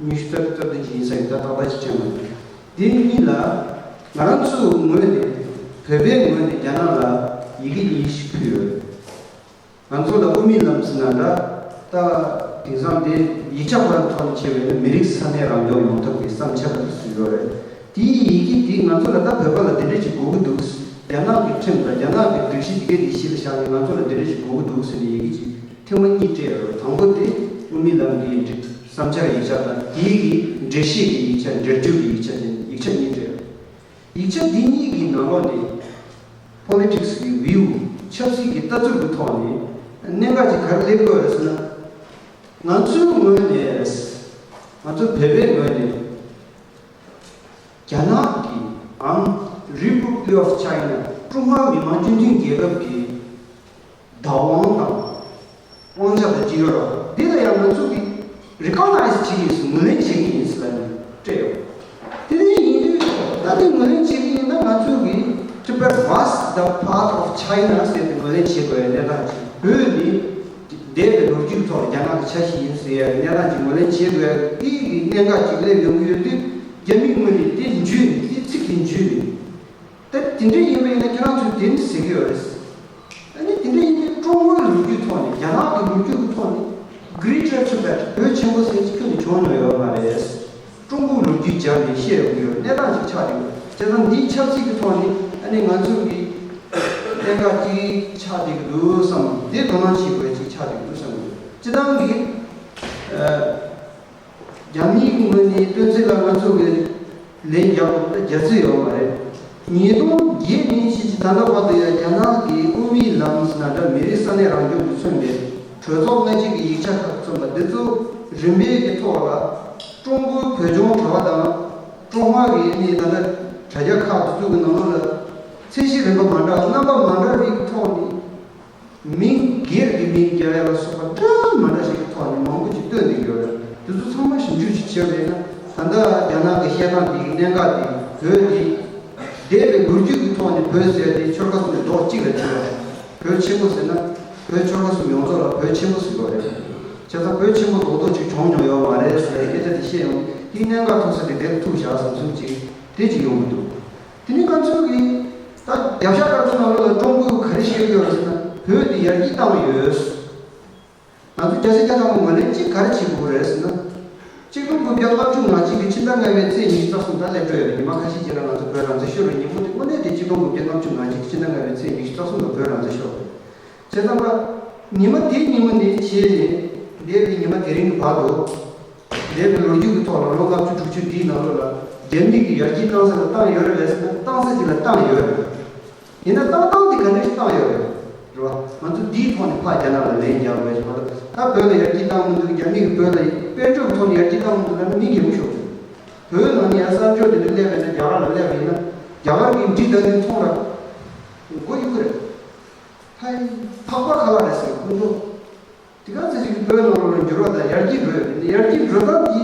ཉི་ཤུ་རྩ་རྩ་བདུན་ཅིག་ཡིན་ས་ཡིན། ད་ཏག་ཏག་ཅིག་དྲན་མ་འདུག་དེ་གཉིས་ལ་ང་རང་ཚོའི་ངོས་ནས་བོད་པའི་ངོས་ནས་རྒྱ་ནག་ལ་ཡི་གེ་གཉིས་ཤིག་ཕུལ་ཡོད། ང་ཚོ་ལ་དབུ་མའི་ལམ་ཟེར་ན་འདྲ། ད་དེང་སང་དེ་ཡིག་ཆ་ཁོ་རང་ཐོག་ནས་བྱས་པ་ཡིན་ན་མི་རིགས་ས་གནས་རང་སྐྱོང་ཡོང་ཐབས་ཀྱི་བསམ་འཆར་དེ་བཟོས་ཡོད་རེད། དེའི་ཡི་གེ་དེ་ང་ཚོ་ལ་ད་བོད་པ་ལ་དེ་འདྲ་ཞིག་དགོས་ཀྱི་འདུག་རྒྱ་ནག་གི་ཁྲིམས་དང་རྒྱ་ནག་གི་སྒྲིག་གཞི་དེ་གའི་དེ་གཞི་ལ་བཞག་ནས་ང་ཚོ་ལ་དེ་འདྲ་ཞིག་དགོས་ཀྱི་འདུག་ཟེར་ནས་ཡི་གེ་ཅིག་ཐེངས་མ་གཉིས་སྤྲད་ཡོད་རེད། དང་པོ་དེ་དབུ་མའི་ལམ་གྱི་བསམ་འཆར་ཡིག་ཆ་དང་དེའི་གི་འགྲེལ་བཤད་ཀྱི་ཡིག་ཆ། འགྲེལ་བརྗོད་ཀྱི་ཡིག་ཆ་དེ་ཡིག་ཆ་གཉིས་སྤྲད་ཡོད། ཡིག་ཆ་འདི་གཉིས་ཀྱི་ནང་ལོགས་ནས་politics གི་view ཆབ་སྲིད་ཀྱི་ལྟ་ཚུལ་གྱི་ཐོག་ནས་ གནད་འགག་ཅིག་ག་རེ་སླེབས་ཀྱི་ཡོད་རེད་ཟེར་ན། ང་ཚོའི་ངོས་ནས། ང་ཚོ་བོད་པའི་ངོས་ནས། རྒྱ་ནག་གི་ཨང་Republic of China། ཀྲུང་ཧྭ་མི་དམངས་སྤྱི་མཐུན་རྒྱལ་ཁབ་ཀྱི་བདག་དབང་དང་། དབང་ཆ་དང་ཅི་ཡོད་རོགས། འདི་ལ་ཡང་ང་ཚོ་གིས་recognize་བྱེད་ཀྱི་ཡིན་ཟེར། ངོས་ལེན་བྱེད་ཀྱི་ཡིན་ཟེར་ལབ་ནས་སྤྲད་ཡོད། དེ་འདྲ་ཡིན་དུས་ད་དེ་ངོས་ལེན་བྱེད་ཀྱི་ཡིན་ན། ང་ཚོ་གིས་Tibet was the part of China་ཟེར་ཏེ་ངོས་ལེན་བྱེད་དགོས་པའི་གནས་སྟངས་ཅིག་བོད་ནི་འདས་པའི་ལོ་རྒྱུས་ཐོག་རྒྱ་ནག་གི་ཆ་ཤས་ཡིན་ཟེར་ཡའི་གནས་སྟངས་ཅིག་ངོས་ལེན་བྱེད་དགོས་ཡ་དེ་གི་གནད་འགག་ཅིག་སླེབས་ཡོང་གི་ཡོད་དུས། རྒྱ་མིའི་ངོས་ནས་དེ་འཇུས་ནས། དེ་ཚིག་དེ་འཇུས་ནས། ད་དེ་འདྲ་ཡིན་པ་ཡིན་ན་ཁྱེད་རང་ཚོས་དེ་འདྲ་ཟེར་གྱི་ཡོད་རེད། ཨ་ནི་དེ་འདྲ་ཡིན་དུས་ཀྲུང་གོའི་ལོ་རྒྱུས་ཐོག་ནས། རྒྱ་ནག་གི་ལོ་རྒྱུས་ཀྱི་ཐོག་ནས་Greater Tibet། བོད་ཆེན་པོ་ཟེར་གྱི་ཁྱོན་ནས་བྱུང་མྱོང་ཡོད་མ་རེད། ཀྲུང་གོའི་ལོ་རྒྱུས་སྦྱར་ནས་བཤད་དགོས་ཡོད་གནས་སྟངས་ཅིག་ཆགས་ཀྱི་ཡོད། བྱས་ཙང་འདིའི་ཆབ་སྲིད་ཀྱི་ཐོག་ནས་ཨ་ནི་ང་ཚོ་གི་གནད་འགག་ཅིག་ཆགས་བསྡད་ཀྱི་འདུག་བསམ། འདི་དོ་སྣང་བྱེད་དགོས་ཅིག་ཆགས་བསྡད་ཀྱི་འདུག་བསམ་གྱི་འདུག་སྤྱིར་བཏང་གི་ཨ། རྒྱ་མིའི་ངོས་ནས་སྟོན་ཚུལ་ལ་ང་ཚོ་གིས་ལན་རྒྱག་དགོས་ན་རྒྱག་རྩིས་ཡོད་མ་རེད། ཉིས་སྟོང་བརྒྱད་ནས་བྱས་ཏེ་ད་ལྟ་བར་དུ་ཡང་རྒྱ་ནག་གིས་དབུ་མའི་ལམ་ཟེར་ན་འདྲ། མི་རིགས་ས་གནས་རང་སྐྱོང་གིས་མཚོན་པའི་གྲོས་ཚོགས་སྔ་ཕྱི་གི་ཡིག་ཆ་ཁག་མཚོན་པ་འདི་ཚོ་རིམ་པས་ཀྱི་ཐོག་ལ་ཀྲུང་གོའི་བོད་ལྗོངས་གྲྭ་པ་དང་། ཀྲུང་ཧྭ་གི་ནི་ད་ལྟ་དྲ་རྒྱ་ཁག་དེ་ཚོ་གི་ནང་ལོགས་ལ་ཚད་གཞི་རིམ་པ་མ་འདྲ་བ། རྣམ་པ་མ་འདྲ་བའི་ཐོག་ནས། མིང་སྒེར་གྱི་མིང་རྒྱག་ཡ་ལ་སོགས་པ་འདྲ་མི་འདྲ་ཞིག་གི་ཐོག་ནས་མང་པོ་ཞིག་བཏོན་བསྡད་ཡོད་རེད། དེ་ཚོ་ཚང་མ་ཞིབ་འཇུག་ཅིག་བྱས་པ་ཡིན་ན། ད་ལྟ་རྒྱ་ནག་གི་བཤད་སྟངས་དེ་གི་གནད་འགག་དེ་བོད་དེ་འདས་པའི་ལོ་རྒྱུས་ཀྱི་ཐོག་ནས་བོད་ཟེར་དེ་ཆོལ་ཁ་གསུམ་གྱི་རྡོག་གཅིག་ལ་བརྩི་བ། བོད་ཆེན་པོ་ཟེར་ན་བོད་ཆོལ་ཁ་གསུམ་ཡོངས་རྫོགས་ལ་བོད་ཆེན་པོ་ཟེར་དགོས་རེད། བྱས་ཙང་བོད་ཆེན་པོ་རྡོག་རྡོག་ཅིག་བྱུང་མྱོང་ཡོད་མ་རེད་ཟེར་སྐད་ཆ་དེ་བཤད་ཡོང་དུས། གནད་འགག་ཐུག་ས་དེ་དེར་ཐུག་བཞག་བསམ་བསམ་ཅིག་དེ་ཅིག་ཡོང་གི་འདུག་དེ་ནི་ང་ཚོས་ཀྱིས་ད་རྒྱབ་ཤ་སྐར་ཚོགས་ནང་ལོགས་ལ་ཀྲུང་གོས་ག་རེ་བཤད་ཀྱི་ཡོད་རེད་ཟེར་ན། བོད་འདི་ཡར་རྒྱས་བཏང་ཡོད། ང་ཚོ་རྒྱལ་སྤྱི་རྒྱལ་ཁབ་ངོས་ལེན་གཅིག་ག་རེ་བྱེད་དགོས་རེད་ཟེར་ན། གཅིག་སྟོང་དགུ་བརྒྱ་ལྔ་བཅུ་ང་གཅིག་གི་ཕྱི་ཟླ་ལྔ་པའི་ཚེས་ཉི་ཤུ་རྩ་གསུམ། ད་སླེབས་འགྲོ་ཡོད་རེད། ཉི་མ་ཁ་ཤས་རྗེས་ལ་ང་ཚོ་བོད་རང་བཙན་ཤོར་བའི་ཉིན་མོ་དེ། དངོས་གནས་དེ་གཅིག་སྟོང་དགུ་བརྒྱ་ལྔ་བཅུ་ང་གཅིག་གི་ཕྱི་ཟླ་ལྔ་པའི་ཚེས་ཉི་ཤུ་རྩ་གསུམ་ལ་བོད་རང་བཙན་ཤོར་བ་རེད། བྱས་ཙང་ད་ཉི་མ་དེའི་ཉིན་མོ་ནས་བྱས་ནས་འདས་པའི་ཉི་མ་དེ་རིང་གི་བར་དུ། འདས་པའི་ལོ་རྒྱུས་ཀྱི་ཐོག་ལ་ལོ་ལྔ་བཅུ་དྲུག་ཅུ་འདིའི་ནང་ལོགས་ལ་རྒྱ་མི་གིས་ཡར་རྒྱས་བཏང་ས་ལ་བཏང་ཡོད་རེད་ལབ་ཟེར་ན། བཏང་ས་ཅིག་ལ་བཏང་ཡོད་རེད། ཡིན་ན་བཏང་སྟངས་དེ་ག་འདྲ་ཞིག་བཏང་ཡོད་རེད། རེད་བ། ང་ཚོ་འདིའི་ཐོག་ནས་ཕར་རྒྱ་ནག་ལ་ལན་རྒྱག་དགོས་ཞིག་མ་གཏོགས། ད་བོད་ལ་ཡར་རྒྱས་བཏང་མི་འདུག་རྒྱ་མི་གིས་བོད་ལ་དཔལ་འབྱོར་གྱི་ཐོག་ནས་ཡར་རྒྱས་བཏང་མི་འདུག་ལབ་ན་མི་གད་མོ་ཤོར་འདུག་བོད་ནང་ནས་ཡར་གསར་འབྱོར་དེ་འདྲ་སླེབས་པ་ཡིན་ན། རྒྱ་གར་ལ་སླེབས་པ་ཡིན་ན། རྒྱ་གར་གྱི་འབྲི་དང་འདི་མཐོང་ར་མགོ་གཡུག་གི་རེད། ཧའི། ཕག་པ་ཁ་ལག་རེད་ཟེར་ཁོང་ཚོ། དེ་ག་ཚོད་ཅིག་བོད་ནང་ལོགས་ལ་འགྱུར་བ་དང་ཡར་རྒྱས་འགྲོ་ཡོད་རེད། ཡར་རྒྱས་འགྲོ་སྟངས་འདི་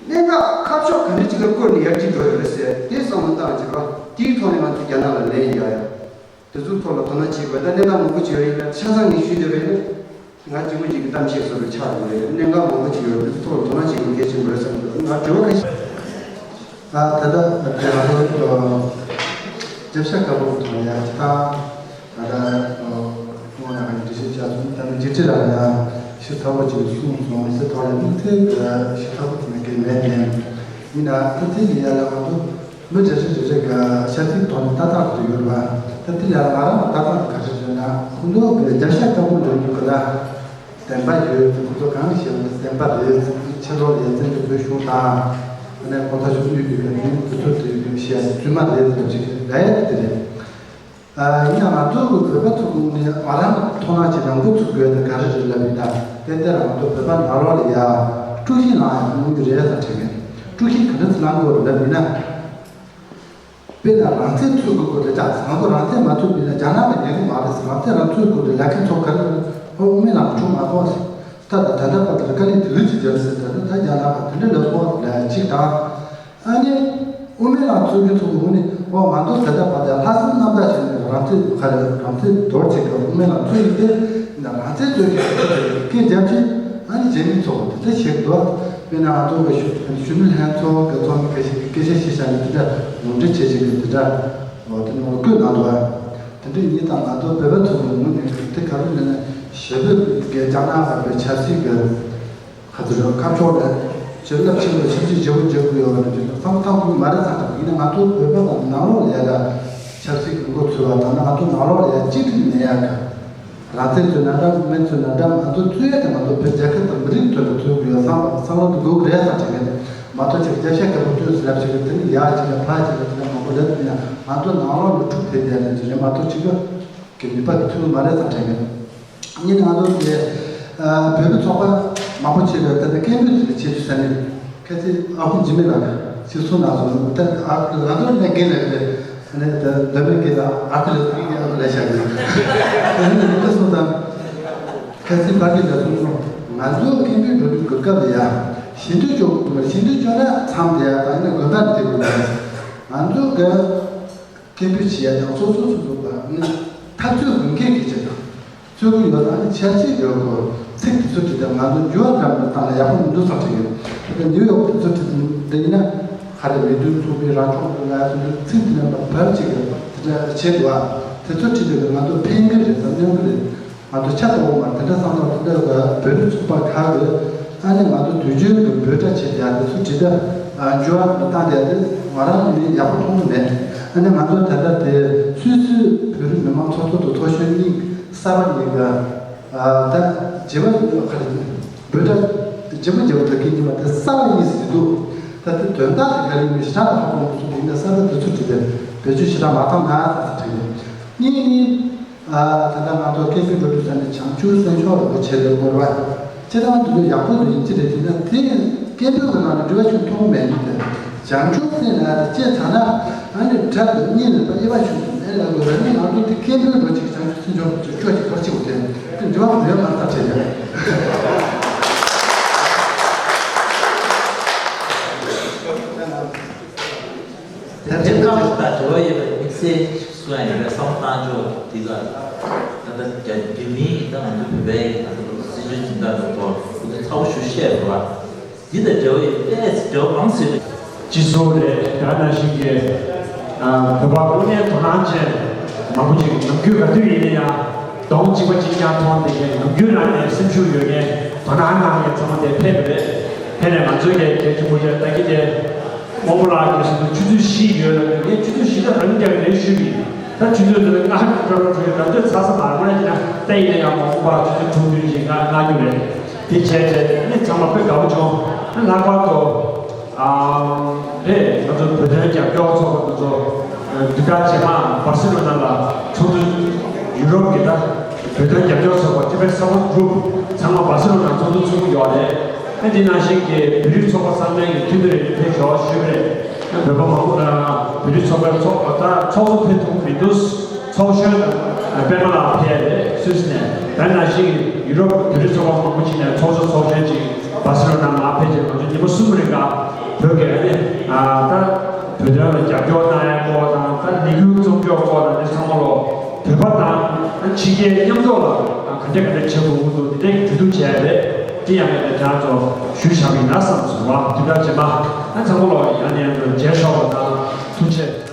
གནད་འགག་ཁ་ཕྱོགས་ག་འདྲ་ཅིག་ལ་བཀོད་ནས་ཡར་རྒྱས་འགྲོ་ཡོད་རེད་ཟེར་དེ་བསམ་བློ་བཏང་བྱས་པ། དེའི་ཐོག་ནས་ང་ཚོ་རྒྱ་ནག་ལ་ལན་རྒྱག་ཡ། དེ་ཚོའི་ཐོག་ལ་དོ་སྣང་བྱེད་དགོས། ད་གནད་འགག་མང་པོ་ཅིག་ཡོད་རེད། ཡིན་ན་ཆ་ཚང་ངས་ཞུས་བསྡད་པ་ཡིན་ན། ང་གཅིག་པུ་གཅིག་གི་གཏམ་བཤད་བཟོ་འདྲ་ཆགས་འགྲོ་གི་རེད། གནད་འགག་མང་པོ་ཅིག་ཡོད། དེ་ཚོའི་ཐོག་ལ་དོ་སྣང་བྱེད་དགོས་གལ་ཆེན་པོ་རེད་བསམ་གྱི་འདུག་ང་དྲི་བ་ཁ་ཤས། ཨ། ད་ལྟ་ང་ཚོ་རྒྱབ་ཤ་དཀར་པོ་གི་ཐོག་ལ་ཡ་ཅི་ཐང་། ད་ལྟ་ཨོ་ཡ་འགྲེལ་བཤད་བྱ་སོང་། ད་ནི་འཇིགས་བྲལ་ལགས་ཡང་ཞིབ་ཚགས་པོ་ཅིག་གསུངས་སོང་། དེ་ཐོག་ལ་དམིགས་བསལ་གྱི་ཞིབ་ཚགས་པོ་ཅིག་ནི་གལ་མེད་དེ། ཡིན་ན་ད་དེ་ཡིན་ཡ་ལ་ང་ཚོ་མི་རེ་རེ་རེ་རེ་གི་ཆབ་སྲིད་ཐོག་ནས་ལྟ་སྟངས་དེ་ཡོད་རེད་བ། ད་དེ་ཡ་ལ་ང་རང་ལ་ལྟ་སྟངས་ག་རེ་རེད་ན། ཁོང་ཚོ་གི་རྒྱབ་ཤ་དཀར་པོ་འདྲ་ཡོད་གི་ལ། བདེན་པ་ཡོད། ཁོ་ཚོ་གང་བྱས་པ་བདེན་པ་རེད། ཕྱི་ལོགས་ལ་ཡ་བཙན་བྱོལ་བོད་གཞུང་དང་། ཨ་ནི་གོང་ས་མཆོག་དབུས་པའི་གི་དེ་ཚོ་དེ་ཡོད་གི་བཤད་རྫུན་མ་རེད་ཟེར་བ་ཅིག་རེད་ཡ། དེ་རེད། ཨ། ཡིན་ཡང་ང་ཚོ་གི་བོད་པ་ཚོ་གི་ངོས་ནས་ང་རང་མཐོང་སྣང་བྱེད་ན་འགོ་ཚུགས་དགོས་དེ་ག་རེ་རེད་ལབ་ཡིན་ན། ཏན་ཏན་རང་ཚོ་བོད་པ་ནང་ལོགས་ལ་ཡ་དཀྲུག་ཤིང་ལངས་ཡ་ཡོང་གི་རེད་ཟེར་དྲན་གི། དཀྲུག་ཤིང་ག་འདྲ་ཚོ་ལངས་དགོས་རེད་ལབ་ཡིན་ན། དཔེར་ན་རང་བཙན་རྩོད་དགོས་དགོས་རེད་ད། ང་ཚོ་རང་བཙན་མ་ཐོབ་པ་ཡིན་ན་རྒྱ་ནག་གིས་ཉན་གི་མ་རེད་ཟེར། རང་བཙན་རང་རྩོད་དགོས་རེད་ལབ་མཁན་ཚོ་ག་རེ་རེད། ཨོ་དབུ་མའི་ལམ་བྱུང་མ་སོང་ཟེར། ད་ད་ད་ལྟ་བར་དུ་དཀའ་ལས་དེ་འདྲ་ཅིག་བརྒྱབ་ཟེར། ད་ད་ད་རྒྱ་ནག་པ་དེ་འདྲ་ལབ་སོང་ལབ་གཅིག་དང་། ཨ་ནི་དབུ་མའི་ལམ་རྩོད་མཁན་ཚོ་གི་ངོས་ནས་ཨོ་ང་ཚོ་ད་ལྟ་བར་དུ་ལྷག་བསམ་རྣམ་དག་བྱས་ནས་རང་བཙན་ག་རེ་རང་བཙན་རྡོག་རྩེད་གི་དབུ་མའི་ལམ་རྩོད་ཡིན་ཏེ། ཡིན་ན་རང་བཙན་རྩོད་མཁན་ཚོ་གི་སྐད་རྒྱབ་ཅིག་ཨ་ནི་རྗེས་མའི་ཚོགས་པ་དེ་འདྲ་བྱེད་ཀྱི་འདུག་དཔེར་ན་ང་ཚོ་གི་གཞོན་ནུ་ལྷན་ཚོགས་ཀྱི་ཚོགས་མི་ཁ་ཤས་ཀྱིས་སྐད་ཆ་བཤད་བཞག་ནས་དེ་འདྲ་ངོ་སྤྲོད་བྱེད་བྱེད་ཀྱི་དེ་འདྲ་འོ་དེ་ནང་བཀོད་གནང་འདུག་དེ་འདྲ་ཡིན་དང་ང་ཚོ་བོད་པ་ཚོ་གི་ངོས་ནས་དེ་ག་རེ་ལབ་ན་ཞེ་པོ་གི་རྒྱ་ནག་པ་བའི་ཆབ་སྲིད་ཀྱི་ཁ་ཚུར་ཁ་ཕྱོགས་ནས་བྱེད་རླབས་ཆེན་པོ་ཆབ་སྲིད་བརྗེ་པོ་བརྗེ་དགོས་ཡོད་པ་འདྲ་ཅིག་བསམ་བཏང་དགོས་མ་རེད་བསམ་འདུག་ཡིན་ན་ང་ཚོ་བོད་པ་དང་ནང་ལོགས་ལ་ཡ་ལ་ཆབ་སྲིད་ཀྱི་འགོ་ཚུགས་པ་དང་ན་ང་ཚོ་ནང་ལོགས་ལ་ཡ་གཅིག་སྒྲིལ་མེད་ཡ་གི། རང་བཙན་རྩོད་ན་འདྲ། དབུ་མའི་རྩོད་ན་འདྲ། ང་ཚོ་རྩོད་ཡ་དེ་ང་ཚོ་བོད་རྒྱལ་ཁབ་དང་མི་རིགས་དོན་དུ་རྩོད་དགོས་ཡོད་བསམ་པ་བསམ་བློ་དེ་འགོ་རེད་བསམ་བྱེད་མཁན་དེ་མ་གཏོགས་ཅིག་རྒྱབ་ཤ་དཀར་པོ་སྤྲོད་ཟེར་ལབ་བྱེད་མཁན་དེ་ནི་ཡག་ཅིག་ལ་ཕར་ཅིག་ལ་དེ་འདྲ་མང་པོ་ལབ་ཡིན་ན་ང་ཚོ་ནང་ལོགས་ལ་འཁྲུག་ཕེབས་བསྡད་ནས་ཅིག་རེད་མ་གཏོགས་ཅིག་གི། གི་ནུས་པ་གི་ཐུབ་མ་རེད་ཙང་དྲན་གི། གཉིས་ནས་ང་ཚོ་དེ་བོད་རིགས་ཚོགས་པ་མང་པོ་བྱས་པའི་ད་ལྟ་སྐད་འབོད་དེ་བྱེད་རྒྱུ་ཟེར་ནས་ཁ་ཚིག་ཨ་ཁུ་འཇིགས་མེད་ལགས་ཅིག་གསུངས་གནང་སོང་། ད་ཨ་ཁུ་ང་ཚོ་ནས་རྒན་ལས་རེད། ཨ་ནི་ད་འདོད་མེད་རྒན་ལ་ཨ་ཁུ་ལས་ཚུར་རྒན་ཨ་ཁུ་ལས་བྱ་དགོས། ཨ་ནི་འདི་གསུངས་དང་། ཁ་སང་ཕ་གི་ལ་གསུངས་སོང་། ང་ཚོ་སྐད་འབོད་འགྲོ་དུས་གོ་སྐབས་ལ་ཡ་ཞེ་འདོད་ཅོག་ཞེ་འདོད་ཅོག་ན་མཚམས་དེ་ཡ་དང་ནི་དགོན་པ་འདི་དགོས། ང་ཚོ་གི་སྐད་འབོད་བྱེད་ཡ་དང་སོ་སོ་སོ་སོ་གི་ནི་འཐབ་རྩོད་དགོས་མཁན་གྱི་ཆེད་དང་རྩོད་དགོས་ཡོད་དང་ནི་འཆར་གཞི་ཡོད་དགོས། ཚིག་དེ་ཚོ་བྲིས་ཏེ་ང་ཚོ་འགྱུར་བ་འགྲམ་དུ་བཏང་ན་ཡག་པོ་མི་འདུག་བསམ་གྱི་ཡོད། དེ་ནས་ནིའུ་ཡོག་དེ་ཚོ་བྲིས་ཏེ་འདི་ཡིན་ན་ཧ་རེ་མི་འདུག་ཚོགས་པའི་རང་སྐྱོང་དགོས་ལ་ཡ་ཚོ་འདི་ཚིག་འདི་ནས་མ་བར་གཅིག་གི་དེ་འདྲ་བྱེད་དགོས། ཨ་དེ་ཚོ་བྲིས་ཏེ་ང་ཚོ་ཕན་གི་རེད་དང་གནོད་གི་རེད། ང་ཚོ་ཆ་ཚང་བོ་མ་དེ་འདྲ་བསམ་བློ་དེ་འདྲ་བོད་རིགས་ཚོགས་པ་ཁག་གིས་ཨ་ནི་ང་ཚོ་དུས་རྒྱུན་དུ་འབོད་སྒྲ་བྱེད་ཡ་དེ་ཚོ་བྲིས་ཏེ་འགྱུར་བ་མི་བཏང་ཡ་དེ་ང་རང་ནི་ཡག་པོ་མཐོང་གི་མེད། ཨ་ནི་ང་ཚོ་ད་ལྟ་དེ་སུད་སི་བོད་རིགས་མི་མང་ཚོགས་གཙོ་དང་ཚོགས་གཞོན་གཉིས་གསར་པ་གཉིས་ཀ་ད་རྗེས་མ་ཁ་རེ་འབོད་སྒྲ་རྗེས་མ་རྗེས་མ་དག་གི་གཉིས་པ་དེ་གསར་པ་གཉིས་ཟིན་འདུག་ད་དེ་དོན་དག་དེ་ག་རེ་ཡིན་མིན་ཞེ་དྲག་ཧ་གོ་མི་སོང་། དེ་ཡིན་ན་གསར་པ་དེ་ཚོ་བྲིས་ཏེ་བེད་སྤྱོད་ཞེ་དྲག་མ་བཏང་ན་ཟེར་དྲན་གི། གཉིས་ནི། ཨ་ད་ལྟ་ང་ཚོ་སྐད་འབོད་འགྲོ་དུས་ཙམ་ནས་བྱང་ཆུབ་སེམས་མཆོག་རིན་པོ་ཆེ་ལ་བསྐུར་བ། ཅི་ལྟར་འདི་ཚོ་ཡག་པོ་འདུག་ཡིན་གཅིག་རེད། དེ་ན་དེ་སྐད་འབོད་ཀྱི་ནང་ནས་འགྲོ་བ་ཆུང་མཐོང་མེད་ནི་དེ། བྱང་ཆུབ་སེམས་ལ་དེ་སྐྱེས་ཚར་ན་ཨ་ནི་དགྲ་དང་གཉེན་ལ་དབྱེ་བ་ཆུང་དུ་མེད་ལ་དགོས་ར། ནི་ང་ཚོ་དེ་སྐད་འབོད་འགྲོ་གཅིག་བྱང་ཆུབ་སེམས་མཆོག་རིན་པོ་ཆེ་ཁྱོད་ཀྱི་ཁར་གཅིག་དེ་དེ་འགྲོ་བ་མེད་མ་ཐག་བྱས་ཡོད། དེ་དེ་ཚོ་ཁམས་དང་འབྲེལ་བ་ཡོད་པའི་དམིགས་བསལ་སུ་ཡང་ཡོད་པའི་བསམ་བློ་བཏང་ཕྱོགས་འདི་ག་ད་ལྟ་རྒྱ་རྒྱ་མིའི་ད་ང་ཚོ་བོད་པའི་ད་ལྟ་སྲིད་བྱུས་སྦྱིན་བདག་ལ་གཏོགས་ཁོ་ཚོ་ཚ་བོ་ཞུ་བཤད་རོགས། འདི་དང་འབྲེལ་བ་ཡོད་པས་འབྲེལ་བ་མང་ཟེར་བའི་སྤྱི་ཚོགས་ལས་ད་ནང་བཞིན་གྱི་བོད་པ་དངོས་གནས་དོ་སྣང་ཅན་མང་པོ་ཅིག་ནམ་རྒྱུན་ག་དུས་ཡིན་ན་ཡང་གདོང་གཅིག་པ་གཅིག་རྐྱང་མཐོང་བསྡད་མཁན་ནམ་རྒྱུན་རང་ནས་སེམས་ཤུགས་ཡོད་མཁན་དོ་སྣང་གནང་མཁན་ཚང་མ་དེ་ཕེབས་པ་རེད། ཕེབས་ནས་ང་ཚོའི་གི་རྒྱལ་གཅེས་མོ་ཆེ་ལྟ་གི་དེ། དབང་པོ་ལགས་ཀྱིས་ཟེར་དུས་ཆུ་ཚོད་བཞི་ཡོད་ལབ་དུས་ངས་ཆུ་ཚོད་བཞི་ལ་རང་རྒྱག་གི་རེད་ཞུས་པ་ཡིན། ད་ཆུ་ཚོད་དེ་ལྔ་ཀྲོ་ཀྲོ་ཡོད་ལབ་དུས་ཚ་ས་མ་རེད་མ་རེད་ཅེ་ན། ད་ཡིན་ན་ཡང་མ་འོངས་པར་ཆུ་ཚོད་དྲུག་བདུན་ཞིག་ང་ང་རྒྱུ་རེད། དེ་བྱས་བྱས་ནས་ཚང་མ་དཔེ་དགའ་པོ་བྱུང་། ལྷག་པར་དུ་ཨ་རེད། ང་ཚོ་བོད་དོན་རྒྱབ་སྐྱོར་ཚོགས་པ་དེ་ཚོ་དུས་དག་རྗེས་མ་སྦར་སེ་ལོ་ན་ལ་ཚོགས་འདུ། ཡུ་རོབ་ཀྱི་ད་བོད་དོན་རྒྱབ་སྐྱོར་ཚོགས་པ་Tibet Support Group ཚང་མ་སྦར་སེ་ལོ་ན་ཚོགས་འདུ་ཚོགས་ཀྱི་ཡོད་རེད། ཨ་འདི་ནང་བཞིན་གྱི་བོད་རིགས་ཚོགས་པ་ཚང་མའི་གི་མཐུན་སྒྲིལ་རེ་ཕེབས་ཤོག་ཞུས་པ་རེད། བོད་པ་མང་པོ་དང་བོད་རིགས་ཚོགས་པའི་ཚོགས་ད་ཚོགས་གཙོ་ཕེབས་ཐུབ་མི་འདུག་ཚོགས་གཞོན་དང་པད་མ་ལགས་ཕེབས་རེད་སུད་སི་ནས། ད་ནང་བཞིན་གྱི་ཡུ་རོབ་བོད་རིགས་ཚོགས་པ་མང་པོ་ཅིག་ནས་ཚོགས་གཙོ་ཚོགས་གཞོན་ཅིག་སྦར་སེ་ལོ་ན་མར་ཕེབས་རྗེས་ང་ཚོ་ཉིན་མོ་གསུམ་རིང་ག་བོད་ཀྱི་ཨ་ནི་ད་བོད་དོན་ལ་རྒྱབ་སྐྱོར་གནང་ཡ་སྐོར་དང་ད་ལས་འགུལ་རྩོམ་ཕྱོགས་སྐོར་དང་དེ་ཚང་མ་ལོ། བོད་པ་དང་ཕྱི་རྒྱལ་མཉམ་འཛོམས་ལ་ག་འདྲ་ག་འདྲ་བྱེད་དགོས་ཀྱི་འདུག་དེ་འདྲའི་གྲོས་བསྡུར་བྱས་རེད། དེ་ཡང་ཡང་དྲ་ཚོ་ཞུས་བཞག་པ་ཡིན་ན་བསམ་སོང་བ། དེ་འདྲ་བྱེད་མ་ཨ་ཚང་མ་ལོ་ཡང་ནས་ཡང་དུ་མཇལ་ཆོག་པ་དང་ཐུགས་རྗེ།